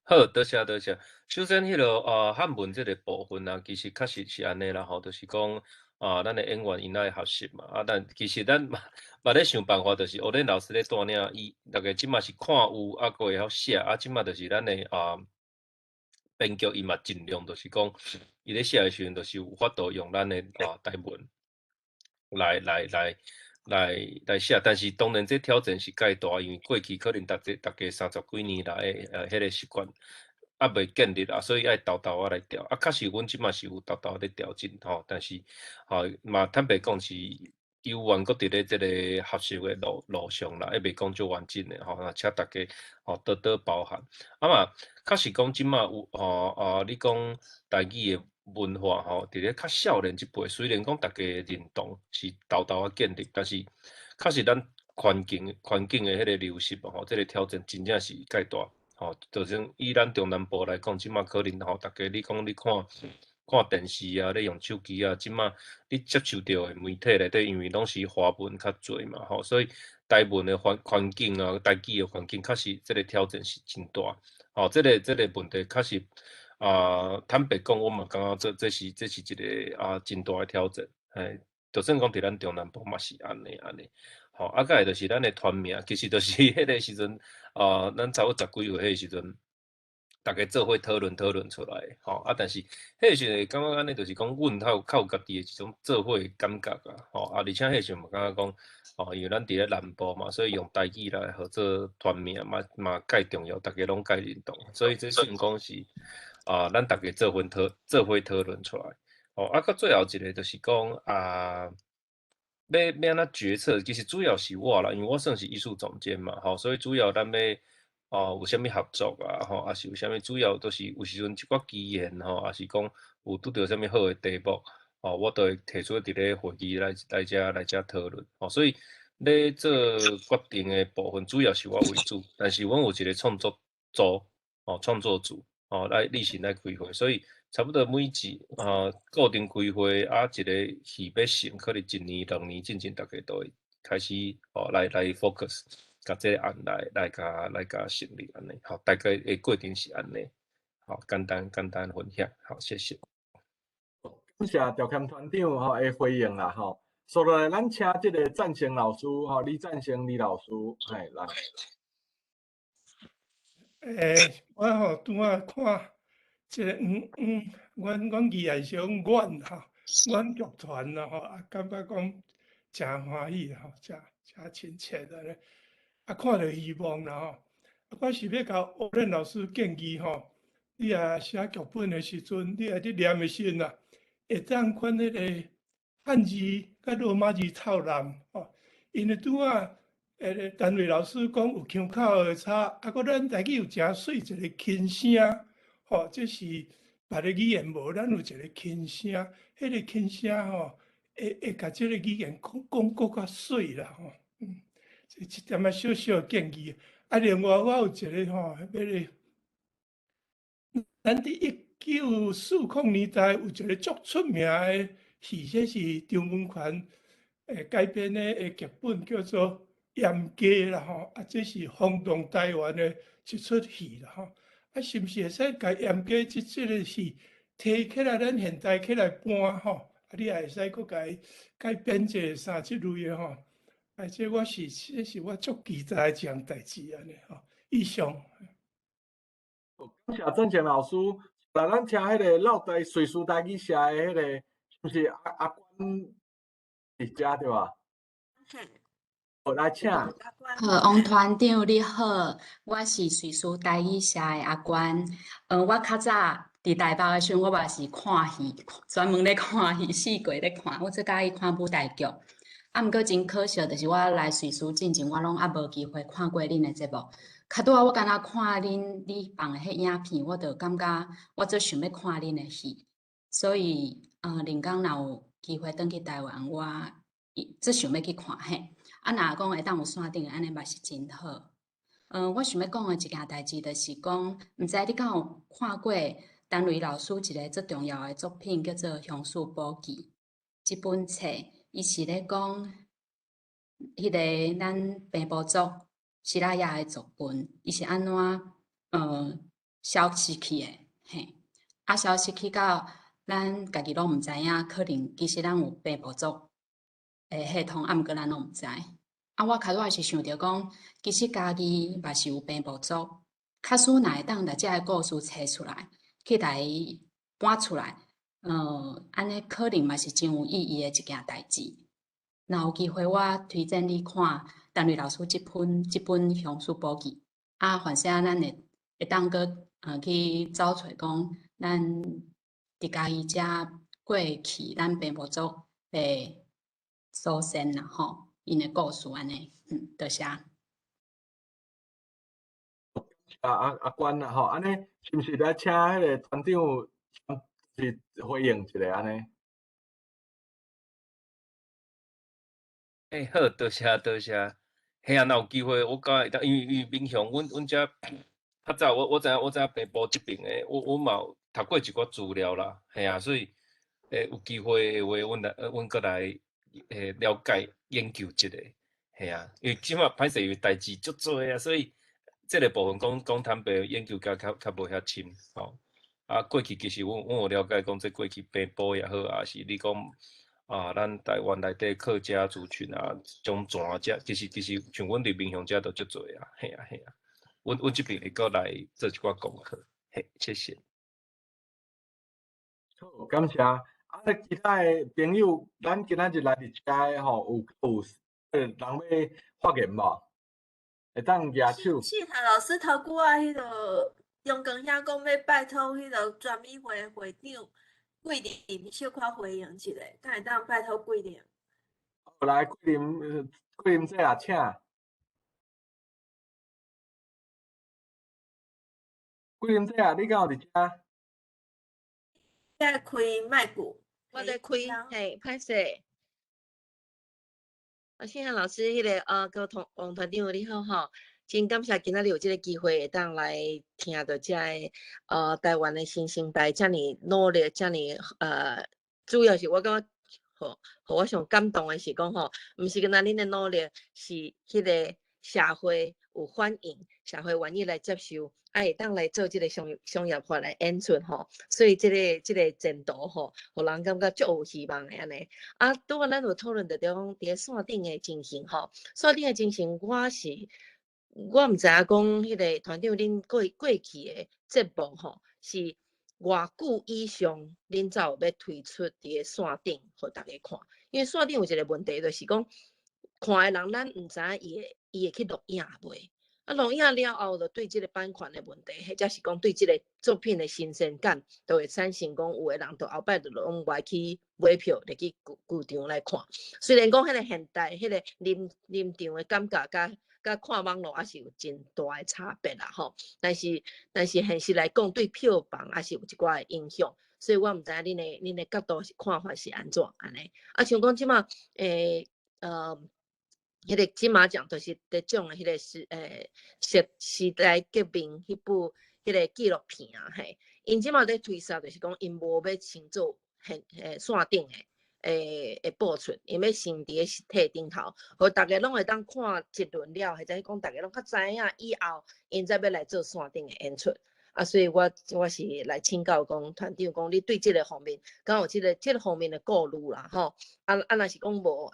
好，多謝多謝。首先，彼個漢文這個部分啊，其實確實是按呢啦吼，就是講啊，咱的演員𪜶愛學習嘛，啊，但其實咱嘛嘛咧想辦法，就是學恁老師咧帶領伊，逐家這馬是看有，啊，閣會曉寫，啊，這馬就是咱的啊編劇，伊嘛盡量就是講，伊咧寫的時陣，就是有法度用咱的啊台文來來來來來寫，但是當然這挑戰是蓋大，因為過去可能逐個逐家三十幾年來彼個習慣猶未建立啊，所以愛沓沓仔來調。啊，確實阮這馬是有沓沓咧調整吼，但是吼嘛坦白講是猶原閣佇咧這個學習的路路上啦，猶未講足完整的吼，啊，請大家吼多多包涵。啊嘛，確實講這馬有吼啊，你講台語的文化吼，佇咧較少年這輩，雖然講逐家認同是沓沓仔建立，但是確實咱環境的彼個流失吼，這個挑戰真正是蓋大吼。就算以咱中南部來講，這馬可能吼，逐家你講你看看電視啊，咧用手機啊，這馬你接受著的媒體內底，因為攏是華文較濟嘛吼，所以台文的環境啊，台語的環境確實這個挑戰是真大。吼，這個問題確實啊，坦白講，我嘛感覺這是一個啊真大的挑戰，嘿。就算講佇咱中南部嘛是按呢按呢，吼，啊，再來就是咱的團名，其實就是彼個時陣啊，咱差不多十幾歲彼個時陣，逐家做伙討論討論出來，吼，啊，但是彼個時陣會感覺按呢，就是講阮較有家己的一種做伙的感覺啊，吼，啊，而且彼個時陣嘛感覺講，哦，因為咱佇咧南部嘛，所以用台語來號做團名嘛蓋重要，逐家攏蓋認同，所以這算講是啊，咱逐家做伙討論出來。哦，啊，閣最後一個就是講啊，欲按怎決策，其實主要是我啦，因為我算是藝術總監嘛，吼，所以主要咱欲哦有啥物合作啊，吼，抑是有啥物主要都是有時陣一寡機緣吼，抑是講有拄著啥物好的題目，哦，我都會提出佇咧會議來遮討論，吼，所以咧做決定的部分主要是我為主，但是阮有一個創作組，哦，創作組，哦，來例行來開會，所以差不多每一啊固定開會啊，一個戲欲成，可能一年兩年進前，逐家都會開始哦來 focus，共這個案來共成立按呢，好，大概的過程是按呢，好，簡單簡單分享，好，謝謝。感謝趙謙團長吼的回應啦吼。接落來，咱請這個贊成老師吼，李贊成李老師，嘿，來。欸，我吼拄仔看這個阮議員是講阮吼，阮劇團啦吼，啊感覺講誠歡喜吼，誠誠親切按呢，啊看著希望啦吼。啊，我是欲共烏練老師建議吼，你若寫劇本的時陣，你若佇念的時陣啊，會當款彼個漢字佮羅馬字套濫吼，因為拄仔欸，陳瑞老師講有腔口的差，啊，閣咱台語有誠媠一個輕聲，吼，這是別个語言無，咱有一個輕聲，彼個輕聲吼，會共這個語言講講閣較媠啦吼，這一點仔小小的建議。啊，另外我有一個吼，彼個，咱佇1940年代有一個足出名的戲，這是張文權改編的劇本，叫做《閻家》啦吼，啊，這是轟動台灣的一齣戲啦吼。啊，是毋是會使共閻家這個戲提起來，咱現代起來搬吼？啊，你也會使閣共伊改編一下啥這類的吼。啊，這是我足期待的一項代誌按呢吼。以上。感謝鄭賢老師。來，咱請彼個老台瑞士台語社的彼個，是毋是阿阿關佇遮對吧？好，來請。好，王團長你好，我是瑞士台語社的阿關。我較早佇台北的時陣，我嘛是看戲，專門咧看戲，四季咧看。我最佮意看舞台劇。啊，毋過真可惜，就是我來瑞士進前，我攏猶無機會看過恁的節目。較拄仔我敢若看恁你放的彼影片，我就感覺我足想欲看恁的戲。所以，恁講若有機會轉去台灣，我足想欲去看嘿。啊，若講會當有線頂的，按呢嘛是真好。我想欲講的一件代誌，就是講，毋知你敢有看過陳雷老師一个足重要的作品，叫做《鄉事簿記》這本冊，伊是咧講彼个咱平埔族西拉雅的族群，伊是按怎消失去的，嘿，啊消失去到咱家己攏毋知影，可能其實咱有平埔族的血統，啊，毋過咱攏毋知。啊，我較早是想著講，其實家己嘛是有平埔族，假使若會當共這个故事揣出來，去共伊搬出來，按呢可能嘛是真有意義的一件代誌。若有機會，我推薦你看陳雷老師這本《鄉事簿記》。啊，反正咱會當閣去找揣講，咱佇家己遮過去，咱平埔族的祖先啦吼，𪜶的故事按呢，多謝。啊阿阿關啦吼，按呢是毋是來請彼個團長是回應一下按呢？欸，好，多謝多謝。嘿啊，若有机会，我敢会当，因为民雄，阮遮较早我知影北部这边的，我嘛有读过一寡资料啦，嘿啊，所以有机会的话，阮阁来了解研究一下，嘿啊，因为这马歹势，因为代志足济啊，所以这个部分讲讲坦白，研究甲较无遐深吼。啊，过去其实阮有了解讲，这过去北部也好，抑是你讲啊，咱台湾内底客家族群啊，种泉遮，其实像阮伫民雄遮都足济啊，嘿啊嘿啊，阮这边会阁来做一寡功课，嘿，谢谢。好，感谢。啊，其他的朋友，咱今仔日来伫遮的吼，有人欲发言无？会当举手。信涵老师头拄仔彼个中光兄讲欲拜托彼个专委会会长桂林小可回应一下，敢会当拜托桂林？来，桂林，桂林姐啊，请。桂林姐啊，你敢有伫遮？在开麦克。我在开，嘿，歹势。啊，信涵老师，彼个各位同王团长你好吼，真感谢今仔日有这个机会会当来听著这个台湾的新生代遮尔努力，遮尔主要是我感觉，予我上感动的是讲吼，毋是干焦恁的努力，是彼个社会有反应，社会愿意来接受，啊，会当来做这个商业化来演出吼，所以这个前途吼，予人感觉足有希望的按呢。啊，拄仔咱有讨论著讲，伫咧线顶的情形吼，线顶的情形，我毋知影讲，彼个团长恁过去的节目吼，是偌久以上，恁才有欲推出伫咧线顶，予大家看。因为线顶有一个问题，就是讲看的人，咱毋知影伊会去录影袂。啊，录影了后，就对这个版权的问题，或者是讲对这个作品的新鲜感，就会产生讲有的人就后摆就拢无爱去买票入去剧场来看。虽然讲彼个现代、彼个临场的感觉，佮看网路也是有真大的差别啦吼。但是现实来讲，对票房也是有一寡的影响。所以我毋知影恁的角度是看法是按怎按呢？啊，像讲这马，彼个金马奖就是得奖的彼个是时代革命彼部彼个纪录片啊嘿，𪜶这马咧推捒就是讲𪜶无欲先做现线顶的播出，𪜶欲先伫咧实体顶头，予逐家拢会当看一轮了，或者讲逐家拢较知影以后，𪜶才欲来做线顶的演出。啊，所以我是来请教讲团长讲，你对这个方面，敢有这个方面的顾虑啦吼？啊，若是讲无，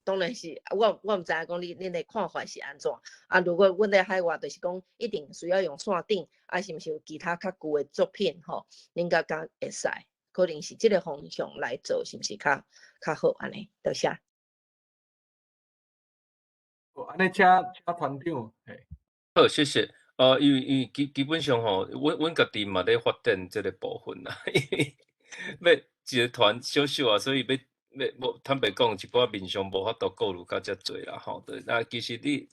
当然是我毋知影讲恁的看法是按怎。啊，如果阮咧海外，就是讲一定需要用线顶，啊，是毋是有其他较旧的作品吼？恁感觉会使？可能是这个方向来做，是毋是较好按呢？多谢。好，按呢请团长。嘿。好，谢谢。因为基本上吼，阮家己嘛咧发展这个部分啦，因为欲一个团小小啊，所以欲无坦白讲，一寡面向无法度顾虑甲遮济啦吼。对，那其实你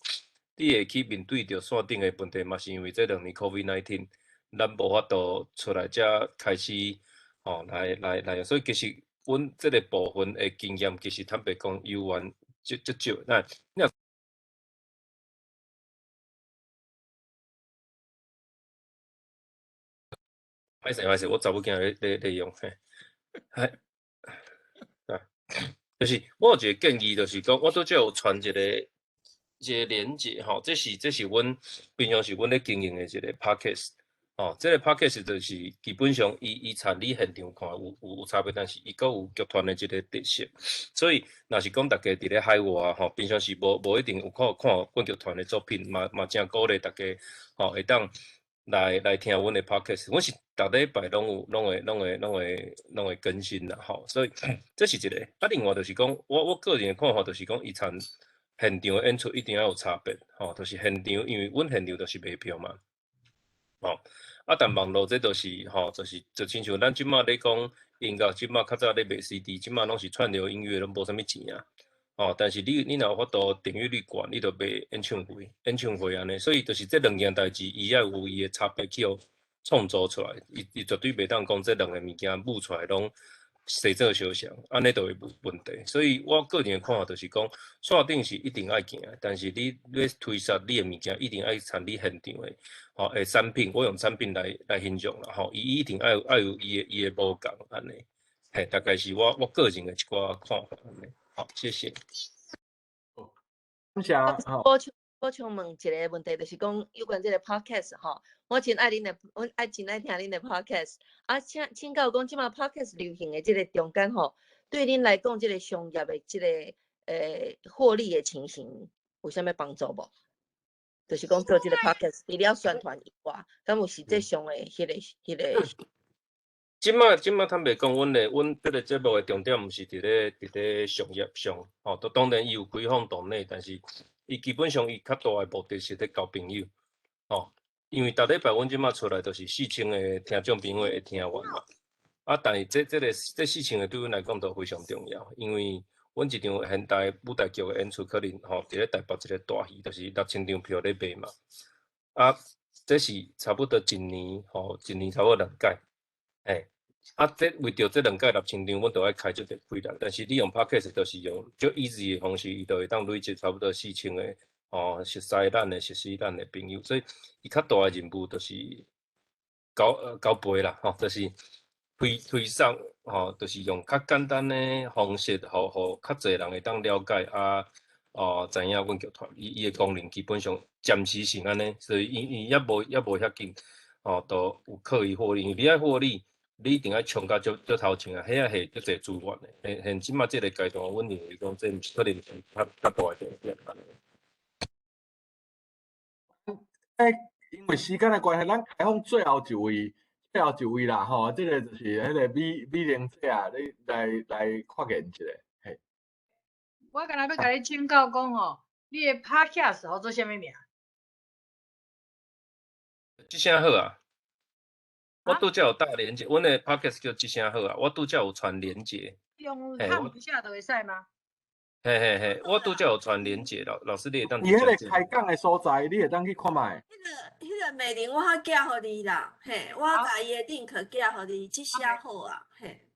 会去面对著线顶的问题，嘛是因为这2年 COVID-19，咱无法度出来才开始吼来，所以其实阮这个部分的经验，其实坦白讲犹原足足少。那你若歹势歹势，我查某囝咧用嘿，嘿，啊，就是我有一个建议，就是讲我拄才有传一个连结吼，这是阮平常时阮咧经营的一个 podcast 吼，这个 podcast 就是基本上伊参你现场看有差别，但是伊阁有剧团的一个特色，所以若是讲大家伫咧海外吼，平常时无一定有看看阮剧团的作品，嘛真鼓励大家吼会当来听阮的 podcast，阮是逐礼拜拢有，拢会更新啦，吼，所以这是一个。啊，另外就是讲，我个人的看法就是讲，伊参现场的演出一定要有差别，吼，就是现场，因为阮现场就是卖票嘛，吼，啊，但网路这就是，吼，就是亲像咱这马咧讲音乐，这马较早咧卖 CD，这马拢是串流音乐，拢无啥物钱啊，吼，但是你若有法度订阅率悬，你就卖演唱会，演唱会按呢，所以就是这两件代志，伊爱有伊的差别去予创造出来，伊绝对袂当讲这两个物件舞出来拢踅做相像，按呢就会有问题。所以我个人的看法就是讲，线顶是一定爱行的，但是你欲推销你的物件，一定爱参你现场的，吼，的产品，我用产品来形容啦，吼，伊一定爱有伊的无仝按呢，嘿，大概是我个人的一寡看法按呢。好，谢谢。感谢。补充问一个问题，就是讲有关这个 podcast 吼，我真爱恁的，我爱真爱听恁的 podcast。啊，请教讲，这马 podcast 流行的这个中间吼，对恁来讲，这个商业的这个获利的情形有啥物帮助无？就是讲做这个 podcast，除了宣传以外，敢有实际上的彼个？这马坦白讲，阮这个节目的重点毋是伫咧商业上，吼，都当然伊有开放 donate，但是伊基本上伊較大的目的是咧交朋友，吼，因為逐禮拜阮這馬出來都是4000個聽眾朋友會聽完嘛，啊，但是這4000個對阮來講都非常重要，因為阮一場現代舞台劇的演出，可能吼佇咧台北一個大戲，就是6000張票咧賣嘛，啊，這是差不多一年，吼，一年差不多兩擺，嘿。啊，這為著這兩擺6000張，阮就愛開足濟氣力。但是你用 Podcast 就是用足 easy 的方式，伊就會當累積差不多四千個哦，熟似咱的、熟悉咱的朋友。所以伊較大的任務就是交陪啦，吼，就是推送，吼，就是用較簡單的方式，予較濟人會當了解啊，哦，知影阮劇團伊的功能基本上暫時是按呢，所以伊猶無遐緊，哦，都有刻意獲利，因為你愛獲利，你一定愛衝甲足足頭前啊，遐係足濟資源的。現這馬這個階段，阮認為講這毋是可能是較大的重點。欸，因為時間的關係，咱開放最後一位，最後一位啦，吼，這個就是彼個美玲姐啊，你來發言一下，嘿。我敢若欲共你請教講吼，你的 Podcast 號做啥物名？這聲好啊！我拄才有搭連結，阮的 Podcast 叫這聲好啊，我拄才有傳連結。用按一下就會使嗎？嘿嘿嘿，我拄才有傳連結，老師你會當。伊彼個開講的所在，你會當去看覓。彼個美玲，我寄予你啦，嘿，我共伊的 link 寄予你，這聲好啊，嘿。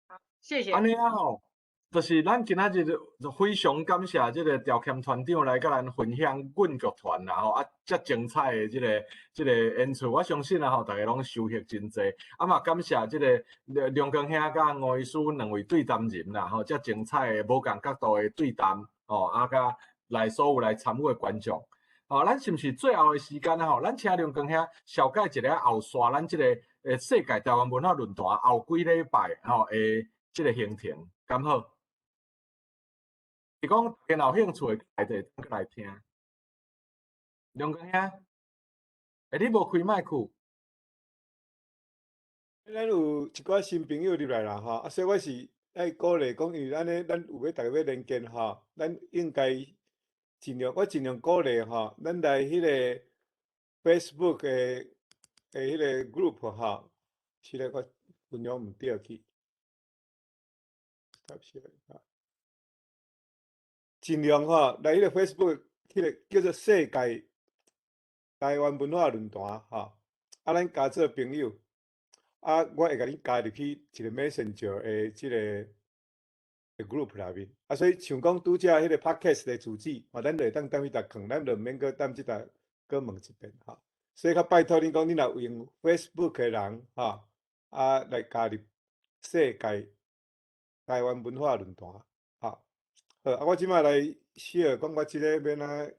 好，謝謝。按呢啊吼，就是咱今仔日就非常感謝這個刁謙團長來佮咱分享阮劇團啦吼，啊，遮精彩的這個演出，我相信啊吼，大家攏收穫真濟。啊嘛，感謝這個梁光兄佮吳醫師兩位對談人啦吼，遮精彩的無仝角度的對談吼，啊，佮來所有來參與的觀眾。吼，咱是毋是最後的時間啊吼？咱請梁光兄紹介一下後續咱這個世界台灣文化論壇後幾禮拜吼的這個行程，敢好？是講大家有興趣的，來就來聽。梁光兄，欸，你無開麥克？咱有一寡新朋友入來啦，吼，啊，所以我是愛鼓勵講，因為按呢，咱有欲逐家欲連結吼，咱應該盡量，我盡量鼓勵吼，咱來彼個 Facebook 的彼個 group 吼，是咧，我分享毋對去，啊。盡量吼來彼個 Facebook，彼個叫做世界台灣文化論壇吼，啊，咱加做朋友，啊，我會共你加入去一個 Messenger 的這個 group 內面，啊，所以像講拄才彼個 Podcast 的主旨，吼，咱就會當踮彼搭囥，咱就毋免閣踮這搭閣問一遍吼。所以較拜託恁講，恁若有用 Facebook 的人吼，啊，來加入世界台灣文化論壇，吼。好，啊，我這擺來小講，我這个欲按怎